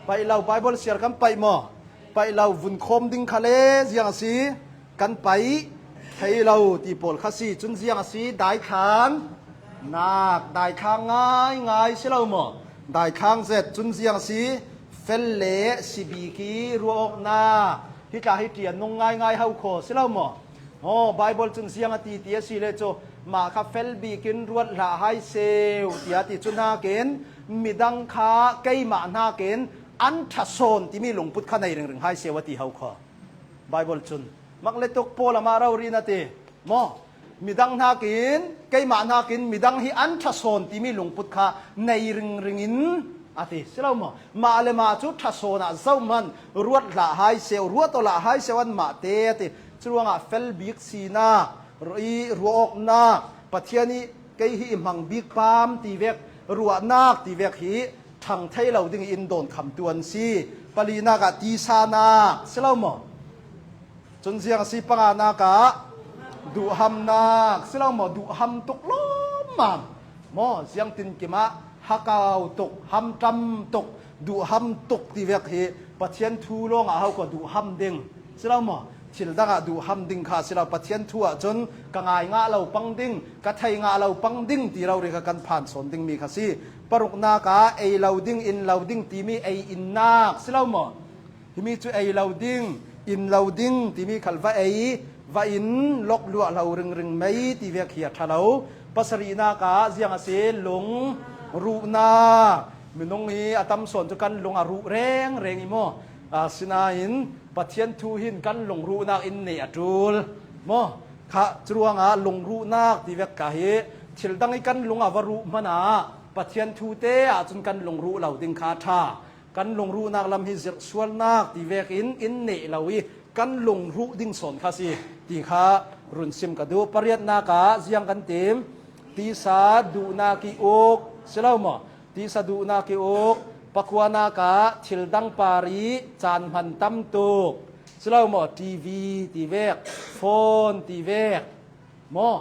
Paih lo, Bible siar kan paih maw? Paih lo, vun khawm ding kha le ziang si kan paih thei lo ti pawl kha si. Cun ziang a si? Daithlang nak, daithlang ngaingai si lo maw? Daithlang zet. Cun ziang a si? Fel le sibik i ruahawknak. Hi tla hi ṭian nung ngaingai ho khaw si lo maw? Aw, Bible cun ziang a ti ti a si le cu mah kha fel bik in ruat hlah hai seh tiah ti cu hnakin midang kha keimah hnakin an ṭha sawn timi lungput kha nei ringring hai seh a ti ho khaw. Bible cun mak le tuk pawl amah rori na ti maw? Midang hnakin, keimah hnakin midang hi an ṭha sawn timi lungput kha nei ringring in a ti si lo maw? Mah le mah cu ṭha sawn ah zohhmanh ruat hlah hai seh, ruat aw lah hai seh anmah te a ti. Curuangah fel bik sinak, i ruahawknak, Pathian i kei hi i hmang bik pam ti vek, ruahnak ti vek hi ṭhang thei lo ding i in dawn khamtu an si. Palinak ah tisa nak si lo maw? Cun ziang a si? Panganak ah duhhamnak si lo maw? Duhham tuk lawmmam maw? Ziangtinkim ah hakau tuk, hamṭam tuk, duhham tuk ti vek hi Pathian thu lawngah ho khaw duhham ding si lo maw? Thil dangah duhham ding kha si lo. Pathian thu ah cun ka ngai ngah lo pang ding, ka thei ngah lo pang ding ti rori kha kan phan sawn dingmi kha si. Paruknak ah ei lo ding, in lo ding timi ei innak si lo maw? Himi cu ei lo ding, in lo ding timi khal va ei, va in lok luah lo ringring mei ti vek hi a ṭha lo. Pasarihnak ah ziang a si? Lungruhnak. Minung hi a tam sawn cu kan lung a ruh rengreng i maw? Asinain Pathian thu hin kan lungruhnak in neh a ṭul maw? Kha curuangah lungruhnak ti vek kha hi thil dang i kan lung a va ruh hmanh ah Pathian thu te ahcun kan lungruh lo ding kha a ṭha. Kan lungruhnak lam hi zirhsualnak ti vekin in neh lo i kan lungruh ding sawn kha si ti kha run sim ka duh. Pariatnak ah ziang kan tim? Tisa duhnak i uk si lo maw? Tisa duhnak i uk. Pakuanak ah thil dang par i caan hman tam tuk si lo maw? T V ti vek, phone ti vek maw?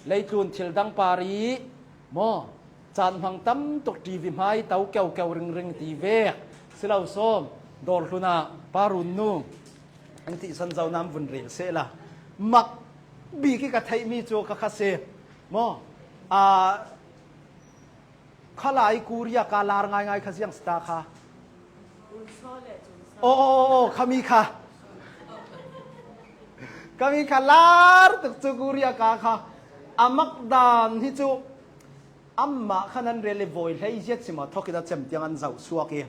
Leitlun thil dang par i maw? Caan hmang tam tuk, T V hmai to keukeu ringring ti vek si lo sawm. Dawr hlun ah Pa Run Nu, An tihsan zo nam vun rel seh la. Mak bik hi ka theihmi cu ka kha si. Maw? A, khalai Korea ka lar ngaingai kha ziang si ta kha. Oh, oh, oh, oh, khami kha. Khami kha lar tuk cu Korea ka kha. A mak dan hi cu amah kha nan rel i voi hlei ziat si maw thawk in a cem tiang an zoh suak i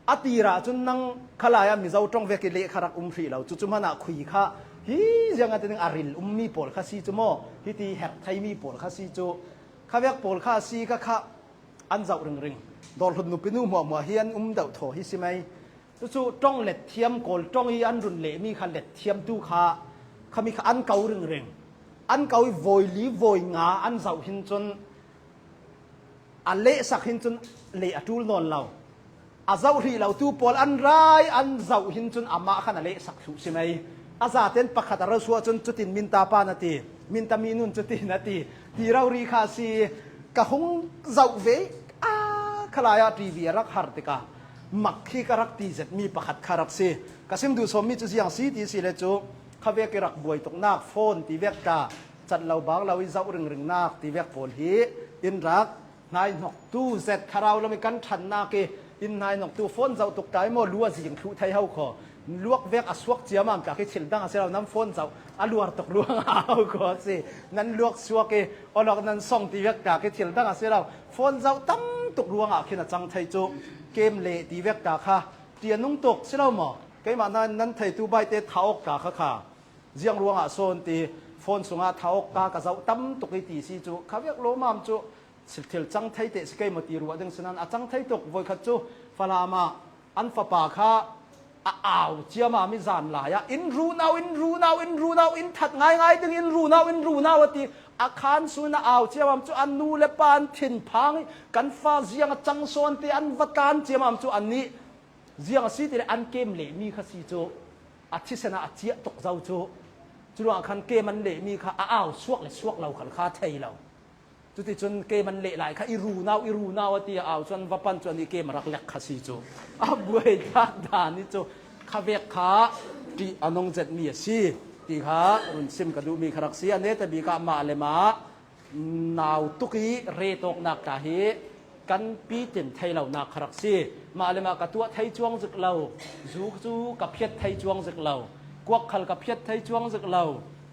a tir ahcun nang khalai ah Mizo ṭong vek i leh kha rak um hrih lo. Cucu hmanh ah khui kha hi ziang a ti ding a ril ummi pawl kha si cu maw? Hiti herh theimi pawl kha si cu khavek pawl kha a si ka kha an zoh ringring. Dawrhlun nupi nu hmuahhmuah hi an um deuh thaw hi si mai. Cucu ṭong let thiam, Kawl ṭong i an run lehmi kha let thiam tu kha khami kha an ko ringring. An ko i voi li voi nga an zoh hin cun a lehsak hin cun leh a ṭul nawn lo. A zoh hrih lo tu pawl an rai an zoh hin cun amah khan a lehsak thluh si mai. A zaten pakhat a ralsuah cun cutin minta pa na ti, minta mi nun cutin a ti, ti rori kha a si. Ka hung zoh ve a khalai ah T V a rak har tikah mak khi ka rak ti zetmi pakhat kha rak si. Ka sim duh sawmmi cu ziang si ti si le cu khavek i rak buai tuknak phone ti vek ta cat lo bak lo i zoh ringringnak ti vek pawl hi in rak hnaihnoktu zet thlarau lam i kan ṭhannak i in hnaihnoktu phone zoh tuk ta i maw lu a zing thluh thei ho kho. Luak vek a suak ciamam ta khi thil dang a si lo, nan phone zoh a luar tuk ruangah a au kho a si. Nan luak suak i awlok nan song ti vek ta khi thil dang a si lo. Phone zoh tam tuk ruangah khin a cang thei cu kem leh ti vek ta kha ṭian nung tuk si lo maw? Keimah hna nan theitu baite tha awk ta kha kha. Ziang ruangah sawn ti phone sungah tha awk ta ka zoh tam tuk i ti si cu khavek lawmam cu thil cang thei te si kei maw ti ruah ding si nan a cang thei tuk. Voikhat cu Falam ah an fapa kha a au ciamam i zan lai ah in runau, in runau, in runau, in that ngaingai ding in runau, in runau a ti. A khan sung in a au ciamam cu a nu le pa an thinphang i kan fa ziang a cang sawn ti an va tlan ciamam cu annih ziang a si ti le an kem lehmi kha si cu a thisen ah a ciah tuk zo cu. Curuangah khan kem an lehmi kha a au suak le suak lo khal kha thei lo. Cuticun kem an leh lai kha i runau, i runau a ti a au cu an va pan cu an i kem a rak lek kha si cu. A buai tak dan i cu khavek kha ṭih a nung zetmi a si ti kha run sim ka duhmi kha rak si. A netabik ah mah le mah nau tuk i retawknak ta hi kan pitin thei lonak kha rak si. Mah le mah ka tuah thei cuang zik lo, zu cu ka phiat thei cuang zik lo, kuak khal ka phiat thei cuang zik lo,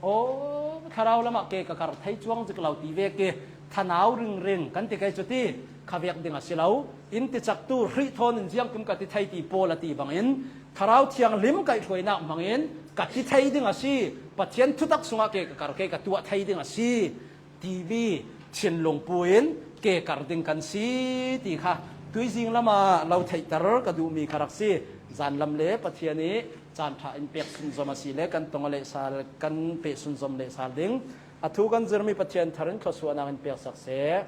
aw, thlarau lamah ke ka kar thei cuang zik lo ti vek i thanau ringring kan ti kei cuti khavek ding a si lo. In ticaktu hrih thawn in ziangkim ka ti thei ti Paul a ti bangin thlarau thianghlim kaihhruainak hmangin ka ti thei ding a si. Pathian thutak sungah ke ka kar ke ka tuah thei ding a si. T V thinlung pu in ke kar ding kan si ti kha tuizing lamah lo theihter ka duhmi kha rak si. Zanlam le Pathian i caan ṭha in pek sunzom a si le kan tong a leh sal, kan peh sunzom leh sal ding a thu kan zirmi Pathian thar in thluasuahnak in pek sak seh.